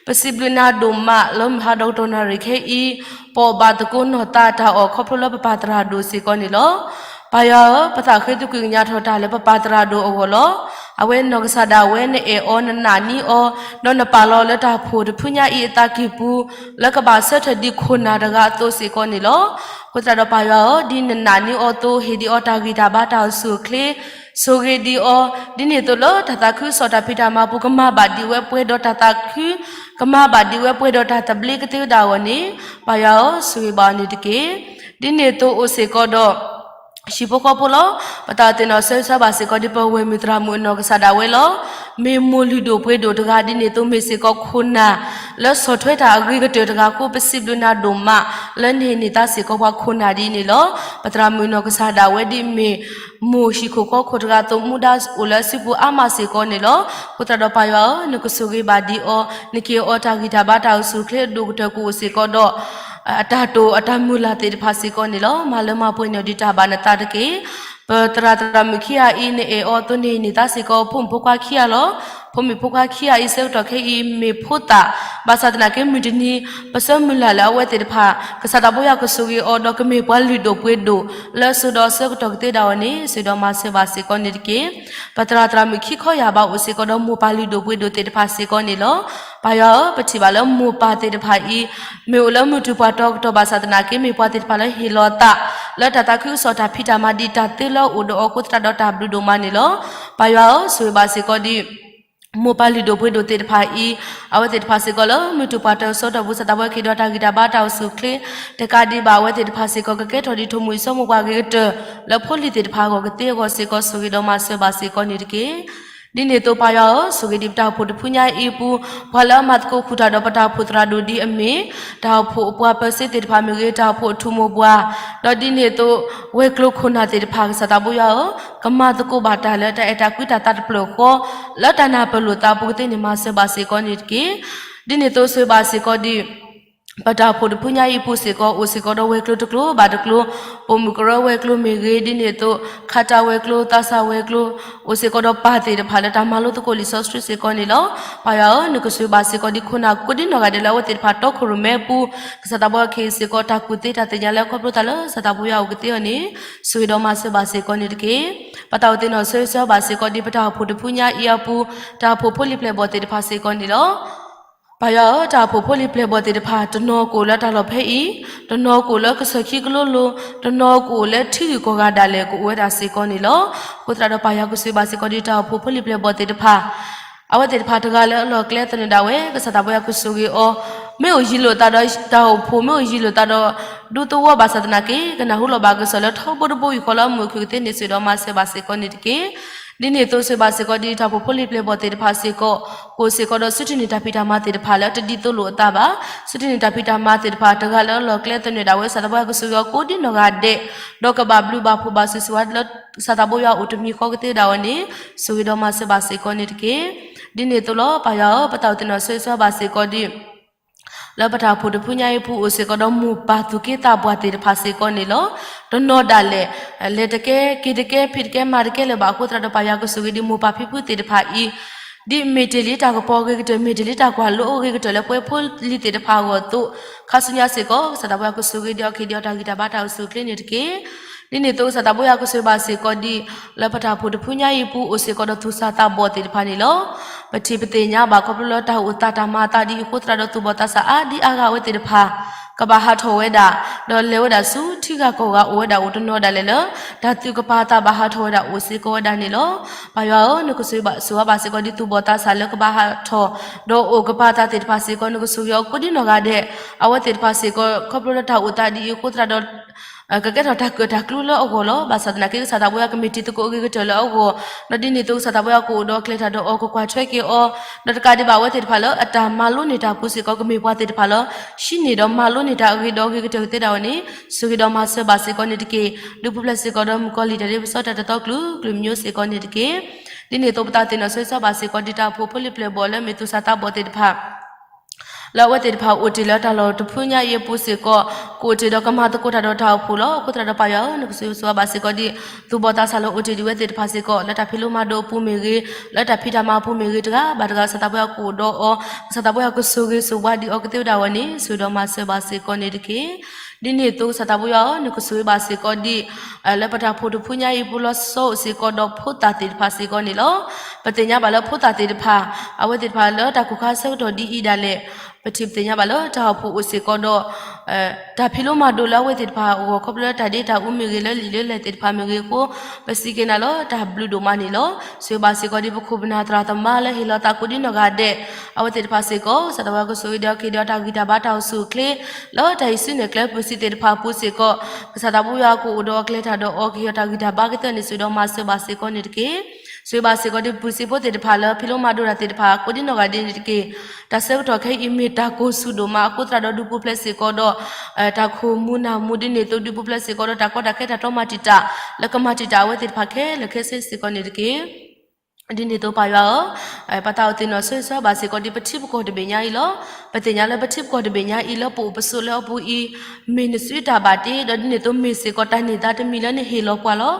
ပစံးဘျုးနၤဒိၣ်မးလၢမုၢ်ဟါဒီကတီၢ်နၣ်ရံၣ်ခဲအံၤ, ပအီၣ်ဘၣ်သကိးနီၢ်သးတၢ်အီၣ်ခီဖျိလၢပပၢ်သရၣ်ဒိၣ်စ့ၢ်ကီးန့ၣ်လီၤ. ပၢ်ယွၤဧၢ, ပသးဃ့သကွံာ်ကညးထီၣ်တၢ်လၢပပၢ်သရၣ်ဒိၣ်အဂီၢ်လီၤ. အဝဲနီၢ်ကစၢ်ဒၣ်ဝဲနအဲၣ်အီၤနနာ်န့ၢ်အီၤ, ဒီးနပာ်လီၤလၢတၢ်အိၣ်ဖှိၣ်တဖုညါအံၤအသးကံၢ်ပူၤ, လၢကဘၣ်ဆၢထၢၣ်ဒံးခိၣ်နၢ်တဂၤအသိးစ့ၢ်ကီးန့ၣ်လီၤ. အဃိသတးဒီးပၢ်ယွၤဧၢ, ဒ်နနာ်န့ၢ်အီၤအသိး ဟ့ၣ်ဒံးအီၤတၢ်ဂံၢ်တၢ်ဘါတၢ်အိၣ်ဆူၣ်အိၣ်ချ့, ဆိၣ်ဂ့ၤဒံးအီၤ, ဒ်န့ၣ်အသိးလၢတၢ်သးခုကစီၣ်တၢ်ဖံးတၢ်မၤအပူၤ ကမၤဘၣ်ဒံးဝဲပှဲၤဒီးတၢ်သးခု, ကမၤဘၣ်ဒံးဝဲပှဲၤဒီးတၢ်သဘျ့ကသ့ဝဲဒၣ်အဂီၢ်န့ၣ်, ပၢ်ယွၤဧၢ, ဆိၣ်ဂ့ၤဘၣ်အီၤန့ၣ်တက့ၢ်. ဒ်န့ၣ်အသိးအိၣ်စ့ၢ်ကီးဒီး ဟံၣ်ဖိဃီဖိလီၤ. ပတၢ်သ့ၣ်နီၣ်ဆၢဂ့ၤဆၢဝါဘၣ်စ့ၢ်ကီးဒ်ပဝဲၢ်မုၢ်သရၣ်မုၣ်အနီၢ်ကစၢ်ဒၣ်ဝဲလီၤ. မ့ၢ်မိၢ်လုၢ်ဒိၣ်ပှ့ၤဒိၣ်တဂၤဒ်န့ၣ်အသိး မ့ၢ်စ့ၢ်ကီးခိၣ်နၢ် လၢဆီၣ်ထွဲတၢ်အဂ့ၤကတၢၢ်တဂၤအဃိ ပစံးဘျုးနၤဒိၣ်မး လၢနဟ့ၣ်န့ၢ်သးစ့ၢ်ကီးပှၤခိၣ်နၢ်ဒ်န့ၣ်လီၤ. ပသရၣ်မုၣ်နီၢ်ကစၢ်ဒၣ်ဝဲဒ်မ့ၢ် မိၢ်ဟံၣ်ခိၣ်ဃီခိၣ်တဂၤအသိး မူဒါအိၣ်လၢအစုပူၤအါမးစ့ၢ်ကီးန့ၣ်လီၤ. အဃိသတးဒီးပၢ်ယွၤဧၢ, နကဆိၣ်ဂ့ၤဘၣ်ဒံးအီၤ, နက့ၤအီၤတၢ်ဂံၢ်တၢ်ဘါတၢ်အိၣ်ဆူၣ်အိၣ်ချ့အဒိၣ်ကတၢၢ်ကအိၣ်စ့ၢ်ကီးဒီး အတၢ်တိာ်အတၢ်မုၢ်လၢ်သ့ၣ်တဖၣ်စ့ၢ်ကီးန့ၣ်လီၤ. မၤလၢမၤပှဲၤန့ၢ်အီၤဒံးတၢ်ဘၣ်နသးတက့ၢ်. ပသရၣ်သရၣ်မုၣ်ခံဂၤအံၤ နအဲၣ်အီၤအသိးနဟ့ၣ်န့ၢ်သးစ့ၢ်ကီး ဖိမုၣ်ဖိခွါခံဂၤလီၤ. ဖိမုၣ်ဖိခွါခံဂၤအံၤ ဆၢကတီၢ်ခဲအံၤ မ့ၢ်ဖိသၣ်, ဘၣ်ဆၣ်သနာ်က့မုၢ်တနံၤ ပဆၢမုၢ်လၢ်လၢအဝဲသ့ၣ်တဖၣ် ကစၢ်သးဘိယွၤကဆိၣ်ဂ့ၤအီၤဒီးကမ့ၢ်ပှၤလုၢ်ဒိၣ်ပှ့ၤဒိၣ် လၢအစိၤဒီးအဆၢကတီၢ်ကသ့ဒၣ်အီၤန့ၣ် ဆိၣ်ဂ့ၤဒီးမၤစၢၤဘၣ်စ့ၢ်ကီးန့ၣ်တက့ၢ်. ပသရၣ်သရၣ်မုၣ်ခံခီယၢ်ဘးအိၣ်စ့ၢ်ကီးဒီးမိၢ်ပၢ်လုၢ်ဒိၣ်ပှ့ၤဒိၣ်သ့ၣ်တဖၣ်စ့ၢ်ကီးန့ၣ်လီၤ. ပၢ်ယွၤဧၢ, ပထံၣ်ဘၣ်လၢမိၢ်ပၢ်သ့ၣ်တဖၣ်အံၤ မ့ၢ်အိၣ်လၢမုၢ်တူာ်ပှၢ်တီၤကတီၢ်ဘၣ်ဆၣ်သနာ်က့ မ့ၢ်ပှၤသ့ၣ်တဖၣ်လၢဟ့ၣ်လီၤသး လၢတၢ်သးခုကစီၣ်တၢ်ဖံးတၢ်မၤဒ်တၢ်သ့လၢအအိၣ်ဒီးအီၤအဃိသတးဒီးတၢ်ဘျုးဒိၣ်မးန့ၣ်လီၤ. ပၢ်ယွၤဧၢ, ဆိၣ်ဂ့ၤဘၣ်စ့ၢ်ကီးဒ် မိၢ်ပၢ်လုၢ်ဒိၣ်ပှ့ၤဒိၣ်သ့ၣ်တဖၣ်အံၤ, အဝဲသ့ၣ်တဖၣ်စ့ၢ်ကီးလၢမုၢ်တူာ်ပှၢ်တီၤဆၢကတီၢ်ပူၤ ကစၢ်သးဘိယွၤကဟ့ၣ်ဒီးတၢ်ဂံၢ်တၢ်ဘါတၢ်အိၣ်ဆူၣ်အိၣ်ချ့, တကးဒံးဘၣ်အဝဲသ့ၣ်တဖၣ်စ့ၢ်ကီး ကကဲထီၣ်ဒ်ထိၣ်မူၤအံၤ စီၤမိၢ်ပှၢ်အဂ့ၤကတၢၢ် လၢဖိလံၤသ့ၣ်တဖၣ်အဂီၢ်ကသ့အဂီၢ်စ့ၢ်ကီး ဆိၣ်ဂ့ၤဒီးမၤစၢၤဘၣ်စ့ၢ်ကီးန့ၣ်တက့ၢ်. ဒ်န့ၣ်အသိးပၢ်ယွၤဧၢ, ဆိၣ်ဂ့ၤဒံးပတၢ်အိၣ်ဖှိၣ်တဖုညါအံၤအပူၤ, ပှၤလၢအမၤသကိးဃုာ်တၢ်ဒီးပတၢ်အိၣ်ဖှိၣ်သရၣ်ဒိၣ်ဒ်အမ့ၢ် တၢ်အိၣ်ဖှိၣ်အပှၤပၢၤစ့သ့ၣ်တဖၣ်မ့ၢ်ဂ့ၤ, တၢ်အိၣ်ဖှိၣ်အထူၣ်မိၢ်ပှၢ်, ဒီးဒ်န့ၣ်အသိး ဝဲၤကျိၤခိၣ်နၢ်သ့ၣ်တဖၣ် ကစၢ်သးဘိယွၤဧၢ, ကမၤသကိးဘၣ်တၢ်လၢတၢ်အဲၣ်တၢ်ကွံတၢ်သးတဖျၢၣ်ဃီ လၢတၢ်နၢ်ပၢၢ်လိာ်သးအပူၤကသ့န့ၣ် မၤစၢၤဘၣ်စ့ၢ်ကီးန့ၣ်တက့ၢ်. ဒ်န့ၣ်အသိးဆိၣ်ဂ့ၤဘၣ်စ့ၢ်ကီးဒ် ပတၢ်အိၣ်ဖှိၣ်တဖုညါအံၤအပူၤစ့ၢ်ကီး အိၣ်စ့ၢ်ကီးဒီးဝဲၤကျိၤတကျိၤဘၣ်တကျိၤ, ပိာ်မုၣ်ကရၢဝဲၤကျိၤမ့ၢ်ဂ့ၤ, ဒ်န့ၣ်အသိး ခးတၢ်ဝဲၤကျိၤ သးစၢ်ဝဲၤကျိၤ, အိၣ်စ့ၢ်ကီးဒီးပၢ်သ့ၣ်တဖၣ်လၢတၢ်မၤလိသကိးလံာ်စီဆှံစ့ၢ်ကီးန့ၣ်လီၤ. ပၢ်ယွၤဧၢ, နကဆိၣ်ဂ့ၤဘၣ်စ့ၢ်ကီးဒ်ခိၣ်နၢ်ကိးဒ်နီၢ်ဂၤဒဲးလၢအဝဲသ့ၣ်တဖၣ်တီခိၣ်ရိၣ်မဲအပူၤ, ကစၢ်သးဘိယွၤကဟ့ၣ်စ့ၢ်ကီးတၢ်ကူၣ်သ့တၢ်သ့ၣ်ညါလၢခီဖျိသးလၢကစၢ်သးဘိယွၤအအိၣ်ကသ့အီၤန့ၣ် ဆိၣ်ဂ့ၤဒီးမၤစၢၤဘၣ်စ့ၢ်ကီးန့ၣ်တက့ၢ်. ပတၢ်အိၣ်သ့ၣ်နီၣ်ဆၢဂ့ၤဆၢဝါဘၣ်စ့ၢ်ကီးဒ်ပတၢ်အိၣ်ဖှိၣ်တဖုညါအံၤအပူၤ, တၢ်အိၣ်ဖှိၣ်ဖိလံၤပျဲၢ်ဘီၣ်သ့ၣ်တဖၣ်စ့ၢ်ကီးန့ၣ်လီၤ. ပၢ်ယွၤဧၢ, တၢ်အိၣ်ဖှိၣ်ဖိလံၤပျဲၢ်ဘီၣ်သ့ၣ်တဖၣ် တနီၤကအိၣ်လၢတၢ်လီၢ်ဖဲအံၤ, တနီၤကအိၣ်လၢကစၢၢ်ခံကလိလိၤ, တနီၤကအိၣ်လၢထံဂုၤကီၢ်ဂၤဒၣ်လဲာ်ကအိၣ်ဝဲဒၣ်စ့ၢ်ကီးန့ၣ်လီၤ. အဃိသတးဒီးပၢ်ယွၤကဆိၣ်ဂ့ၤဘၣ်စ့ၢ်ကီးဒ်တၢ်အိၣ်ဖှိၣ်ဖိလံၤပျဲၢ်ဘီၣ်သ့ၣ်တဖၣ် အဝဲသ့ၣ်တဖၣ်တဂၤလၢအလီၢ်ကျဲသနၢၣ်ဒၣ်ဝဲ ကစၢ်သးဘိယွၤကဆိၣ်ဂ့ၤအီၤ, မ့ၢ်အိၣ်ယံၤလိာ်သးဒီးတၢ်အိၣ်ဖှိၣ်, မ့ၢ်အိၣ်ယံၤလိာ်သးဒီးဒူသဝီဘၣ်ဆၣ်သနာ်က့ ကနၢ်ဟူလီၤဘၣ်ကစီၣ်လၢထီဘိတဘိယူၢ်ဃီလၢအမုာ်ခုၣ်ကသ့န့ၣ် ဆိၣ်ဂ့ၤဒီးမၤစၢၤဘၣ်စ့ၢ်ကီးန့ၣ်တက့ၢ်. ဒ်န့ၣ်အသိးဆိၣ်ဂ့ၤဘၣ်စ့ၢ်ကီးဒ်တၢ်အိၣ်ဖှိၣ်ဖိလံၤပျဲၢ်ဘီၣ်သ့ၣ်တဖၣ်စ့ၢ်ကီး, ကအိၣ်စ့ၢ်ကီးဒီးဆူတၢ်န့ၢ်တၢ်ဖံးတၢ်မၤသ့ၣ်တဖၣ်လၢတဒ်သိးလိာ်အသးဘၣ်, ဆူတၢ်န့ၢ်တၢ်ဖံးတၢ်မၤသ့ၣ်တဖၣ်တဂၤလၢအလီၢ်ကျဲသနၢၣ်ဒၣ်ဝဲ ကစၢ်သးဘိယွၤကဆိၣ်ဂ့ၤအီၤကိးဒ်နီၢ်ဂၤဒဲး, ဒီးကဘၣ်ဘျုးဘၣ်ဖှိၣ်ဘၣ်စၢၤစ့ၢ်ဝဲလၢကစၢ်သးဘိယွၤအိၣ်တမံၤဃီကသ့ဒၣ်ဝဲန့ၣ် ဆိၣ်ဂ့ၤဒီးမၤစၢၤဘၣ်စ့ၢ်ကီးန့ၣ်တက့ၢ်. ဒ်န့ၣ်အသိးလီၤ. ပၢ်ယွၤဧၢ, ပတၢ်အိၣ်သ့ၣ်နီၣ်ဆၢဂ့ၤဆၢဝါဘၣ်စ့ၢ်ကီးဒ် လၢပတၢ်အိၣ်ဖှိၣ်တဖုညါအံၤအပူၤအိၣ်စ့ၢ်ကီးဒီးမိၢ်ပၢ်သူၣ်က့သးပှၢ်သ့ၣ်တဖၣ်စ့ၢ်ကီးန့ၣ်လီၤ. တနီၤဒၣ်လဲာ် လဲၤတကဲ က့ၤတကဲ ဖံးတကဲမၤတကဲလၢၤဘၣ်အဃိသတးဒီး ပၢ်ယွၤကဆိၣ်ဂ့ၤဒ်မိၢ်ပၢ်ဖံဖုသ့ၣ်တဖၣ်အံၤ, ဒ်မ့ၢ်တ့ၢ်လံတၢ်ကပီၤအဂ့ၤကတၢၢ် မ့ၢ်တ့ၢ်လံတၢ်ကွၢ်လိအဂ့ၤကတၢၢ်လၢပဝဲဖိလံၤသ့ၣ်တဖၣ်အဂီၢ်အသိး, ခါဆူညါစ့ၢ်ကီး ကစၢ်သးဘိယွၤကဆိၣ်ဂ့ၤဒံးအီၤ ကဟ့ၣ်ဒံးအီၤတၢ်ဂံၢ်တၢ်ဘါတၢ်အိၣ်ဆူၣ်အိၣ်ချ့န့ၣ်တက့ၢ်. ဒ်န့ၣ်အသိး ကစၢ်သးဘိယွၤကဆိၣ်ဂ့ၤဘၣ်စ့ၢ်ကီးဒ် လၢပတၢ်အိၣ်ဖှိၣ်တဖုညါအံၤအပူၤအိၣ်စ့ၢ်ကီးဒီးသူၣ်စၢ်သးဘီၣ်သ့ၣ်တဖၣ်န့ၣ်လီၤ. ပထံၣ်ပသ့ၣ်ညါဘၣ်ခီဖျိလၢတၢ်အိၣ်သးတၢ်မၤအသးဒ်အံၤအဃိသတးဒီး သူၣ်ဘီၣ်သးစၢ်အါဒံအါဂၤအဝဲသ့ၣ်တဖၣ် ကဘၣ်ဟးထီၣ်ဝဲဒၣ် ဒီးလဲၤဝဲဒၣ်ဆူထံဂၤကီၢ်ဂၤအိၣ်ဝဲဒ�်အိၣ်တနီၤဒၣ်လဲာ်လၢ တၢ်သုးကပၤအသးဘၣ်ဟးထီၣ်ဝဲဒၣ်အိၣ်စ့ၢ်ကီးဝဲဒၣ်န့ၣ်လီၤ. ပၢ်ယွၤဧၢ, နကဆိၣ်ဂ့ၤဘၣ်စ့ၢ်ကီးဒီး သူၣ်ဘီၣ်သးစၢ်လၢကဘၣ်ဟးထီၣ် ဒီးအိၣ်ကပၤအသးသ့ၣ်တဖၣ်စ့ၢ်ကီး နကဆိၣ်ဂ့ၤအီၤကိးဒံနီၢ်ဂၤဒဲး, အဝဲသ့ၣ်တဖၣ်စ့ၢ်ကီး ခီဖျိလၢတၢ်အိၣ်သးဒ်အံၤအဃိသတးဒီး ကကဲထီၣ်တၢ်ကၢၣ်တၢ်ကျူလၢအဂီၢ်လီၤ. ဘၣ်ဆၣ်သနာ်က့ ကစၢ်သးပှဲၤကမ့ၢ်တံၤသကိးအဂ့ၤကတၢၢ်လၢအဂီၢ်, ဒီးဒ်န့ၣ်အသိးကစၢ်သးပှဲၤကအိၣ်ဒီးအကျဲတၢ်ဒီးအီၤ ကကွၢ်ထွဲက့ၤအီၤ, ဒီးတကးဒံးဘၣ်အဝဲသ့ၣ်တဖၣ်လၢအတၢ်မၤလိန့ၢ်တၢ်အပူၤစ့ၢ်ကီး ကမ့ၢ်ပှၤသ့ၣ်တဖၣ်လၢ ဟံးန့ၢ်ဒီးမၤလိန့ၢ်တၢ်အဂ့ၤဒီးအဂ့ၤကတၢၢ်ကသ့ဒၣ်ဝဲန့ၣ် ဆိၣ်ဂ့ၤဒီးမၤစၢၤဘၣ်စ့ၢ်ကီးန့ၣ်တက့ၢ်. ဒုးပူၤဖျဲးစ့ၢ်ကီးဒီးမုၣ်ကီၤလံၢ်တၢ်ဒ်ပစီတၢ်တသီကျူၤကျူၤမံၤစ့ၢ်ကီးန့ၣ်တက့ၢ်. ဒ်န့ၣ်အသိးပသးသ့ၣ်နီၣ်ဆိၣ်ဂ့ၤဘၣ်စ့ၢ်ကီး ဒ်တၢ်အိၣ်ဖှိၣ်ဖိလံၤပျဲၢ်ဘီၣ်လၢမ့ၢ်သူၣ်စၢ်သးဘီၣ်သ့ၣ်တဖၣ် လၢအဝဲသ့ၣ်တဖၣ်အိၣ်တ့ၢ်လၢတၢ်လီၢ်တဖုညါအံၤအပူၤစ့ၢ်ကီး ကအိၣ်တ့ၢ်ဒီးကမၤသကိးတၢ်ဒီးတၢ်အိၣ်ဖှိၣ်လီၤ. အဃိသတးဒီးပၢ်ယွၤဧၢ, နကဆိၣ်ဂ့ၤဆိၣ်ဝါဘၣ်စ့ၢ်ကီးဒ် သူၣ်ဘီၣ်သးစၢ်လၢအိၣ်တ့ၢ်ဒံးဝဲသ့ၣ်တဖၣ်စ့ၢ်ကီး လၢတၢ်ဖံးလိမၤဒိးအပူၤမ့ၢ်ဂ့ၤ, လၢတၢ်ဖံးတၢ်မၤအပူၤမ့ၢ်ဂ့ၤ တဂၤဘၣ်တဂၤ ကစၢ်သးပှဲၤကအိၣ်ဒီးအီၤ, ကစၢ်သးပှဲၤကဆိၣ်ဂ့ၤဆိၣ်ဝါဒံးအီၤကသ့ဝဲဒၣ်ဝဲန့ၣ် ဆိၣ်ဂ့ၤဒီးမၤစၢၤဘၣ်စ့ၢ်ကီးန့ၣ်တက့ၢ်. ဒ်န့ၣ်အသိးကစၢ်သးပှဲၤဧၢ, နကဆိၣ်ဂ့ၤဘၣ်စ့ၢ်ကီးဒ် လၢပတၢ်အိၣ်ဖှိၣ်တဖုညါအံၤအပူၤလီၤဆီအိၣ်စ့ၢ်ကီးဒီးဖိသၣ်သ့ၣ်တဖၣ်စ့ၢ်ကီးန့ၣ်လီၤ. ပသ့ၣ်ညါဘၣ်လၢဖိသၣ်သ့ၣ်တဖၣ် အဝဲသ့ၣ်တဖၣ်လၢတၢ်ကိၢ်ခါဆၢကတီၢ်ဒ်အံၤဒၣ်လဲာ် ပထံၣ်ပသ့ၣ်ညါဘၣ်လၢတၢ်အိၣ်ဖှိၣ်အိၣ်စ့ၢ်ကီးဒီး တၢ်ဖံးလိမၤဒိးလၢအဝဲသ့ၣ်တဖၣ်အဂီၢ် ခီဖျိလၢတၢ်ဒ့တၢ်အူမ့ၢ်ဂ့ၤ လၢလံာ်လၢလဲၢ်သ့ၣ်တဖၣ်မ့ၢ်ဂ့ၤအဃိ ပစံးက့ၤနၤလၢတၢ်ဘျုးဒိၣ်မးန့ၣ်လီၤ. ဆိၣ်ဂ့ၤဘၣ်စ့ၢ်ကီးဒ်ပခိၣ်ပနၢ်သရၣ်သမါလၢဟ့ၣ်လီၤသးကိးဒံနီၢ်ဂၤဒဲး အဝဲသ့ၣ်တဖၣ်စ့ၢ်ကီး ကစၢ်သးပှဲၤကဆိၣ်ဂ့ၤဒီးက့ၤဒီးတၢ်ဂံၢ်တၢ်ဘါတၢ်အိၣ်ဆူၣ်အိၣ်ချ့ လၢတၢ်ဟံးစုနဲၣ်ကျဲပူၤစံးသ့ၣ်တဖၣ်အပူၤစ့ၢ်ကီး ကစၢ်သးပှဲၤကအိၣ်ဒီးအကျဲတၢ်ဒီးအီၤ ကဟ့ၣ်အီၤတၢ်ဂံၢ်တၢ်ဘါကသ့အီၤန့ၣ် ဆိၣ်ဂ့ၤဒီးမၤစၢၤဘၣ်စ့ၢ်ကီးန့ၣ်တက့ၢ်. ဆိၣ်ဂ့ၤဘၣ်စ့ၢ်ကီးဒ်ပှၤစံးဖိသ့ၣ်တဖၣ်လၢဖံးလိမၤဒိးတၢ်သ့ၣ်တဖၣ် ကိးဒံနီၢ်ဂၤဒဲးန့ၣ်တက့ၢ်. တၢ်ဆၢကတီၢ်ခဲအံၤမ့ၢ်တၢ်ကိၢ်ဆူၣ်ဒိၣ်မးအဃိသတးဒီး ဒုးပူၤဖျဲးစ့ၢ်ကီးဒီး တၢ်ခိၣ်မူနၢ်မူဒ်န့ၣ်အသိး ဒုးပူၤဖျဲးစ့ၢ်ကီးဒီးတၢ်ကီတၢ်ခဲတၢ်တီမၤတံာ်တာ် လၢကမၤတံာ်တာ်အဝဲသ့ၣ်တဖၣ်ခဲလၢာ်ခဲဆ့စ့ၢ်ကီးန့ၣ်တက့ၢ်. ဒ်န့ၣ်အသိးပၢ်ယွၤဧၢ, ပသးအိၣ်သ့ၣ်နီၣ်ဆိၣ်ဂ့ၤဆိၣ်ဝါဘၣ်စ့ၢ်ကီးဒ်ပထံပကီၢ်တဘ့ၣ်ညါအံၤလီၤ. ပသ့ၣ်ညါလၢပထံပကီၢ်တဘ့ၣ်ညါအံၤလၢပအိၣ်ပဆိးလၢအပူၤအံၤ မ့ၢ်နစုတၢ်ဘၣ်တ့ ဒီးဒ်န့ၣ်အသိးမ့ၢ်စ့ၢ်ကီးတၢ်န့ၢ်သါတမံၤလၢနဟ့ၣ်လီၤပှၤလီၤ.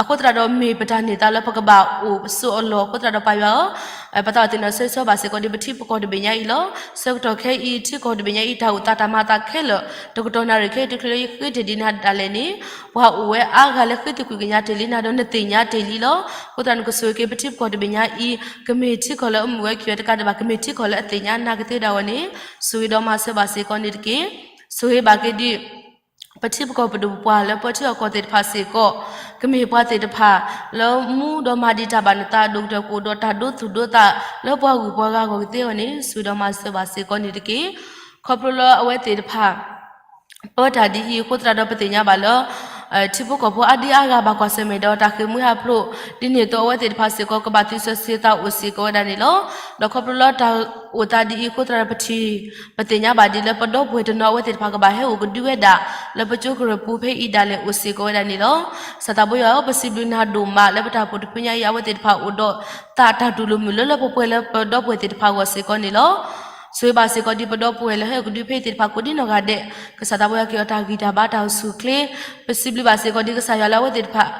အဃိသတးဒီးမ့ၢ်ပတၢ်န့ၢ်သါလၢပကဘၣ်အိၣ်ပဆိးအလီၢ်အဃိသတးဒီးပၢ်ယွၤဧၢ, ပသးအိၣ်သ့ၣ်နီၣ်ဆိၣ်ဂ့ၤဆိၣ်ဝါဘၣ်စ့ၢ်ကီးဒ်ပထံပကီၢ်တဘ့ၣ်ညါအံၤလီၤ. ဆၢကတီၢ်ခဲအံၤ ထံကီၢ်တဘ့ၣ်ညါအံၤ တၢ်အိၣ်သးတၢ်မၤအသးခဲလၢာ် တကတီၢ်နၣ်ရံၣ်ခဲအံၤ တချုးလၢယဃ့တ့ၢ်ဒံးနၤဒၣ်လဲာ်န့ၣ် ပှၤအိၣ်ဝဲအါဂၤလၢဃ့သကွံာ်ကညးတ့ၢ်လံနၤဒီးနသ့ၣ်ညါတ့ၢ်လံလီၤ. အဃိသတးနကဆိၣ်ဂ့ၤက့ၤပထံပကီၢ်တဘ့ၣ်ညါအံၤ ကမ့ၢ်ထံကီၢ်လၢအမုာ်ဝဲခံဝဲတကးဒံးဘၣ် ကမ့ၢ်ထံကီၢ်လၢအသ့ၣ်ညါနၤကသ့ဒၣ်ဝဲန့ၣ် ဆိၣ်ဂ့ၤဒီးမၤစၢၤဘၣ်စ့ၢ်ကီးန့ၣ်တက့ၢ်. ဆိၣ်ဂ့ၤဘၣ်က့ၤဒ် ပထံပကီၢ်ပဒိၣ်ပပှၢ်လၢပှဲၤထံအကီၢ်သ့ၣ်တဖၣ်စ့ၢ်ကီး ကမ့ၢ်ပှၤသ့ၣ်တဖၣ် လၢမူဒီးမၤဒံးတၢ်ဘၣ်နသး ဒိၣ်ကတၢၢ်ကအိၣ်ဒီးတၢ်ဒိသူၣ်ဒိသး လၢပှၤဂုၤပှၤဂၤအဂီၢ်ကသ့အဂီၢ်န့ၣ် ဆိၣ်ဂ့ၤဒီးမၤစၢၤဘၣ်စ့ၢ်ကီးန့ၣ်တက့ၢ်. ခီဖျိလၢအဝဲသ့ၣ်တဖၣ် ပၢတၢ်ဒ်အံၤအဃိသတးဒီးပသ့ၣ်ညါဘၣ်လၢ ထံဖိကီၢ်ဖိအါဒံအါဂၤဘၣ်ကွၢ်ဆၢၣ်မဲာ်ဒီးတၢ်ဃ့ၢ်မှံဟးဖျိး ဒ်န့ၣ်အသိးအဝဲသ့ၣ်တဖၣ်စ့ၢ်ကီး ကဘၣ်သုးစၢၤစ့သးအိၣ်စ့ၢ်ကီးဝဲဒၣ်န့ၣ်လီၤ. ဒီးခီဖျိလၢတၢ်အိၣ်သးဒ်အံၤအဃိသတးဒီးပထံၣ် ပသ့ၣ်ညါဘၣ်ဒ်လၢပဒီပုၢ်ဝဲၢ်တနီၤအဝဲသ့ၣ်တဖၣ်ကဘၣ်ဟဲအိၣ်ကဒုဝဲဒၣ် လၢပကၠိကရၢၢ်ပူၤဖဲအံၤဒၣ်လဲာ်အိၣ်စ့ၢ်ကီးဝဲဒၣ်န့ၣ်လီၤ. ကစၢ်သးပှဲၤယွၤဧၢ, ပစံးဘျုးနၤဒိၣ်မးလၢပတၢ်အိၣ်ဖှိၣ်တဖုညါအံၤ အဝဲသ့ၣ်တဖၣ်အိၣ်ဒီးသးတၢ်တူၢ်လိာ်မုာ်လၢလၢပှဲၤပှဲၤလၢပဒီပုၢ်ဝဲၢ်သ့ၣ်တဖၣ်အဂီၢ်စ့ၢ်ကီးန့ၣ်လီၤ. ဆိၣ်ဂ့ၤဘၣ်စ့ၢ်ကီးဒ်ပဒီပုၢ်ဝဲၢ်လၢဟဲအိၣ်ကဒုဖဲအံၤသ့ၣ်တဖၣ်ကိးဒံနီၢ်ဂၤဒဲး, ကစၢ်သးပှဲၤယွၤက့ၤအီၤတၢ်ဂံၢ်တၢ်ဘါတၢ်အိၣ်ဆူၣ်အိၣ်ချ့, ပစံးဘျုးဘၣ်စ့ၢ်ကီးဒ်ကစၢ်ယွၤလၢအဝဲသ့ၣ်တဖၣ်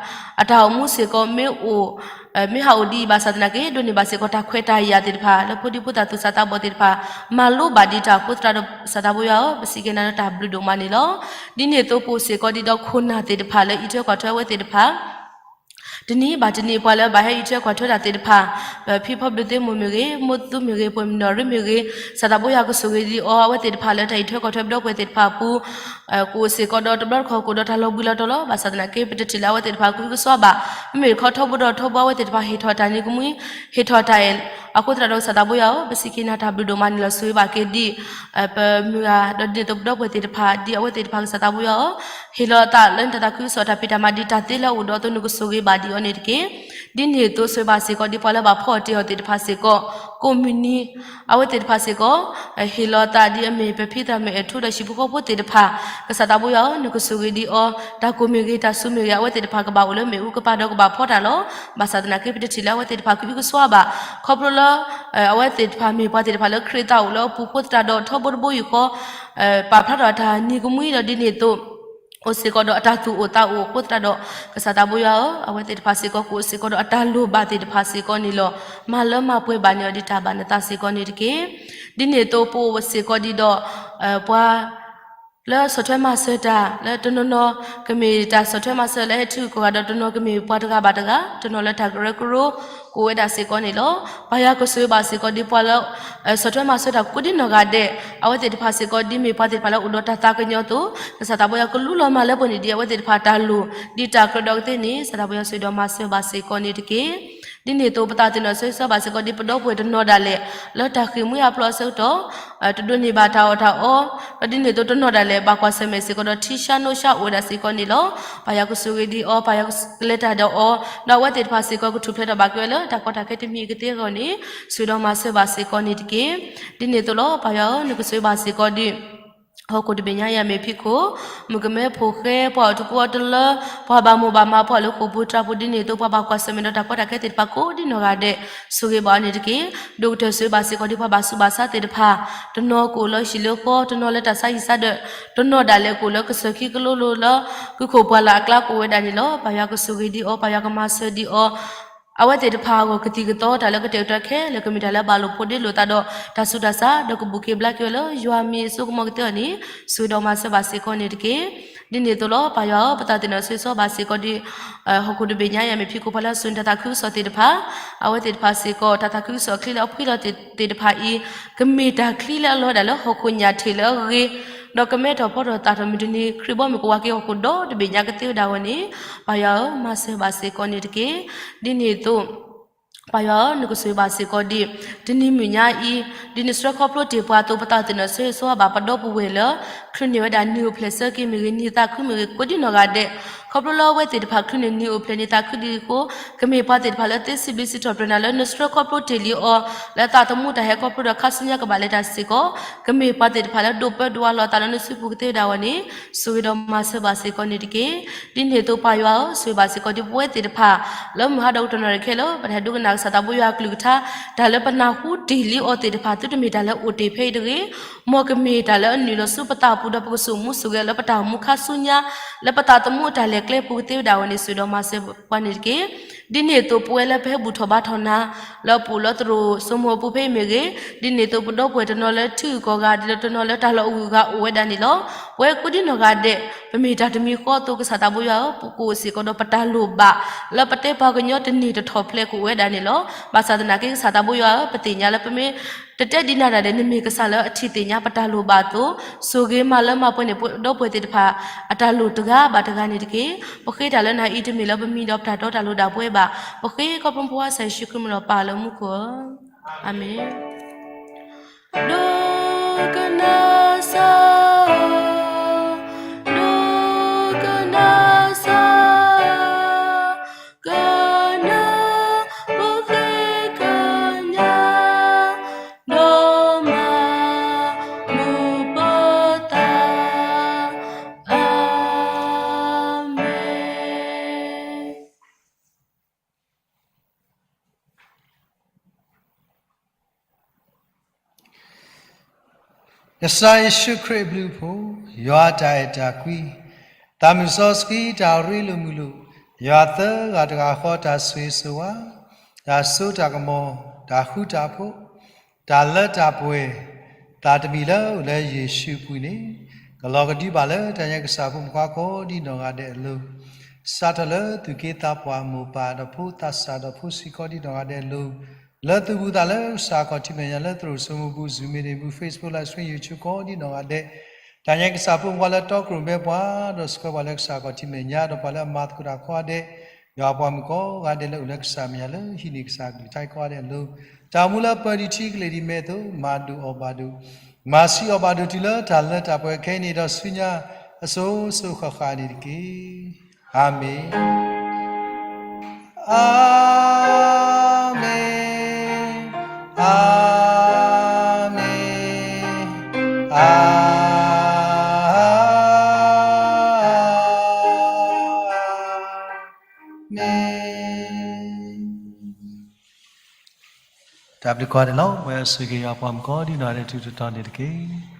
အတၢ်အိၣ်မူစ့ၢ်ကီးမ့ၢ်အိၣ် မ့ၢ်ဟးအိၣ်ဒ်အံၤဘၣ်ဆၣ်သနာ်က့ ဒိးန့ၢ်ဘၣ်စ့ၢ်ကီးတၢ်ခွဲးတၢ်ယာ်သ့ၣ်တဖၣ် လၢဖိဒံဖိသၣ်သူၣ်စၢ်သးဘီၣ်သ့ၣ်တဖၣ် မၤလိဘၣ်ဒံးတၢ်အဃိသတးဒီး ကစၢ်သးပှဲၤယွၤဧၢ, ပစံးက့ၤနၤလၢတၢ်ဘျုးဒိၣ်မးန့ၣ်လီၤ. ဒ်န့ၣ်အသိးပအိၣ်စ့ၢ်ကီးဒ်ဒီးခိၣ်နၢ်သ့ၣ်တဖၣ်လၢအံးထွဲကွၢ်ထွဲအဝဲသ့ၣ်တဖၣ် တနံၤဘၣ်တနံၤပှၤလၢဘၣ်ဟဲအံးထွဲကွၢ်ထွဲတၢ်သ့ၣ်တဖၣ်, ပဖံဖီဘျုးသ့မိၢ်မ့ၢ်ဂ့ၤ, မိၢ်သူမ့ၢ်ဂ့ၤ, ပှဲၤမနီၣ်ရ့မ့ၢ်ဂ့ၤ, ကစၢ်သးပှဲၤယွၤကဆိၣ်ဂ့ၤဒံးအီၤ အဝဲသ့ၣ်တဖၣ်လၢတၢ်အံးထွဲကွၢ်ထွဲပဒီပုၢ်ဝဲၢ်သ့ၣ်တဖၣ်အပူၤ ကအိၣ်စ့ၢ်ကီးဒီးတဘျီတခီၣ်ကအိၣ်ဒီးတၢ်လီၤဘှံးလီၤတီၤလီၤ. ဘၣ်ဆၣ်သနာ်က့ ပတထံၣ်လၢအဝဲသ့ၣ်တဖၣ်ကအုကစွါဘၣ်. မ့မ့ၢ်တခီထီဘိဒီးထီဘိအဝဲသ့ၣ်တဖၣ်ဟ့ၣ်ထီၣ်တၢ်နံၤကမှံ, ဟ့ၣ်ထီၣ်တၢ်အဲၣ်, အဃိသတးဒီးကစၢ်သးပှဲၤယွၤဧၢ, ပစံးက့ၤနၤတၢ်ဘျုးဒိၣ်မးန့ၣ်လီၤ. ဆိၣ်ဂ့ၤဘၣ်က့ၤဒံး ပမုၢ်ဂၤ ဒီးဒ်န့ၣ်အသိးပဒီပုၢ်ဝဲၢ်သ့ၣ်တဖၣ် ဒ်အဝဲသ့ၣ်တဖၣ်ကစၢ်သးပှဲၤယွၤဧၢ, ဟ့ၣ်လီၤအသးလၢနတၢ်သးခုကစီၣ်တၢ်ဖံးတၢ်မၤဒ်တၢ်သ့လၢ အအိၣ်ဒီးအသိးနကဆိၣ်ဂ့ၤဘၣ်ဒံးအီၤန့ၣ်တက့ၢ်. ဒ်န့ၣ်အသိးဆိၣ်ဂ့ၤဘၣ်စ့ၢ်ကီးဒ်ပှၤလၢဘၣ်ဖီအီၣ်တ့ၢ်အီၤသ့ၣ်တဖၣ်စ့ၢ်ကီး, ကိးမုၢ်နံၤ အဝဲသ့ၣ်တဖၣ်စ့ၢ်ကီး ဟ့ၣ်လီၤသးဒ်အမ့ၢ်ပဖံသးမုၣ်အဲၣ်ထူဒီးဟံၣ်ဖိဃီဖိသ့ၣ်တဖၣ်, ကစၢ်သးပှဲၤယွၤဧၢ, နကဆိၣ်ဂ့ၤဒံးအီၤ, တၢ်ကိၢ်မ့ၢ်ဂ့ၤ တၢ်စူၤမ့ၢ်ဂ့ၤ အဝဲသ့ၣ်တဖၣ်ကဘၣ်အိၣ်လၢမ့ၣ်အူကပၤဒီးကဘၣ်ဖီတၢ်လီၤ. ဘၣ်ဆၣ်သနာ်က့ ပတထံၣ်လၢအဝဲသ့ၣ်တဖၣ်ကအုကစွါဘၣ်. ခီဖျိလၢ အဝဲသ့ၣ်တဖၣ်မ့ၢ်ပှၤသ့ၣ်တဖၣ်လၢခရံာ်သးအိၣ်လၢအပူၤအဃိသတးဒီး ထီဘိတဘိယူၢ်ဃီ ပာ်ဖျါထီၣ်အတၢ်နံၤကမှံဒီးဒ်န့ၣ်အသိး အိၣ်စ့ၢ်ကီးဒီးအတၢ်သူၣ်အိၣ်သးအိၣ်အဃိသတးဒီး ကစၢ်သးပှဲၤယွၤဧၢ, အဝဲသ့ၣ်တဖၣ်စ့ၢ်ကီးကအိၣ်စ့ၢ်ကီးဒီးအတၢ်လိၣ်ဘၣ်သ့ၣ်တဖၣ်စ့ၢ်ကီးန့ၣ်လီၤ. မၤလၢမၤပှဲၤဘၣ်န့ၢ်အီၤဒ်တၢ်ဘၣ်နသးစ့ၢ်ကီးန့ၣ်တက့ၢ်. ဒ်န့ၣ်အသိးပအိၣ်စ့ၢ်ကီးဒံးဒီး ပှၤ ပ လၢဆီၣ်ထွဲမၤစၢၤတၢ် လၢတနီၤနီၤကမ့ၢ်တၢ်ဆီၣ်ထွဲမၤစၢၤလၢဟဲထုကီၢ်ဂၤဒီး တနီၤကမ့ၢ်ပှၤတဂၤဘၣ်တဂၤ, တနီၤလၢတၢ်ကရၢကရိ ကအိၣ်ဝဲဒၣ်စ့ၢ်ကီးန့ၣ်လီၤ. ပၢ်ယွၤကဆိၣ်ဂ့ၤဘၣ်စ့ၢ်ကီးဒ်ပှၤလၢ ဆီၣ်ထွဲမၤစၢၤတၢ်ကိးဒ်နီၢ်ဂၤဒဲး, အဝဲသ့ၣ်တဖၣ်စ့ၢ်ကီး ဒ်မ့ၢ်ပှၤသ့ၣ်တဖၣ်လၢအိၣ်ဒီးတၢ်သးကညီၤအသိး, ကစၢ်သးဘိယွၤကလူလီၤမၢ်လၢပှဲၤန့ၢ်ဒံး အဝဲသ့ၣ်တဖၣ်တၢ်လိၣ်, ဒ်တၢ်ကြၢးဒီးကသ့န့ၣ် ကစၢ်သးဘိယွၤဆိၣ်ဂ့ၤဒီးမၤစၢၤဘၣ်စ့ၢ်ကီးန့ၣ်တက့ၢ်. ဒ်န့ၣ်အသိး ပသးသ့ၣ်နီၣ်ဆိၣ်ဂ့ၤဘၣ်စ့ၢ်ကီး ဒ်ပဒီပုၢ်ဝဲၢ်တနီၤဒၣ်လဲာ် လၢတၢ်ဃ့ၢ်မှံဟးဖျိးအဆၢကတီၢ် တဒိးန့ၢ်ဘၣ်တၢ်အီၣ်တၢ်အီ, ဒီးဒ်န့ၣ်အသိးတနီၤဒၣ်လဲာ် ဘၣ်ကွၢ်ဆၢၣ်မဲာ်စ့ၢ်ကီးဒီးထံဆါနိဆါအိၣ်ဝဲဒၣ်စ့ၢ်ကီးန့ၣ်လီၤ. ပၢ်ယွၤကဆိၣ်ဂ့ၤဒံးအီၤ, ပၢ်ယွၤကလဲၤတၢ်ဒီးအီၤ, ဒီးအဝဲသ့ၣ်တဖၣ်စ့ၢ်ကီးကထူၣ်ဖျဲးထီၣ်ဘၣ်က့ၤဝဲလၢတၢ်ကီတၢ်ခဲတမံၤအံၤကသ့အဂီၢ်န့ၣ် ဆိၣ်ဂ့ၤဒီးမၤစၢၤဘၣ်စ့ၢ်ကီးန့ၣ်တက့ၢ်. ဒ်န့ၣ်အသိးလီၤ. ပၢ်ယွၤဧၢ, နကဆိၣ်ဂ့ၤဘၣ်စ့ၢ်ကီးဒ် ဟီၣ်ခိၣ်တဘ့ၣ်ညါအံၤအမဲာ်ဖံးခိၣ်, မုၣ်ကမဲဖိဃဲ, ပှၤအိၣ်တကူအီတလၢ, ပှၤဘၣ်မိၢ်ဘၣ်မး, ပှၤလၢဃိာ်ပူၤတြၢ်ပူၤ, ဒ်န့ၣ်အသိးပှၤဘၣ်ကွၢ်ဆၢၣ်မဲာ်ဒီးတၢ်ကီတၢ်ခဲသ့ၣ်တဖၣ်ကိးဒ်နီၢ်ဂၤဒဲး ဆိၣ်ဂ့ၤဘၣ်အီၤန့ၣ်တက့ၢ်. ဒိၣ်ကတၢၢ်ဆိၣ်ဂ့ၤဘၣ်စ့ၢ်ကီးဒ်ပှၤဘၣ်ဆူးဘၣ်ဆါသ့ၣ်တဖၣ်, တနီၤကအိၣ်လၢဟံၣ်လၢဃီ, တနီၤလၢတၢ်ဆါဟံၣ်ဆါဒၢး, တနီၤဒၣ်လဲာ်ကအိၣ်လၢကစၢၢ်ခံကလိလိၤလၢ ကုခိၣ်ပှၢ်လၢ်အကျါကအိၣ်ဝဲဒၣ်န့ၣ်လီၤ. ပၢ်ယွၤကဆိၣ်ဂ့ၤဒံးအီၤ, ပၢ်ယွၤကမၤစၢၤဒံးအီၤ အဝဲသ့ၣ်တဖၣ်အဂီၢ် ကသံၣ်ကသီတၢ်လၢကတဲာ်ကတီၤခဲလၢာ် ကမ့ၢ်တၢ်လၢဘၣ်လိာ်ဖိးဒ့လိာ်သးဒီးတၢ်ဆူးတၢ်ဆါ, ဒီးကဘူၣ်က့ၤဘျါက့ၤဝဲလၢယွၤမံၤအစိကမီၤကသ့အီၤန့ၣ် ဆိၣ်ဂ့ၤဒီးမၤစၢၤဘၣ်စ့ၢ်ကီးန့ၣ်တက့ၢ်. ဒ်န့ၣ်အသိးလီၤ. ပၢ်ယွၤဧၢ, ပသးသ့ၣ်နီၣ်ဆိၣ်ဂ့ၤဘၣ်စ့ၢ်ကီးဒ် ဟီၣ်ခိၣ်တဘ့ၣ်ညါအံၤအမဲာ်ဖံးခိၣ် ပှၤလၢအစိာ်န့ၢ်တၢ်သးခုကစီၣ်သ့ၣ်တဖၣ်, အဝဲသ့ၣ်တဖၣ်စ့ၢ်ကီး တၢ်သးခုကစီၣ်အချံလၢအဖှံလီၤသ့ၣ်တဖၣ်အံၤ ကမ့ၢ်တၢ်ချံလၢအလီၤဝဲဒၣ်လၢဟီၣ်ခိၣ်ညၣ်ထံးလၢအဂ့ၤ, ဒီးကမဲထီၣ်ဖီထီၣ်သၣ်ထီၣ်မုၢ်တနံၤ ခရံာ်ဘီမုၢ်ကဝၤက့ၤဟီၣ်ခိၣ်ဒီတဘ့ၣ်ညါကသ့ဝဲဒၣ်အဂီၢ်န့ၣ် ပၢ်ယွၤဧၢ, မၤစၢၤဘၣ်စ့ၢ်ကီးန့ၣ်တက့ၢ်. ဒ်န့ၣ်အသိး ပၢ်ယွၤဧၢ, နကဆိၣ်ဂ့ၤဘၣ်စ့ၢ်ကီးဒ် တနံၤမုၢ်ညါအံၤ ဒ်နဆှၢခီဖျိတ့ၢ်ပှၤအသိး ပသးသ့ၣ်နီၣ်ဆိၣ်ဂ့ၤဆိၣ်ဂ့ၤဘၣ်ပဒီပုၢ်ဝဲၢ်လၢ ချုးန့ၢ်ဝဲဒၣ်နံၤအိၣ်ဖျဲၣ်ဆၢက့ၤမ့ၢ်ဂ့ၤ, နံၤသးခုမ့ၢ်ဂ့ၤ, ကိးဒ်နီၢ်ဂၤဒဲး, ခီဖျိလၢအဝဲသ့ၣ်တဖၣ်ချုးန့ၢ်နံၤအိၣ်ဖျဲၣ်န့ၣ်သးခုဒ်အံၤအဃိ, ကမ့ၢ်ပှၤသ့ၣ်တဖၣ်လၢသ့စံးဘျုးစံးထီၣ်ပတြၢၤနၤလၢနဆှၢခီဖျိတ့ၢ်လံအီၤ လၢသးသမူတၢ်ဟဲခီဖျိဒီးခါဆူညါကဘၣ်လဲၤတၢ်စ့ၢ်ကီး, ကမ့ၢ်ပှၤသ့ၣ်တဖၣ်လၢဒိးပၢဒိးဝါလီၤအသးလၢနစုပူၤကသ့ဝဲဒၣ်အဂီၢ်န့ၣ် ဆိၣ်ဂ့ၤဒီးမၤစၢၤဘၣ်စ့ၢ်ကီးန့ၣ်တက့ၢ်. ဒ်န့ၣ်အသိးပၢ်ယွၤဧၢ, ဆိၣ်ဂ့ၤဘၣ်စ့ၢ်ကီးဒ်ပဝဲသ့ၣ်တဖၣ် လၢမုၢ်ဟါဒီးကတီၢ်နီၣ်ရံၣ်ခဲလၢာ် ပတဟဲဒိကနၣ်ကစၢ်သးဘိယွၤအကလုၢ်ကထါ တၢ်လၢပနၢ်ဟူတ့ၢ်လံအီၤသ့ၣ်တဖၣ် သုတမ့ၢ်တၢ်လၢအိၣ်တ့ၢ်ဖဲအံၤတဂ့ၤ, မ်ကမ့ၢ်တၢ်လၢအနုာ်လီၤဆူပသးပူၤဒီးပကစိာ်မူစိာ်ဂဲၤလၢပတၢ်အိၣ်မူခါဆူညါ လၢပသးသမူအတၢ်လဲၤကျဲပူၤကသ့ဝဲဒၣ်အဂီၢ်န့ၣ် ဆိၣ်ဂ့ၤဒီးမၤစၢၤပှၤန့ၣ်တက့ၢ်. ဒ်န့ၣ်အသိးပဝဲလၢပဟဲဘူၣ်ထီၣ်ဘါထီၣ်နၤ လၢပအိၣ်လၢသရိာ်စိမိၤအပူၤဖဲအံၤမ့ၢ်ဂ့ၤ, ဒ်န့ၣ်အသိးပဒီပုၢ်ဝဲၢ်တနီၤလၢထံဂုၤကီၢ်ဂၤ ဒ်သိးတနီၤလၢတၢ်လီၢ်အိၣ်ဂုၤဂၤအိၣ်ဝဲဒၣ်န့ၣ်လီၤ. ပဝဲကိးဒ်နီၢ်ဂၤဒဲး ပမ့ၢ်တၢ်တမံၤဃီအသိး ကစၢ်သးဘိယွၤဧၢ, ပကအိၣ်စ့ၢ်ကီးဒီးပတၢ်လိၣ်ဘၣ် လၢပတဲပှၤကညီတန့ၢ်တထီၣ်ဖျဲးကအိၣ်ဝဲဒၣ်န့ၣ်လီၤ. ဘၣ်ဆၣ်သနာ်က့ ကစၢ်သးဘိယွၤဧၢ, ပသ့ၣ်ညါလၢပမ့ၢ်တတဲဒံးနၤဒၣ်လဲာ် နမ့ၢ်ကစၢ်လၢအထံၣ်သ့ၣ်ညါပတၢ်လိၣ်ဘၣ်အသိး, ဆိၣ်ဂ့ၤမၤလၢမၤပှဲၤန့ၢ်ပဒီပုၢ်ဝဲၢ်သ့ၣ်တဖၣ် အတၢ်လိၣ်တဂၤဘၣ်တဂၤန့ၣ်တက့ၢ်. ပဃ့တၢ်လၢနၤအံၤတမ့ၢ်လၢပမံဒီးပတၢ်တီတၢ်လိၤဒၣ်ပဝဲဘၣ်. ပဃ့ခီဖျိပှၤစၢ်ယ့ၣ်ၡူးခရံာ်မံၤလီၤပၢ်လၢမူခိၣ်ဧၢ, အၤမ့ၣ်. ဒိကနၣ်စၢၤ, ဒိကနၣ်စၢၤ, ကနၣ်ပဃ့ကညး, ဒီးမၤမုာ်ပသး, အၤမ့ၣ်. ကစၢ်ယ့ၣ်ၡူးခရံာ်အဘျုးအဖှိၣ်, ယွၤအတၢ်အဲၣ်တၢ်ကွံ, သးမုၢ်စီဆှံတၢ်ရ့လိာ်မုာ်လိာ်, ယွၤသၢဂၤတဂၤဃီတၢ်ဆိၣ်ဂ့ၤဆိၣ်ဝါ, တၢ်စိတၢ်ကမီၤ, တၢ်ဃူတၢ်ဖိး, တၢ်လၢတၢ်ပှဲၤ, သးတမံၤလၢအိၣ်လၢယ့ၣ်ၡူးအပူၤန့ၣ်, ကလီၤကဒုဘၣ်လၢတၢ်ညါကစၢ်ဖိမုၣ်ဖိခွါကိးဒ်နီၢ်ဂၤဒဲးအလိၤ, စးထီၣ်လၢသူၣ်က့သးပှၢ်မိၢ်ပၢ်ဒီးဖိသးစၢ်ဒီးဖိဆံးကိးဒ်နီၢ်ဂၤဒဲးအလိၤ, လၢသူၣ်ဘူၣ်သးလၢကစၢ်အခီၣ်ထံးမဲာ်ညါလၢသရိာ်စိမိၤပူၤ Zoom meeting ပူၤ Facebook live stream YouTube ကိးဒ်နီၢ်ဂၤဒဲး, တၢ်ညါကစၢ်ဖိမုၣ်ဖိခွါလၢတီခိၣ်ရိၣ်မဲပှၤ, ဒီးဆှၢပှၤလၢကစၢ်အခီၣ်ထံးမဲာ်ညါ, ဒီးပှၤလၢအမၤသကိးတၢ်ကိးဂၤဒဲး, ယွၤပှၤမုၣ်ကိးဂၤဒဲးလၢအိၣ်လၢကစၢ်မဲာ်ညါလၢဟံးန့ၢ်ကစၢ်အကလုၢ်ကထါကိးဂၤဒဲးအလိၤ, တၢ်အိၣ်မူလၢပၢၤဒံးထံကလဲၤဒံးမဲအသိး မၤဒိၣ်အီၣ်ဘၣ်ဒိၣ်, မၤဆံးအီၣ်ဘၣ်ဒိၣ်တုၤလၢတၢ်လၢတၢ်ပှဲၤခဲအံၤန့ၣ်ဒီးဆူညါအစိၤစိၤဃၣ်ဃၣ်န့ၣ်တက့ၢ်. အၤမ့ၣ်, အၤမ့ၣ်, အၤမ့ၣ်, အၤမ့ၣ်. တၢ်ဘျုးကိးဂၤဒဲးလီၤ. မ်အဝဲဆိၣ်ဂ့ၤယွၤပှၤမုၣ်ကိးဒ်နီၢ်ဂၤဒဲးတၢ်ထူးတၢ်တီၤန့ၣ်တက့ၢ်.